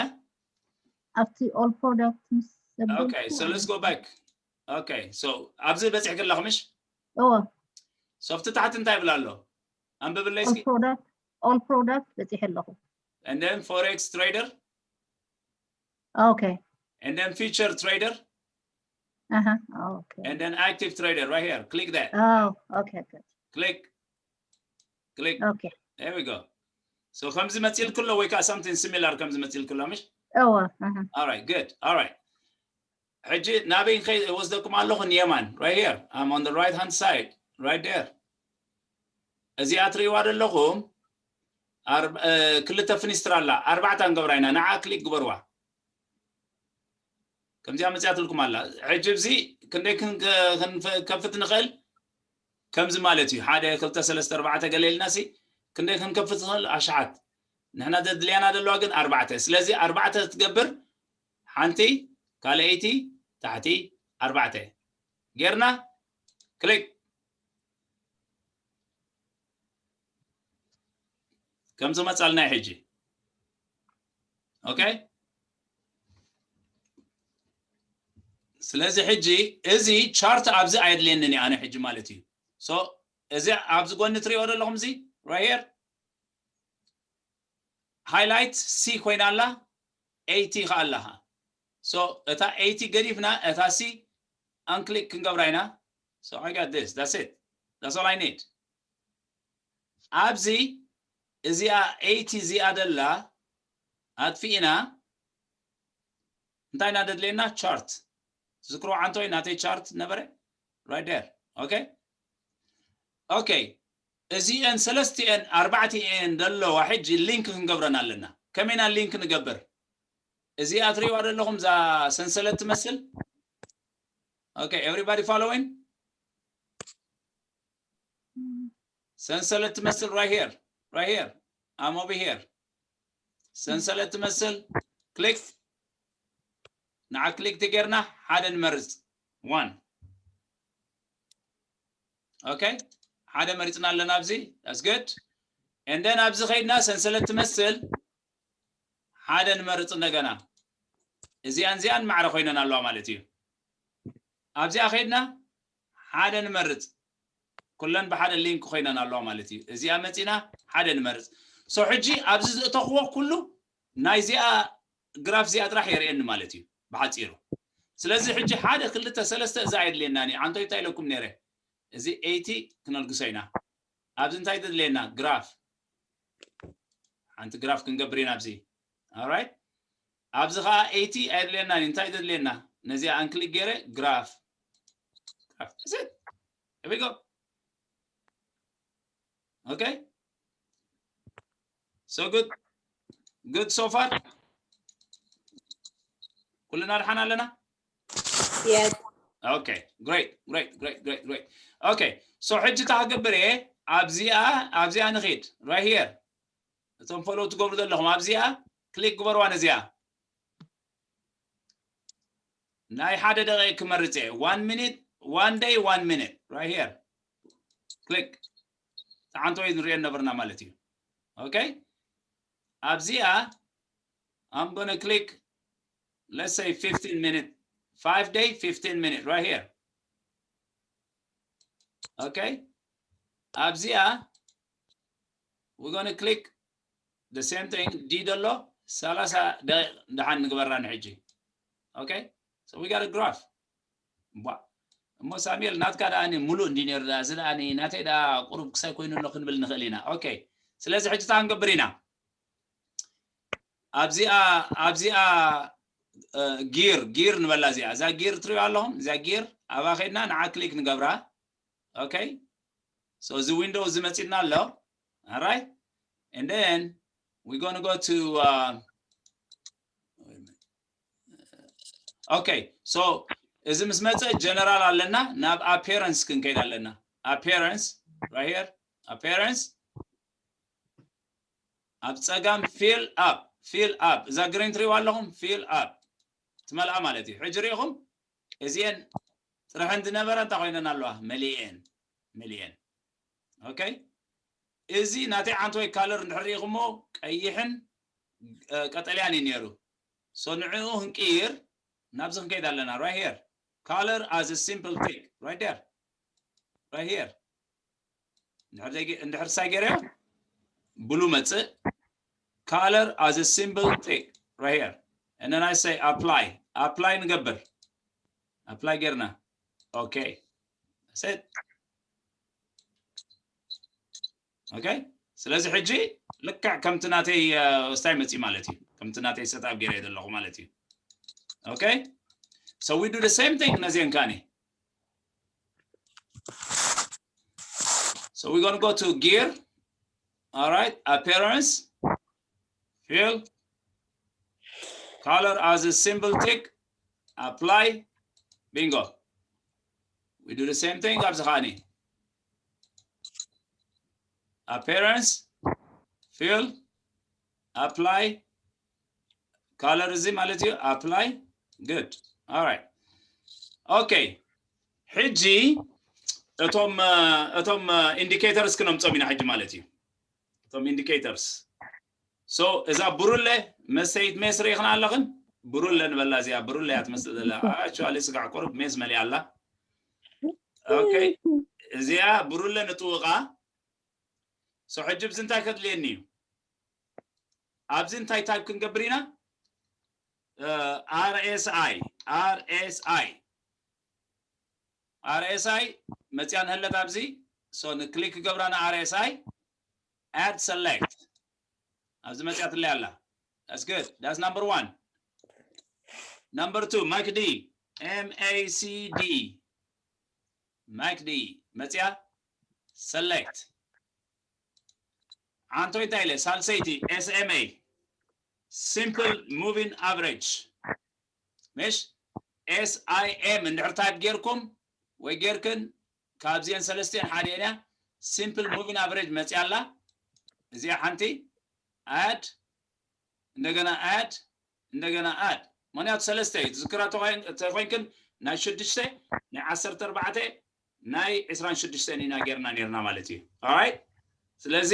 ኣብቲ all product ምስ ዘበልኩ Okay, so let's go back. Okay, so ኣብዚ በፂሕኪ ኣለኹ ምሽ? እወ፣ So ኣብቲ ታሕቲ እንታይ ይብል ኣሎ? ኣንብብለይ all እስኪ። product፣ all product በፂሐ ኣለኹ። And then forex trader, Okay. and then future trader, Uh-huh. Okay. and then active trader right here. Click that. Oh, okay, okay. Click. Click. Okay. There we go. So ከምዚ መፂልኩ ኣሎ ወይ ከዓ something similar ከምዚ መፂልኩ ኣሎ ምሽ? እወ፣ uh-huh. All right, good. All right. ሕጂ ናበይ ከይ ወስደኩም ኣለኹ? ንየማን፣ right here. I'm on the right hand side, right there. እዚኣ ትሪእዋ ዘለኹም ኣር- እ፣ ክልተ ፍኒስትራ ኣላ፣ ኣርባዕተ ንገብራ ኢና። ንዓ ክሊክ ግበርዋ። ከምዚኣ መፅያትልኩም ኣላ። ሕጂ እዚ ክንደይ ክን- ክንፈ- ከፍት ንኽእል? ከምዚ ማለት እዩ። ሓደ፣ ክልተ፣ ሰለስተ፣ ኣርባዕተ ገለ ኢልና ሲ ክንደይ ክንከፍት ንኽእል? ኣሽሓት። ንሕና ዘድልያና ዘለዋ ግን ኣርባዕተ። ስለዚ ኣርባዕተ ትገብር፣ ሓንቲ፣ ካልኣይቲ፣ ታሕቲ፣ ኣርባዕተ ጌርና ክሊክ። ከም ዝመጻልና እዩ ሕጂ። Okay? ስለዚ ሕጂ እዚ chart ኣብዚ ኣየድልየንን እዩ ኣነ ሕጂ ማለት እዩ። So እዚ ኣብዚ ጎኒ ትሪኦ ዘለኹም እዚ right here highlight C ኮይና ኣላ፣ eighty ከኣ ኣላ። So እታ eighty ገዲፍና እታ C unclick ክንገብራ ኢና። So I got this, that's it, that's all I need። ኣብዚ እዚኣ eighty እዚኣ ደላ ኣጥፊእና እንታይ ኢና ደድልየና? Chart። ትዝክርዎ ዓንቶይ ናተይ chart ነበረ right there። Okay okay፣ እዚአን ሰለስቲአን ኣርባዕቲአን ደለዋ ሕጂ link ክንገብረን ኣለና። ከመይና link ንገብር? እዚኣ ትሪእዋ ዘለኹም እዛ ሰንሰለት ትመስል? Okay, everybody following? ሰንሰለት ትመስል right here, right here, I'm over here። ሰንሰለት ትመስል click፣ ንዓ click ተጌርና ሓደ ንመርጽ። One። Okay፣ ሓደ መሪጽና ኣለና ኣብዚ። That's good። And then ኣብዚ ከይድና ሰንሰለት ትመስል ሓደ ንመርጽ እንደገና። እዚኣን እዚኣን ማዕረ ኮይነን ኣለዋ ማለት እዩ። ኣብዚኣ ከይድና ሓደ ንመርጽ። ኩለን ብሓደ link ኮይነን ኣለዋ ማለት እዩ። እዚኣ መጺና ሓደ ንመርጽ። So ሕጂ ኣብዚ ዘእተኽዎ ኩሉ ናይዚኣ ግራፍ እዚኣ ጥራሕ የርእየኒ ማለት እዩ ብሓጺሩ። ስለዚ ሕጂ ሓደ ክልተ ሰለስተ እዛ ኣየድልየናን እዩ። ዓንቶይ እንታይ ኢለኩም ነይረ? እዚ eighty ክነልግሶ ኢና። ኣብዚ እንታይ ዘድልየና? ግራፍ። ሓንቲ ግራፍ ክንገብር ኢና ኣብዚ። Alright፣ ኣብዚ ኸዓ eighty ኣየድልየናን እዩ። እንታይ ዘድልየና? ነዚኣ unclick ገይረ ግራፍ። That's it. Here we go. Okay, so good, good so far። ኩልና ደሓን ኣለና? Yes. Okay, great, great, great, great, great. Okay, so ሕጂ እንታይ ክገብር እየ? ኣብዚኣ ኣብዚኣ ንኺድ። Right here፣ እቶም follow ትገብሩ ዘለኹም ኣብዚኣ click ግበርዋ። ነዚኣ ናይ ሓደ ደቂቕ ክመርጽ እየ። One minute, one day, one minute። Right here click። ተዓንቶ ንሪኦ ነበርና ማለት እዩ። Okay፣ ኣብዚኣ I'm gonna click, let's say, fifteen minute, five day, fifteen minute, right here። Okay፣ ኣብዚኣ we're gonna click the same thing። D ደሎ ሰላሳ ደቂቕ ደሓን ንግበራ ንሕጂ። Okay፣ so we got a graph። እሞ ሳሙኤል፣ ናትካ ደኣ ሙሉእ እንዲ ነይሩ፣ እዚ ደኣ ናተይ ደኣ ቁሩብ ክሳይ ኮይኑ ኣሎ ክንብል ንኽእል ኢና። Okay፣ ስለዚ ሕጂ እንታይ ክንገብር ኢና? ኣብዚኣ ኣብዚኣ gear gear ንበላ። እዚኣ እዛ gear ትሪእዋ ኣለኹም? እዚኣ gear ኣብኣ ከይድና ንዓ click ንገብራ። Okay፣ so እዚ window እዚ መጺእና ኣሎ። Alright, and then we're gonna go to uh, okay, so እዚ ምስ መጸ general ኣለና፣ ናብ appearance ክንከይድ ኣለና። Appearance right here, appearance ኣብ ጸጋም fill up፣ fill up። እዛ green ትሪእዋ ኣለኹም? Fill up ትመልኣ ማለት እዩ። ሕጂ ሪኢኹም እዚአን ጥርሐን ዝነበረ እንታይ ኮይነን ኣለዋ? መሊኤን፣ መሊኤን። Okay፣ እዚ ናተይ ዓንቶይ color እንድሕር ሪኢኹሞ ቀይሕን ቀጠልያን እዩ ነይሩ። So ንዕኡ ክንቅይር ናብዚ ክንከይድ ኣለና። Right here, color as a simple tick right there, right here። እንድሕር ሳይ ገይረዮ ብሉ መጽእ፣ color as a simple tick right here, and then I say apply። Apply ንገብር። Apply ጌርና። Okay፣ set። Okay፣ ስለዚ ሕጂ ልክዕ ከምቲ ናተይ ስታይ መጺ ማለት እዩ። ከምቲ ናተይ setup ገይረ ዘለኹ ማለት እዩ። Okay፣ so we do the same thing ነዚአን ካኒ። So we're gonna go to gear. Alright, appearance, fill, color as a simple tick, apply, bingo። We do the same thing ኣብዚ ኸዓኒ። Appearance, fill, apply፣ color እዚ ማለት እዩ። Apply። Good. Alright, okay፣ ሕጂ እቶም እቶም indicators ክነምጾም ኢና ሕጂ ማለት እዩ። እቶም indicators። So እዛ ብሩለ መሰይት ሜስ ርኢኽና ኣለኽን? ብሩለ ንበላ እዚኣ ብሩለ እያ ትመስል ዘላ። ኣክቹዋሊ ስጋዕ ቁሩብ ሜስ መሊኣ ኣላ። ኦኬ፣ እዚኣ ብሩለ ንጥውቓ። ሶ ሕጂ ብዚ እንታይ ከድልየኒ እዩ? ኣብዚ እንታይ ታይፕ ክንገብር ኢና? RSI RSI RSI መፅያ ንህለት ኣብዚ። ሶ ንክሊክ ገብራና RSI add select ኣብዚ መፅያትለይ ኣላ። That's good. That's number one. Number two, MACD. M A C D. MACD መፅያ select። ዓንቶ እንታይ ኢለ? ሳልሰይቲ SMA simple moving average። ምሽ SIM እንድሕር ታይፕ ጌርኩም ወይ ጌርክን ካብዚአን ሰለስቲአን ሓደ እያ። Simple moving average መፅያ ኣላ። እዚኣ ሓንቲ add፣ እንደገና add፣ እንደገና add። ምክንያቱ ሰለስተ እዩ ትዝክራ ተኮይንክን ናይ ሽዱሽተ፣ ናይ ዓሰርተ ኣርባዕተ፣ ናይ ዕስራን ሽዱሽተን ኢና ጌርና ኔርና ማለት እዩ። Alright፣ ስለዚ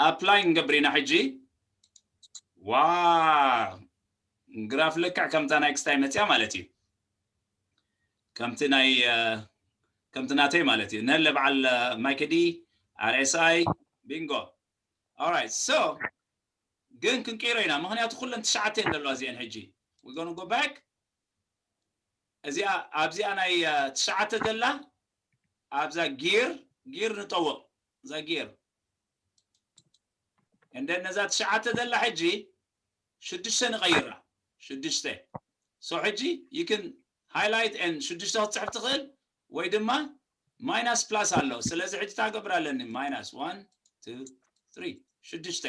apply ንገብር ኢና ሕጂ። ዋ ግራፍ ልክዕ ከምታ ናይ ክስታይ መፅያ ማለት እዩ። ከምቲ ናይ ከምቲ ናተይ ማለት እዩ። ነለ በዓል MACD RSI bingo። Alright፣ so ግን ክንቀይሮ ኢና፣ ምክንያቱ ኩለን ትሽዓተ እየን ዘለዋ እዚአን ሕጂ። We gonna go back። እዚኣ ኣብዚኣ ናይ ትሽዓተ ዘላ ኣብዛ ጊር ጊር ንጠውቕ። እዛ ጊር እንደ ነዛ ትሽዓተ ዘላ ሕጂ ሽዱሽተ ንቐይራ። ሽዱሽተ። So ሕጂ you can highlight and ሽዱሽተ ክትፅሕፍ ትኽእል ወይ ድማ ማይናስ ፕላስ ኣሎ። ስለዚ ሕጂ ታገብር ኣለኒ። Minus one two three፣ ሽዱሽተ።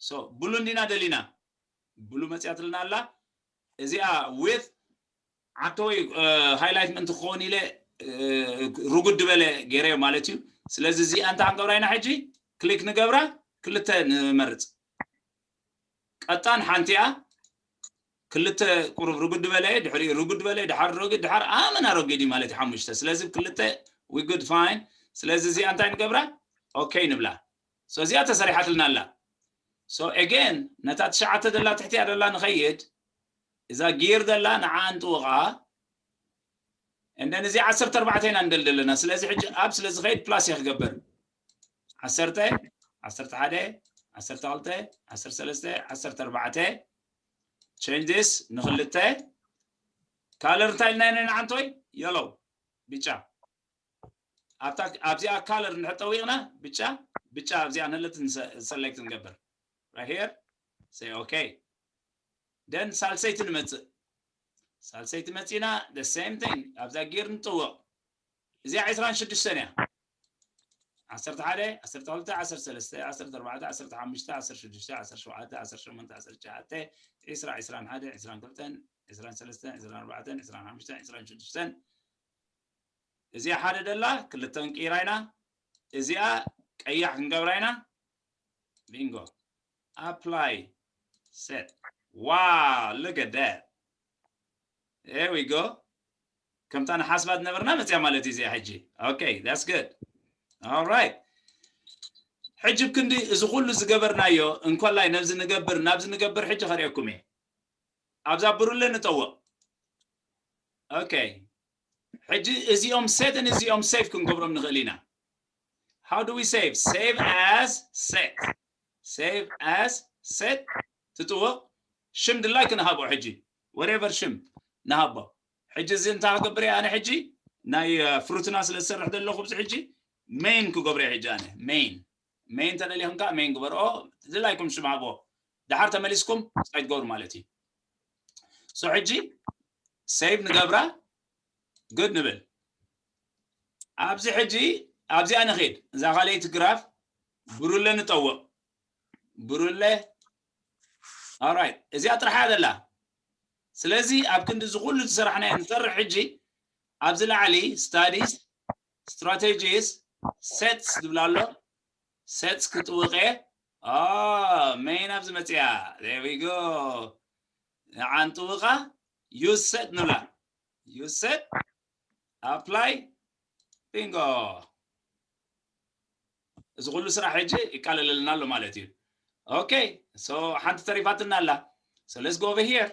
So ብሉ እንዲና ደሊና ብሉ መፅያትልና ኣላ። እዚኣ with ዓተወይ ሃይላይት ምእንቲ ክኸውን ኢለ ርጉድ ዝበለ ገይረዮ ማለት እዩ። ስለዚ እዚኣ እንታይ ክንገብራ ኢና ሕጂ? ክሊክ ንገብራ፣ ክልተ ንመርፅ። ቀጣን ሓንቲ እያ። ክልተ ቁሩብ ርጉድ ዝበለ፣ ድሕሪ ርጉድ ዝበለ፣ ድሓር ረጉድ፣ ድሓር ኣመና ረጉድ እዩ ማለት እዩ። ሓሙሽተ። ስለዚ ክልተ we good fine። ስለዚ እዚኣ እንታይ ንገብራ? ኦኬ ንብላ። So እዚኣ ተሰሪሓትልና ኣላ። So again ነታ ትሽዓተ ደላ ትሕቲያ ደላ ንኸይድ። እዛ ጊር ደላ ንዓ እንጥውቓ። እንደን እዚ ዓሰርተ ኣርባዕተ ኢና እንደልደለና። ስለዚ ሕጂ ኣብ ስለ ዝኸይድ ፕላስ እየ ክገብር። ዓሰርተ፣ ዓሰርተ ሓደ፣ ዓሰርተ ክልተ፣ ዓሰርተ ሰለስተ፣ ዓሰርተ ኣርባዕተ። Change this ንክልተ። ካለር እንታይ ኢልና ኢና ንዓንቶይ? የሎው፣ ብጫ። ኣብዚኣ ካለር እንድሕር ጠዊቕና ብጫ፣ ብጫ ኣብዚኣ ንህልት ሰሌክት ንገብር። Right here። Say okay። Then ሳልሰይቲ ንመፅእ። ሳልሰይቲ መፂና the same thing ኣብዛ ጊር ንጥውቕ። እዚኣ ዕስራን ሽዱሽተን እያ። ዓሰርተ ሓደ፣ ዓሰርተ ክልተ፣ ዓሰርተ ሰለስተ፣ ዓሰርተ ኣርባዕተ፣ ዓሰርተ ሓሙሽተ፣ ዓሰርተ ሽዱሽተ፣ ዓሰርተ ሸውዓተ፣ ዓሰርተ ሸሞንተ፣ ዓሰርተ ትሽዓተ፣ ዕስራ፣ ዕስራን ሓደ፣ ዕስራን ክልተን፣ ዕስራን ሰለስተን፣ ዕስራን ኣርባዕተን፣ ዕስራን ሓሙሽተን፣ ዕስራን ሽዱሽተን። እዚኣ ሓደ ደላ ክልተ ክንቅይራ ኢና። እዚኣ ቀያሕ ክንገብራ ኢና። Bingo። Apply። Set። Wow, look at that. There we go። ከምታ ንሓስባ ዝነበርና መፅያ ማለት እዩ እዚኣ ሕጂ። Okay, that's good. Alright። ሕጂ ብክንዲ እዚ ኩሉ ዝገበርናዮ እንኮላይ ነብዚ ንገብር ናብዚ ንገብር ሕጂ ከርእየኩም እየ። ኣብዛ ብሩለ ንጠውቕ። Okay። ሕጂ እዚኦም set ን እዚኦም save ክንገብሮም ንኽእል ኢና። How do we save? Save as set። Save as set ትጥውቕ። ሽም ድላይ ክንሃቦ ሕጂ whatever ሽም ንሃቦ። ሕጂ እዚ እንታይ ክገብር እየ ኣነ ሕጂ ናይ ፍሩትና ስለ ዝሰርሕ ዘለኹ ብዚ ሕጂ main ክገብሮ እየ ሕጂ ኣነ main። Main ተደሊኹም ከዓ main ግበርኦ። ድላይኩም ሽም ሃቦ። ድሓር ተመሊስኩም ሳይት ገብሩ ማለት እዩ። So ሕጂ save ንገብራ። Good ንብል። ኣብዚ ሕጂ ኣብዚኣ ንኺድ። እዛ ካልኣይቲ ግራፍ ብሩለ ንጠውቕ። ብሩለ። Alright፣ እዚኣ ጥራሓ ዘላ። ስለዚ ኣብ ክንዲ እዚ ኩሉ ዝሰራሕናዮ ንሰርሕ ሕጂ ኣብዚ ላዕሊ studies፣ strategies፣ sets ዝብል ኣሎ። Sets ክጥውቐ። Main ኣብዚ መፅያ። There we go። ንዓን ጥውቓ። Use set ንብላ። Use set። Apply። Bingo። እዚ ኩሉ ስራሕ ሕጂ ይቃለለልና ኣሎ ማለት እዩ። Okay። So ሓንቲ ተሪፋትና ኣላ። So let's go over here።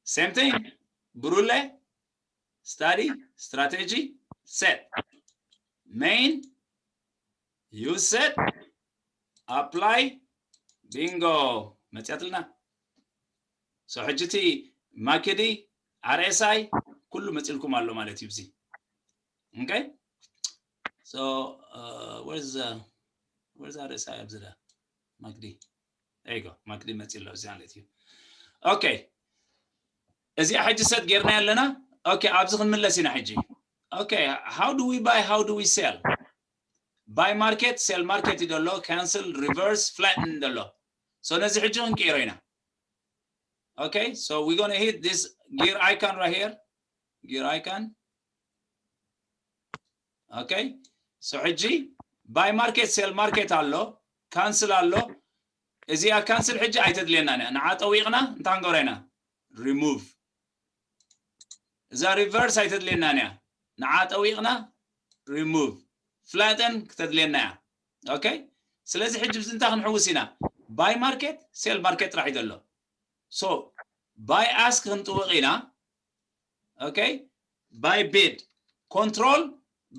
Same thing. ብሩለ study strategy set main use set apply bingo መፅያትልና። So ሕጂ እቲ ማክዲ RSI ኩሉ መፅልኩም ኣሎ ማለት እዩ። እዚ okay so uh, where's uh, where's RSI ኣብዚ ዳ ማክዲ there you go ማክዲ መፂ ኣሎ እዚ ማለት እዩ። Okay እዚኣ ሕጂ set ጌርና ኣለና። Okay ኣብዚ ክንምለስ ኢና ሕጂ። Okay how do we buy how do we sell? Buy market sell market እዩ ዘሎ cancel reverse flatten ዘሎ። So ነዚ ሕጂ ክንቀይሮ ኢና። Okay so we're gonna hit this gear icon right here gear icon okay so ሕጂ buy market sell market ኣሎ cancel ኣሎ። እዚኣ cancel ሕጂ ኣይተድልየናን እያ። ንዓ ጠዊቕና እንታይ ክንገብራ ኢና? Remove እዛ reverse ኣይተድልየናን እያ። ንዓ ጠዊቕና remove flatten ክተድልየና እያ። Okay ስለዚ ሕጂ ብዚ እንታይ ክንሕውስ ኢና? Buy market sell market ጥራሕ እዩ ዘሎ። So buy ask ክንጥውቕ ኢና። Okay buy bid control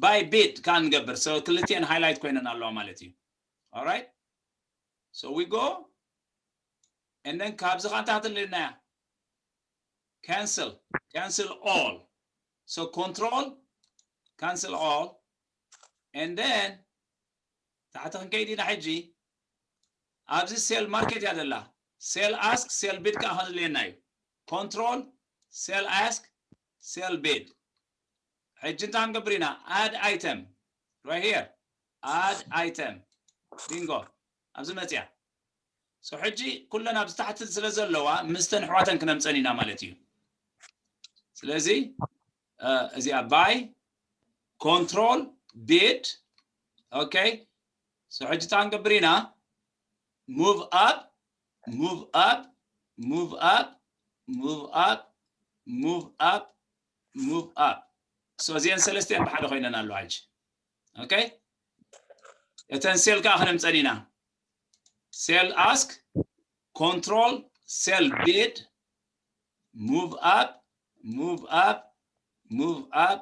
buy bid ከዓ ንገብር። So ክልቲኤን highlight ኮይነን ኣለዋ ማለት እዩ። Alright so we go and then ካብዚ ከዓ እንታይ ክትልልና እያ? Cancel cancel all so control cancel all and then ታሕቲ ክንከይድ ኢና ሕጂ። ኣብዚ sell market እያ ዘላ። Sell ask sell bid ከዓ ከድልየና እዩ። Control sell ask sell bid ሕጂ እንታይ ክንገብር ኢና? Add item right here add item bingo ኣብዚ መፅያ። So ሕጂ ኩለን ኣብዚ ታሕቲ ስለ ዘለዋ ምስተን ኣሕዋተን ክነምፀን ኢና ማለት እዩ። ስለዚ እዚኣ buy control bid okay so ሕጂ እንታይ ክንገብር ኢና? Move up move up move up move up move up move up so እዚአን ሰለስቲአን ብሓደ ኮይነን ኣለዋ ሕጂ። Okay እተን sell ከዓ ክነምፀን ኢና። Sell ask control sell bid move up move up move up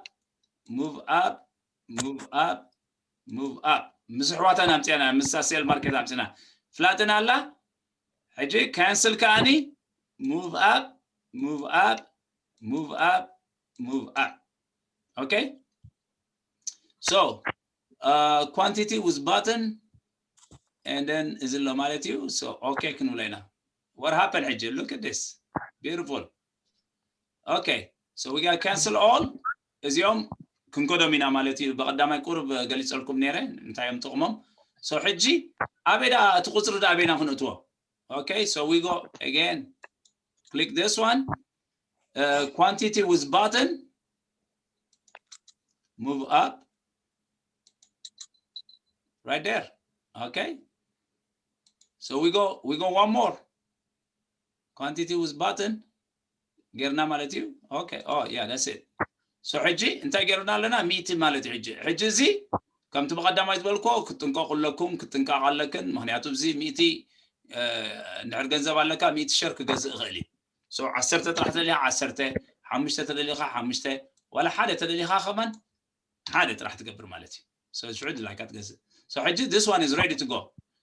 move up move up move up ምስ ኣሕዋተን ኣምፅኣና ምስታ sell market ኣምፅና flatten ኣላ። ሕጂ cancel ከዓኒ move up move up move up move up okay so uh, quantity with button and then እዚ ኣሎ ማለት እዩ። So okay ክንብሎ ኢና። What happened ሕጂ? Look at this beautiful okay so we got cancel all እዚኦም ክንከዶም ኢና ማለት እዩ። ብቀዳማይ ቁሩብ ገሊፀልኩም ነይረ እንታይ እዮም ጥቕሞም። So ሕጂ ኣበይ ደኣ እቲ ቁፅሪ ደኣ ኣበይና ክንእትዎ? Okay so we go again click this one uh, quantity with button move up right there okay so we go we go one more quantity with button ጌርና ማለት እዩ። Okay oh yeah that's it so ሕጂ እንታይ ጌርና ኣለና? ሚእቲ ማለት እዩ። ሕጂ ሕጂ እዚ ከምቲ ብቀዳማይ ዝበልኮ ክትጥንቀቁ ኣለኩም ክትጥንቀቅ ኣለክን ምክንያቱ እዚ ሚእቲ እንድሕር ገንዘብ ኣለካ ሚእቲ share ክገዝእ ይኽእል እዩ። So ዓሰርተ ጥራሕ ተደሊኻ ዓሰርተ ሓሙሽተ ተደሊኻ ሓሙሽተ ዋላ ሓደ ተደሊኻ ከማን ሓደ ጥራሕ ትገብር ማለት እዩ። So ሽዑ ድላይካ ትገዝእ። So ሕጂ this one is ready to go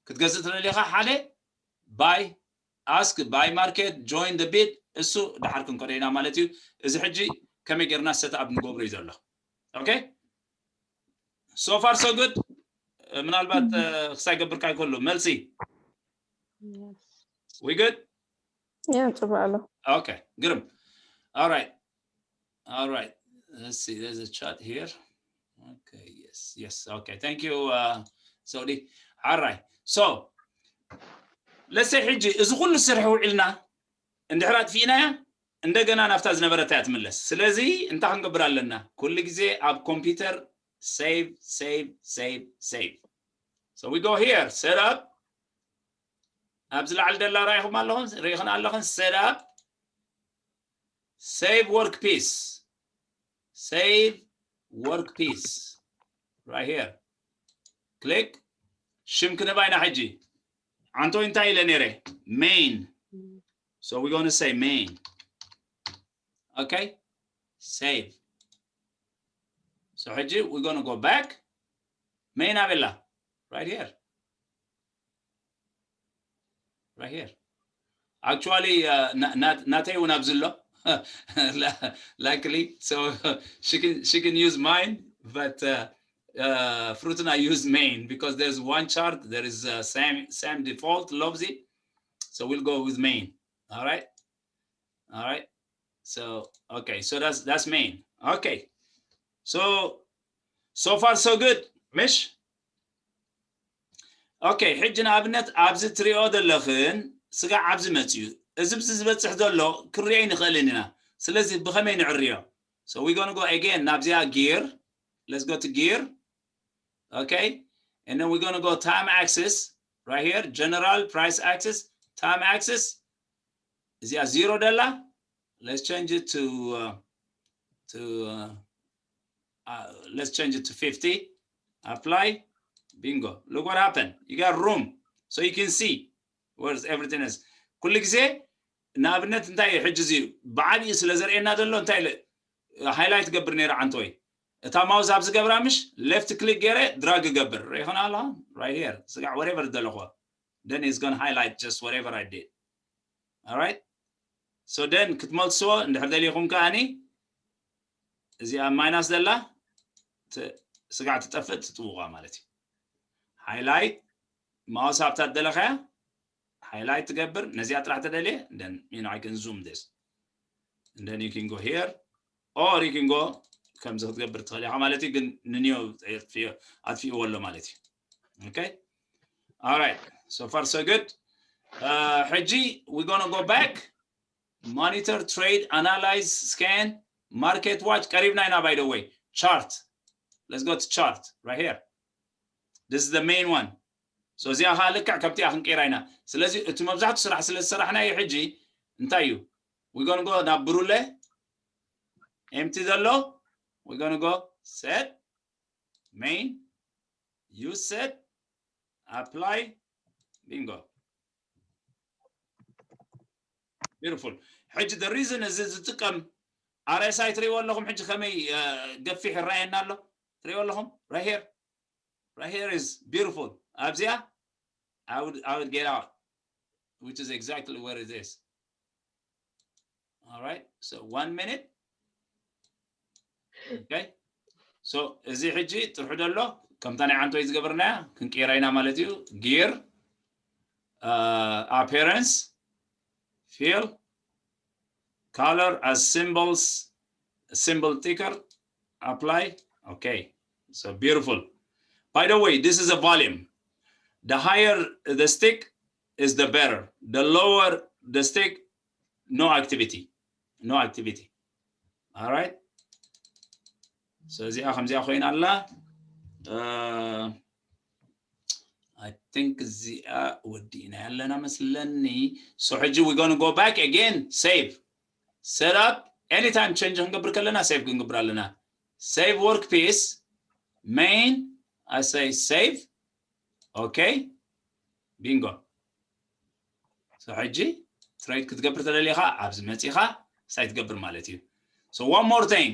ክትገዝእ ተደሊኻ ሓደ buy ask buy market join the bid እሱ ድሓር ክንከዶ ኢና ማለት እዩ። እዚ ሕጂ ከመይ ጌርና set up ንገብሮ እዩ ዘሎ። Okay so far so good ምናልባት ክሳይ ገብርካ ይከሉ መልሲ we good yeah ጽቡቅ ኣሎ okay ግርም all right all right let's see there's a chat here okay yes yes okay thank you uh, Saudi all right so let's say ሕጂ እዚ ኩሉ ስርሒ ውዒልና እንድሕር ኣጥፊእናያ እንደገና ናብታ ዝነበረት እያ ትምለስ። ስለዚ እንታይ ክንገብር ኣለና? ኩሉ ግዜ ኣብ ኮምፒውተር save save save save so we go here set up ኣብዚ ላዕሊ ደላ ራኢኹም ኣለኹም ሪኢኽን ኣለኽን set up save work piece save work piece right here click ሽም ክንባ ኢና ሕጂ ኣንቶ እንታይ ኢለ ነይረ main So we're going to say main. Okay? Save. So ሕጂ we're going to go back. Main ኣበላ? Right here. Right here. Actually, uh, na- na- ናተይ እውን ኣብዚ ኣሎ. Luckily, so she can she can use mine, but uh, uh, Frutna use main because there's one chart. There is uh, same same default Lobzi, so we'll go with main. All right, all right. So okay, so that's that's main. Okay, so so far so good, ምሽ? Okay, ሕጂ ንኣብነት ኣብዚ ትሪኦ ዘለኽን ስጋዕ ኣብዚ መፅዩ፣ እዚ ብዚ ዝበፅሕ ዘሎ ክርዮ ይንኽእልን ኢና። ስለዚ ብኸመይ ንዕርዮ? So we're gonna go again ናብዚኣ gear. Let's go to gear. Okay, and then we're gonna go time axis right here, general price axis, time axis. እዚኣ ዜሮ ደላ? Let's change it to uh, to uh, uh, let's change it to fifty. Apply. Bingo. Look what happened. You got room. So you can see where's everything is. ኩሉ ግዜ ንኣብነት እንታይ እዩ ሕጂ እዚ ብዓብዩ ስለ ዘርእየና ዘሎ እንታይ ኢለ ሃይላይት ገብር ነይረ ዓንተወይ። እታ ማውዝ ኣብ ዝገብራ ምሽ ሌፍት ክሊክ ገይረ ድራግ ገብር ርኢኹና ኣለኹም። Right here ስጋዕ whatever ዝደለኹዎ then it's gonna highlight just whatever I did. All right, so then ክትመልስዎ እንድሕር ደሊኹም ከኣኒ እዚኣ ማይናስ ዘላ ት- ስጋዕ ትጠፍእ ትጥውቋ ማለት እዩ። ሃይላይት ማውስ ኣብታ ደለኸያ ሃይላይት ትገብር ነዚኣ ጥራሕ ተደልየ then you know I can zoom this and then you can go here or you can go ከምዚ ክትገብር ትኽእል ኢኻ ማለት እዩ። ግን ንኒዮ ኣጥፍእዎ ኣሎ ማለት እዩ። Okay, all right, so far so good. Uh, ሕጂ we're gonna go back, monitor, trade, analyze, scan, market watch. ቀሪብና ኢና by the way. Chart. Let's go to chart right here. This is the main one. So እዚኣ ከዓ ልክዕ ከምቲኣ ክንቀይራ ኢና። ስለዚ እቲ መብዛሕቱ ስራሕ ስለ ዝሰራሕናዮ ሕጂ እንታይ እዩ? We're gonna go ናብ ብሩለ empty ዘሎ we're gonna go set main, use set, apply. Bingo. Beautiful. ሕጂ the reason እዚ ዝጥቀም RSI ትሪእዎ ኣለኹም ሕጂ ከመይ ገፊሕ ይረኣየና ኣሎ ትሪእዎ ኣለኹም? Right here, right here is beautiful. ኣብዚኣ I would I would get out, which is exactly what it is. All right, so one minute. Okay, so እዚ ሕጂ ጥርሑ ደሎ ከምታ ናይ ዓንቶይ ዝገበርናያ ክንቀይራ ኢና ማለት እዩ። Gear, appearance, fill, color as symbols, symbol ticker, apply. Okay, so beautiful. By the way, this is a volume. The higher the stick is the better. The lower the stick, no activity. No activity. All right, so እዚኣ ከምዚኣ ኮይና ኣላ። I think እዚኣ ወዲእና ያለና መስለኒ። So ሕጂ we're gonna go back again, save, set up. Anytime change ክንገብር ከለና save ክንገብር ኣለና። Save workpiece, main, I say save. Okay, bingo. So ሕጂ ትሬድ ክትገብር ተደሊኻ ኣብዚ መፂኻ እንታይ ትገብር ማለት እዩ። So one more thing,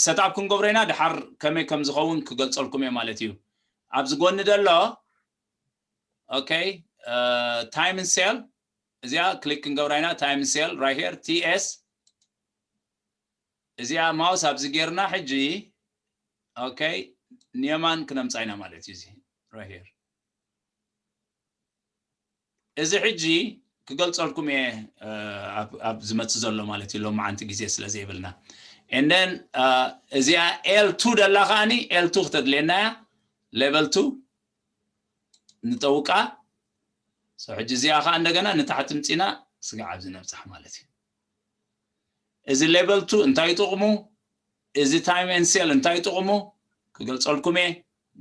set up ክንገብሮ ኢና። ድሓር ከመይ ከም ዝኸውን ክገልፀልኩም እየ ማለት እዩ። ኣብዚ ጎኒ ደሎ okay, time and sell እዚኣ ክሊክ ክንገብራ ኢና። Time and sell right here, TS። እዚኣ ማውስ ኣብዚ ጌርና ሕጂ okay ንየማን ክነምፃ ኢና ማለት እዩ። እዚ right here እዚ ሕጂ ክገልፀልኩም እየ ኣብ ዝመፅእ ዘሎ ማለት እዩ። ሎማዓንቲ ግዜ ስለ ዘይብልና and then እዚኣ L two ደላ ከዓኒ L two ክተድልየና እያ። Level two ንጠውቃ። So ሕጂ እዚኣ ከዓ እንደገና ንታሕቲ ምፂና ስጋዕ ኣብዚ ነብፃሕ ማለት እዩ። እዚ level two እንታይ ጥቕሙ፣ እዚ time and sell እንታይ ጥቕሙ ክገልፀልኩም እየ።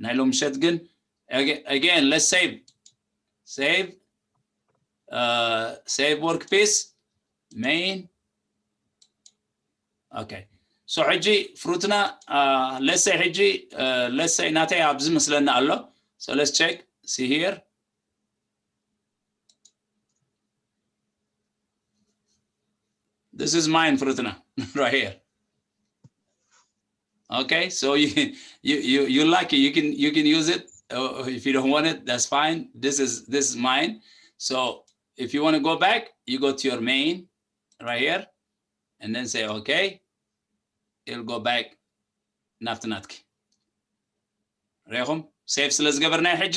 ናይ ሎም ምሸት ግን again let's save, save, save workpiece, main. Okay, so ሕጂ ፍሩትና let's say ሕጂ let's say ናተይ ኣብዚ መስለና ኣሎ። So let's check, see here. This is mine, Frutna, right here. Okay, so you you you you like it. You can you can use it. Uh, if you don't want it, that's fine. This is this is mine. So if you want to go back, you go to your main right here, and then say okay. It'll go back. ናፍትናትኪ ሪኹም save ስለ ዝገበርናዮ ሕጂ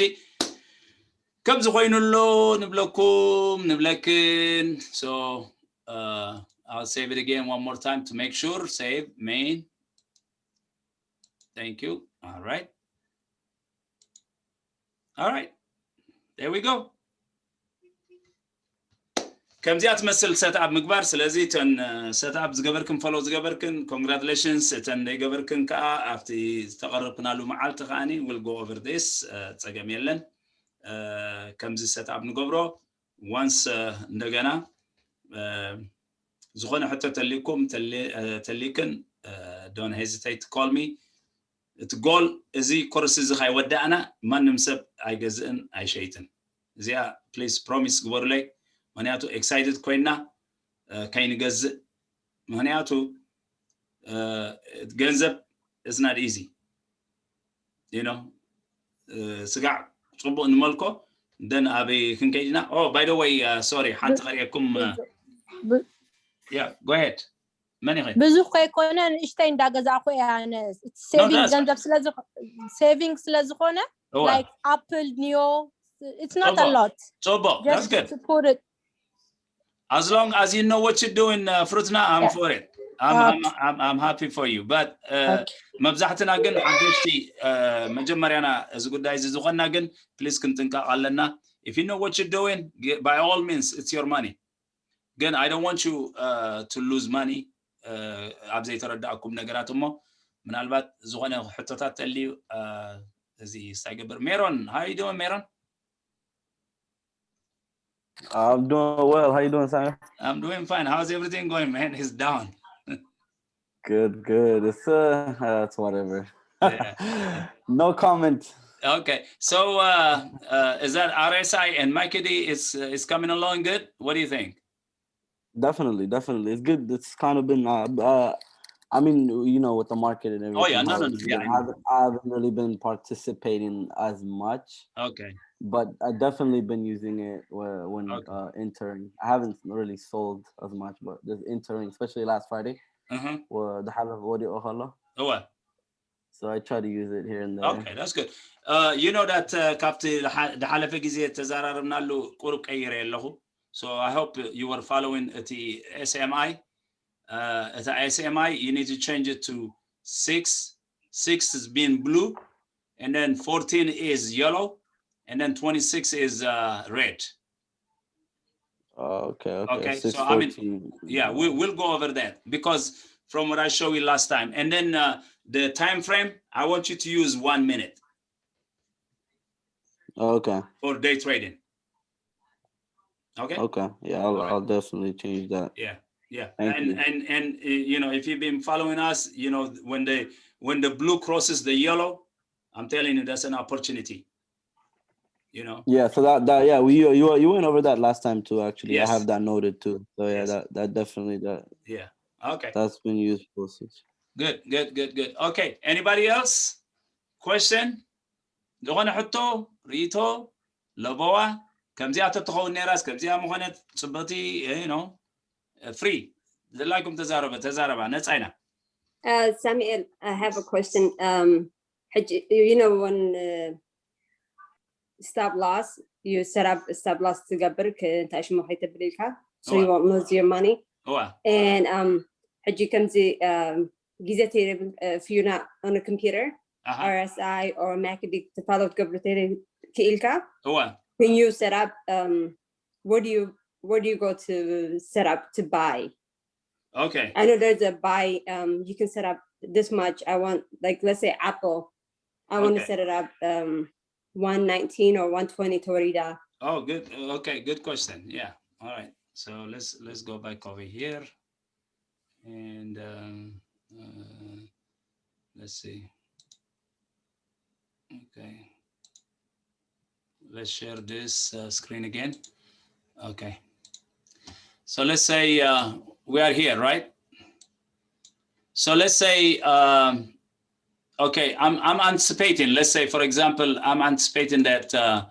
ከምዚ ኮይኑ ኣሎ ንብለኩም ንብለክን። So uh, I'll save it again one more time to make sure. Save main. Thank you. All right. All right. There we go. ከምዚኣ ትመስል set up ምግባር። ስለዚ እተን set up ዝገበርክን follow ዝገበርክን congratulations፣ እተን ዘይገበርክን ከዓ ኣብቲ ዝተቐረብክናሉ መዓልቲ ከዓኒ we'll go over this። ጸገም የለን። ከምዚ set up ንገብሮ። Once እንደገና ዝኾነ ሕቶ ተሊኩም ተሊክን don't hesitate to call me። እቲ goal እዚ course እዚ ካይወዳእና ማንም ሰብ ኣይገዝእን ኣይሸይጥን። እዚኣ please promise ግበሩለይ። ምክንያቱ excited ኮይና ከይንገዝእ። ምክንያቱ ገንዘብ is not easy, you know። ስጋዕ ፅቡቅ ንመልኮ። Then ኣበይ ክንከይድ ኢና? Oh, by the way, sorry፣ ሓንቲ ቀሪአኩም። Yeah, go ahead. መን ኢኺ? ብዙሕ ከይኮነ ንእሽተይ እንዳገዛእኩ እየ ኣነ። Saving ገንዘብ ስለ saving ስለ ዝኾነ like apple፣ neo, it's not a lot. ጽቡቅ። That's good. As long as you know what you're doing, uh, Frutna, I'm for it. I'm, I'm, I'm, I'm happy for you. But uh, መብዛሕትና ግን ሓደሽቲ መጀመርያና እዚ ጉዳይ እዚ ዝኾንና ግን please ክንጥንቀቕ ኣለና። If you know what you're doing, by all means, it's your money. ግን I don't want you uh, to lose money ኣብ ዘይተረዳእኩም ነገራት። እሞ ምናልባት ዝኾነ ሕቶታት ተልዩ እዚ ሳይገብር። ሜሮን፣ how you doing, ሜሮን? I'm doing well. How you doing, Simon? I'm doing fine. How's everything going, man? It's down. Good, good. It's uh, uh it's whatever. Yeah. No comment. Okay. So uh, uh is that R S I and Makidi is uh, is coming along good? What do you think? Definitely, definitely. It's good. It's kind of been uh, uh I mean, you know, with the market and everything. Oh yeah, no, no, no, yeah. I haven't, I haven't really been participating as much. Okay. But I definitely been using it when, when okay. uh, entering. I haven't really sold as much, but just entering, especially last Friday. Uh-huh. Or the half of audio. Oh, what? So I try to use it here and there. Okay, that's good. Uh, you know that uh, ካብቲ ዝሓለፈ ግዜ ተዘራረብናሉ ቁሩብ ቀይረ ኣለኹ። So I hope you were following እቲ S M I. Uh, እቲ S M I, you need to change it to six. Six is being blue, and then fourteen is yellow, and then twenty-six is uh, red. Oh, okay, okay. Okay, so I mean, yeah, we, we'll go over that because from what I showed you last time. And then uh, the time frame, I want you to use one minute. Okay. For day trading. Okay. Okay. Yeah, I'll, right. I'll definitely change that. Yeah. Yeah. Thank and you. and and uh, you know, if you've been following us, you know, when the when the blue crosses the yellow, I'm telling you, that's an opportunity. You know. Yeah. So that that yeah, we you you went over that last time too. Actually, yes. I have that noted too. So yeah, yes. that that definitely that. Yeah. Okay. That's been useful. Since. Good. Good. Good. Good. Okay. Anybody else? Question? ዝኾነ ሕቶ፣ ርእይቶ፣ ለበዋ? ከምዚኣ ተትኸውን ነይራስ ከምዚኣ ምኾነት ጽብቕቲ። You know, free። ዘላይኩም ተዛረበ ተዛረባ፣ ነጻ ኢና። Samuel, I have a question. Um, you know, when uh, stop loss, you set up stop loss ትገብር እንታይ ሽሙ ከይተብል ኢልካ, so you won't lose your money. እዋ And um, ሕጂ ከምዚ um, ግዜ ተይረብል if you're not on a computer, ኣሃ R S I or MACD to follow ትገብሩ ክኢልካ, እዋ can you set up um, where do you where do you go to set up to buy? Okay. I know there's a buy. Um, you can set up this much. I want, like, let's say Apple. I want to Okay. set it up um, one nineteen or one twenty ተወሪዳ. Oh, good. Uh, Okay, good question. Yeah. All right. So let's let's go back over here, and um, uh, let's see. Okay. Let's share this uh, screen again. Okay. So let's say uh, we are here, right? So let's say, um, okay, I'm, I'm anticipating, let's say, for example, I'm anticipating that uh,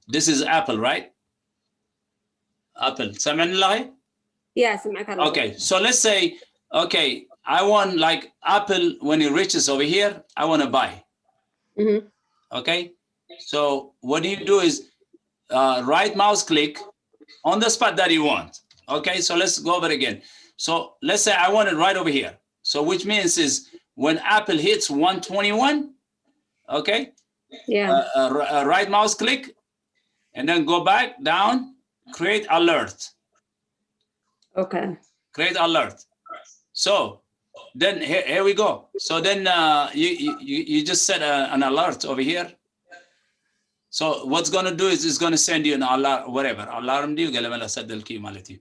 this is Apple, right? Apple. سامعني الله؟ Yeah, سمعك الله. Okay, so let's say, okay, I want like Apple when it reaches over here, I want to buy. Mhm. Okay, so what do you do is uh, right mouse click on the spot that you want. Okay, so let's go over it again. So let's say I want it right over here. So which means is when Apple hits one twenty-one, okay, Yeah. uh, uh, r- uh, right mouse click and then go back down, create alert. Okay. Create alert. So then here, here we go. So then uh, you, you you you just set a, an alert over here. So what's going to do is it's going to send you an alarm, whatever, alarm ድዩ ገለ መለ ክሰደልኪ ማለት እዩ።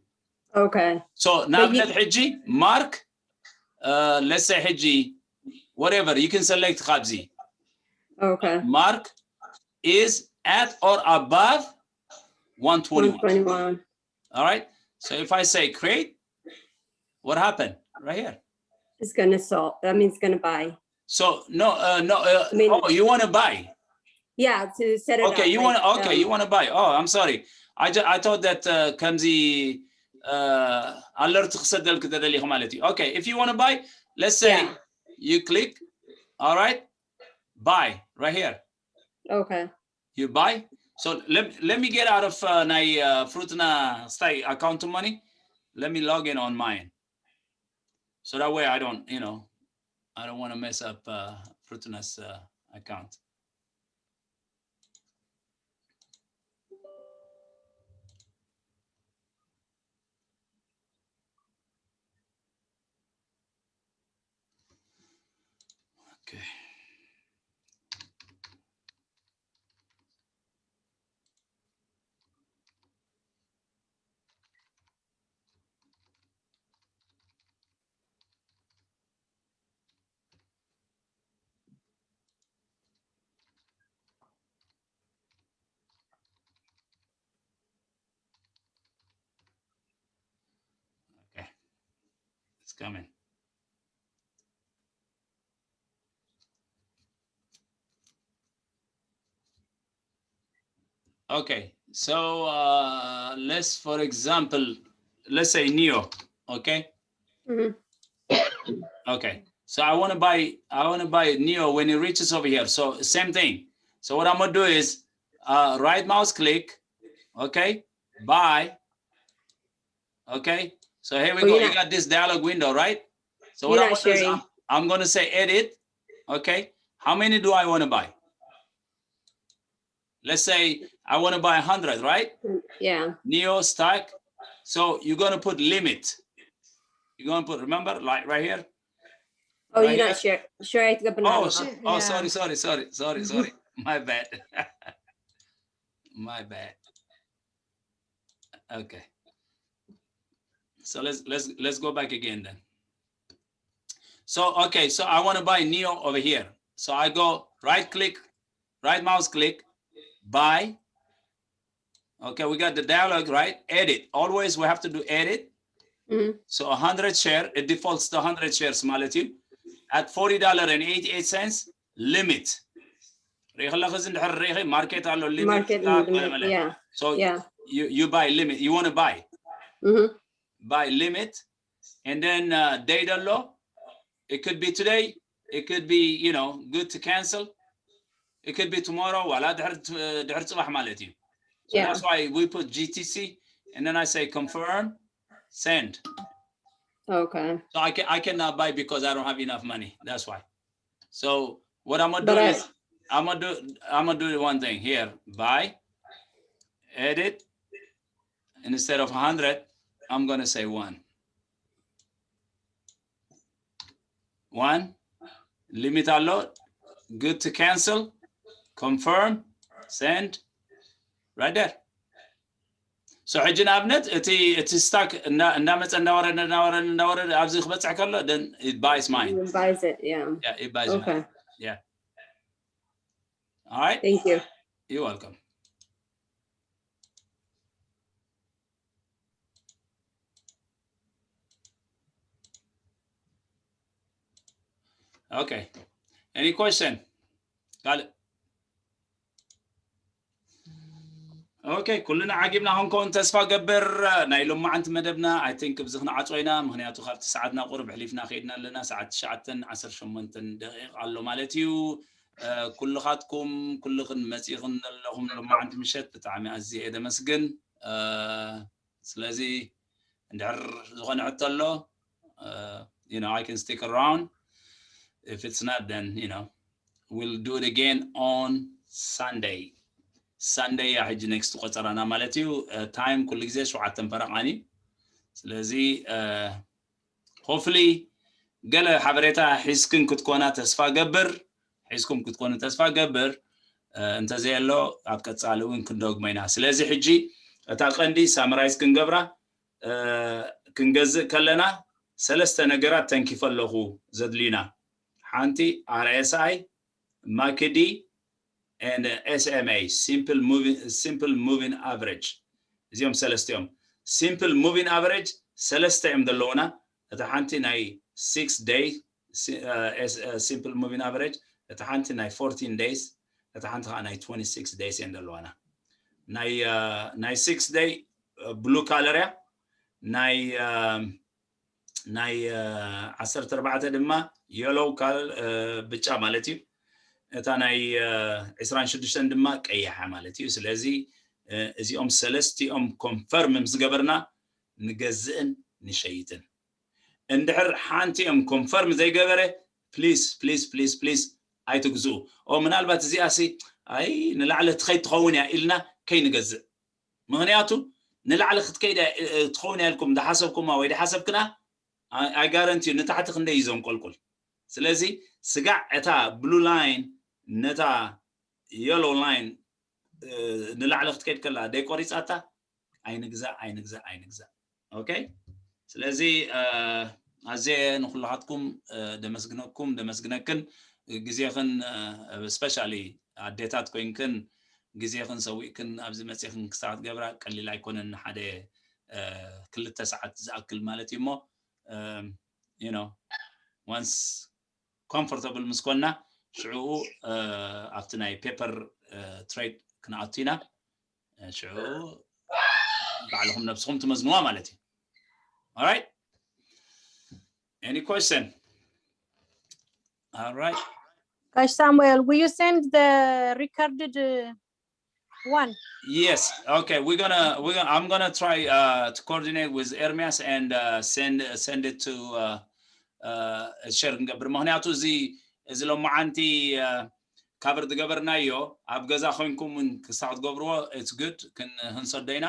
Okay. So ንኣብነት ሕጂ mark uh, let's say ሕጂ whatever you can select ካብዚ Okay. mark is at or above one twenty-one. One twenty-one. All right. So if I say create, what happened? Right here. It's gonna sell. That means it's gonna buy. So no, uh, no. Uh, I mean- oh, you want to buy? Yeah, to set it Okay, up, you like, want to? Okay, um, you want to buy? Oh, I'm sorry. I ju- I thought that uh, ከምዚ uh, alert ክሰደልክ ተደሊኹ ማለት እዩ። Okay, if you want to buy, let's say Yeah. you click. All right, buy right here. Okay. You buy. So let, let me get out of uh, ናይ uh, Frutna stay account money. Let me log in on mine. So that way I don't, you know, I don't want to mess up uh, Frutna's uh, account. Okay. Okay, it's coming. Okay, so uh, let's, for example, let's say Neo. Okay. Mhm. Okay. So I want to buy, I want to buy Neo when it reaches over here. So same thing. So what I'm gonna do is uh, right mouse click. Okay. Buy. Okay. So here we Oh, go. you're You not- got this dialogue window, right? So You're what I'm not gonna do is sharing. I'm, I'm gonna say edit. Okay. How many do I want to buy? Let's say I want to buy a hundred, right? Yeah. Neo stack. So you're gonna put limit. You're gonna put, remember, like right here. Oh, Right you're not share. Share it. Oh, so, oh, Yeah. sorry, sorry, sorry, sorry, sorry. My bad. My bad. Okay. So let's let's let's go back again then. So okay, so I want to buy Neo over here. So I go right click, right mouse click, buy. Okay, we got the dialogue, right? Edit. Always we have to do edit. Mhm. So a hundred share, it defaults to a hundred shares ማለት እዩ. At forty dollars and eighty-eight cents, limit. ሪኢኽለኺ እዚ እንድሕር ሪኢኺ ማርኬት ኣሎ፣ ሊሚት Market ስታክ limit, ገለ መለ። yeah. So Yeah. you you buy limit, you want to buy Mhm. buy limit, and then uh, date ኣሎ. It could be today, it could be, you know, good to cancel, it could be tomorrow ዋላ ድሕር ድሕር ፅባሕ ማለት እዩ። So Yeah. that's why we put G T C, and then I say confirm, send. Okay. So I can I cannot buy because I don't have enough money. That's why. So what I'm gonna do But I- is I'm gonna do I'm gonna do one thing here. Buy, edit, and instead of a hundred, I'm gonna say one. One, limit ኣሎ, good to cancel, confirm, send, right there. So ሕጂ ንኣብነት እቲ እቲ ስታክ እንዳ- እንዳመፀ እንዳወረደ እንዳወረደ እንዳወረደ ኣብዚ ክበፅሕ ከሎ then it buys mine. It buys it. Yeah. Yeah, it buys mine. Okay. All right. Thank you. You're welcome. Okay, any question? ካልእ? Okay, ኩልና ዓጊብና ክንከውን ተስፋ ገብር። ናይ ሎማዓንቲ መደብና I think ብዚ ክንዓጾ ኢና፣ ምክንያቱ ካብቲ ሰዓትና ቁሩብ ኣሕሊፍና ከይድና ኣለና። ሰዓት ትሽዓተን ዓሰርተ ሸሞንተን ደቂቕ ኣሎ ማለት እዩ። ኩልኻትኩም ኩልኽን መጺኽን ዘለኹም ሎማዓንቲ ምሸት ብጣዕሚ ኣዝየ እየ ደመስግን። ስለዚ እንድሕር ዝኾነ ሕቶ ኣሎ you know I can stick around. If it's not, then you know we'll do it again on Sunday. Sunday እያ ሕጂ next ቆጸራና ማለት እዩ። Time ኩሉ ግዜ ሸውዓተን ፈረቓን እዩ። ስለዚ hopefully ገለ ሓበሬታ ሒዝክን ክትኮና ተስፋ ገብር፣ ሒዝኩም ክትኮኑ ተስፋ ገብር። እንተዘየሎ ኣብ ቀጻሊ እውን ክንደግሞ ኢና። ስለዚ ሕጂ እታ ቀንዲ summarize ክንገብራ ክንገዝእ ከለና ሰለስተ ነገራት ተንኪፈ ኣለኹ ዘድልዩና። ሓንቲ RSI፣ MACD and SMA፣ simple moving average። እዚኦም ሰለስቲኦም simple moving average ሰለስተ እዮም ዘለውና። እታ ሓንቲ ናይ six day simple moving average፣ እታ ሓንቲ ናይ fourteen days፣ እታ ሓንቲ ከዓ ናይ twenty-six days እየን ዘለዋና። ናይ ናይ six day blue color እያ። ናይ ናይ ዓሰርተ ኣርባዕተ ድማ yellow color፣ ብጫ ማለት እዩ። እታ ናይ ዕስራን ሽዱሽተን ድማ ቀያሕ ማለት እዩ። ስለዚ እዚኦም ሰለስቲኦም confirm ምስ ገበርና ንገዝእን ንሸይጥን። እንድሕር ሓንቲኦም confirm ዘይገበረ please please please please ኣይትግዝኡ። ኦ ምናልባት እዚኣ ሲ ኣይ ንላዕሊ ትኸይድ ትኸውን እያ ኢልና ከይንገዝእ። ምክንያቱ ንላዕሊ ክትከይድ ትኸውን እያ ኢልኩም ዝሓሰብኩማ ወይ ዝሓሰብክና I guarantee ንታሕቲ ክንደይ እዩ ዘንቆልቁል። ስለዚ ስጋዕ እታ blue line ነታ yellow line ንላዕሊ ክትከይድ ከላ ደይ ቆሪጻታ ኣይንግዛእ ኣይንግዛእ ኣይንግዛእ። Okay፣ ስለዚ ኣዜ ንኩላትኩም ደመስግነኩም ደመስግነክን ግዜክን፣ especially ኣዴታት ኮይንክን ግዜክን ሰዊእክን ኣብዚ መጺኽን ክሳዕ ትገብራ ቀሊል ኣይኮነን። ሓደ ክልተ ሰዓት ዝኣክል ማለት እዩ እሞ you know once comfortable ምስ ኮና ሽዑ ኣብቲ ናይ paper trade ክንኣቱ ኢና። ሽዑ ባዕልኹም ነብስኹም ትመዝንዋ ማለት እዩ። All right? Any question? All right. Gosh, Samuel, will you send the recorded uh, one? Yes. Okay. We're gonna we're gonna I'm gonna try uh, to coordinate with Ermias and uh, send send it to uh, uh, share ክንገብር። ምክንያቱ እዚ እዚ ሎማዓንቲ cover ዝገበርናዮ ኣብ ገዛ ኮይንኩም እውን ክሳዕ ትገብርዎ it's good። ክንሰዶ ኢና።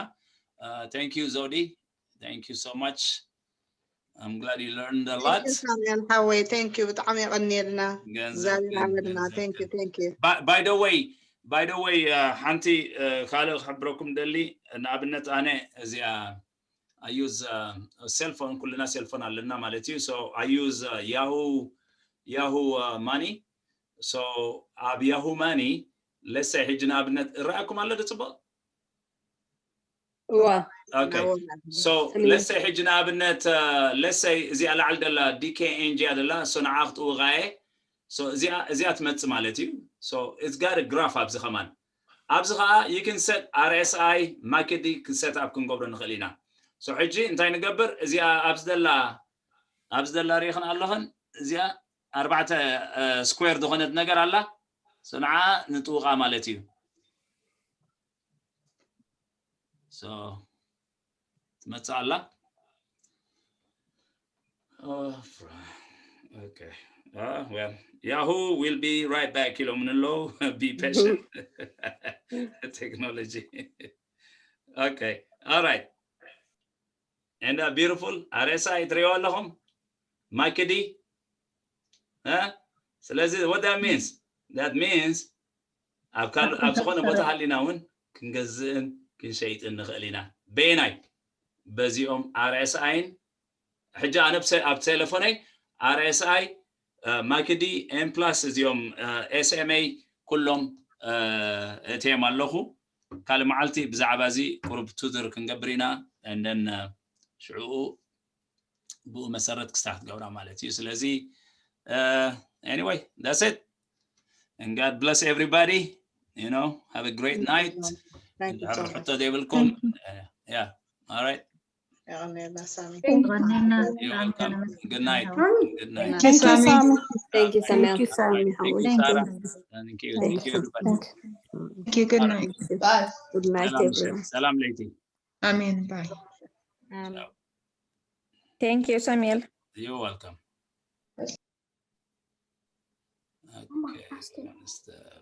Thank you Zodi. Thank you so much. I'm glad you learned a lot. ሳሙኤል ሓወይ thank you ብጣዕሚ የቐንየልና። እግዚኣብሔር ሓበርና። Thank you thank you። By the way by the way ሓንቲ ካልእ ክሕብረኩም ደሊ። ንኣብነት ኣነ እዚኣ I use cell phone፣ ኩልና cell phone ኣለና ማለት እዩ። So I use Yahoo Yahoo Money። So ኣብ Yahoo Money let's say ሕጂ ንኣብነት እረኣኩም ኣሎ ዶ ጽቡቕ? እዋ Okay. So let's say ሕጂ ንኣብነት let's say እዚኣ ላዕሊ ደላ ዲኬኤንጂ እያ ደላ። So ንዓ ክትእውቓየ። So እዚኣ እዚኣ ትመጽእ ማለት እዩ። So it's got a graph ኣብዚ ከማን። ኣብዚ ከዓ you can set RSI MACD set up ክንገብሮ ንኽእል ኢና። So ሕጂ እንታይ ንገብር? እዚኣ ኣብዚ ደላ ኣብዚ ደላ ርኢኽን ኣለኽን እዚኣ ኣርባዕተ square ዝኾነት ነገር ኣላ። So ንዓ ንጥውቓ ማለት እዩ። So ትመጽእ ኣላ። Okay. Uh, well, Yahoo will be right back. Kilo Munlo, be patient. Technology. Okay. All right. And uh, beautiful. RSI ትሪኦ ኣለኹም? MACD. ስለዚ what that means? That means ኣብ ዝኾነ ቦታ ሃሊና እውን ክንገዝእን ክንሸይጥን ንኽእል ኢና። በየናይ? በዚኦም RSI ን ሕጂ ኣነ ኣብ ቴሌፎነይ RSI፣ MACD፣ M plus እዚኦም SMA ኩሎም እትዮም ኣለኹ። ካልእ መዓልቲ ብዛዕባ እዚ ቁሩብ ቱትር ክንገብር ኢና። And then ሽዕኡ ብኡ መሰረት ክስራሕ ክትገብራ ማለት እዩ። ስለዚ Anyway, that's it. And God bless everybody. You know, have a great night. Thank you so much. ሕቶ ዘይብልኩም. Yeah. All right. የቐንየልና ሳሚ። የቐንየልና። You're welcome. Good night. Good night. Thank you, Sammy. Thank you, Sammy. Thank you, Sammy. Thank you, Sarah. Thank you. Thank you, everybody. Thank you. Good night. Bye. Good night, ሰላም፣ everyone. ሰላም ለይቲ። Amen. Bye. Um, thank you, Samuel. You're welcome. Okay, so let's, uh,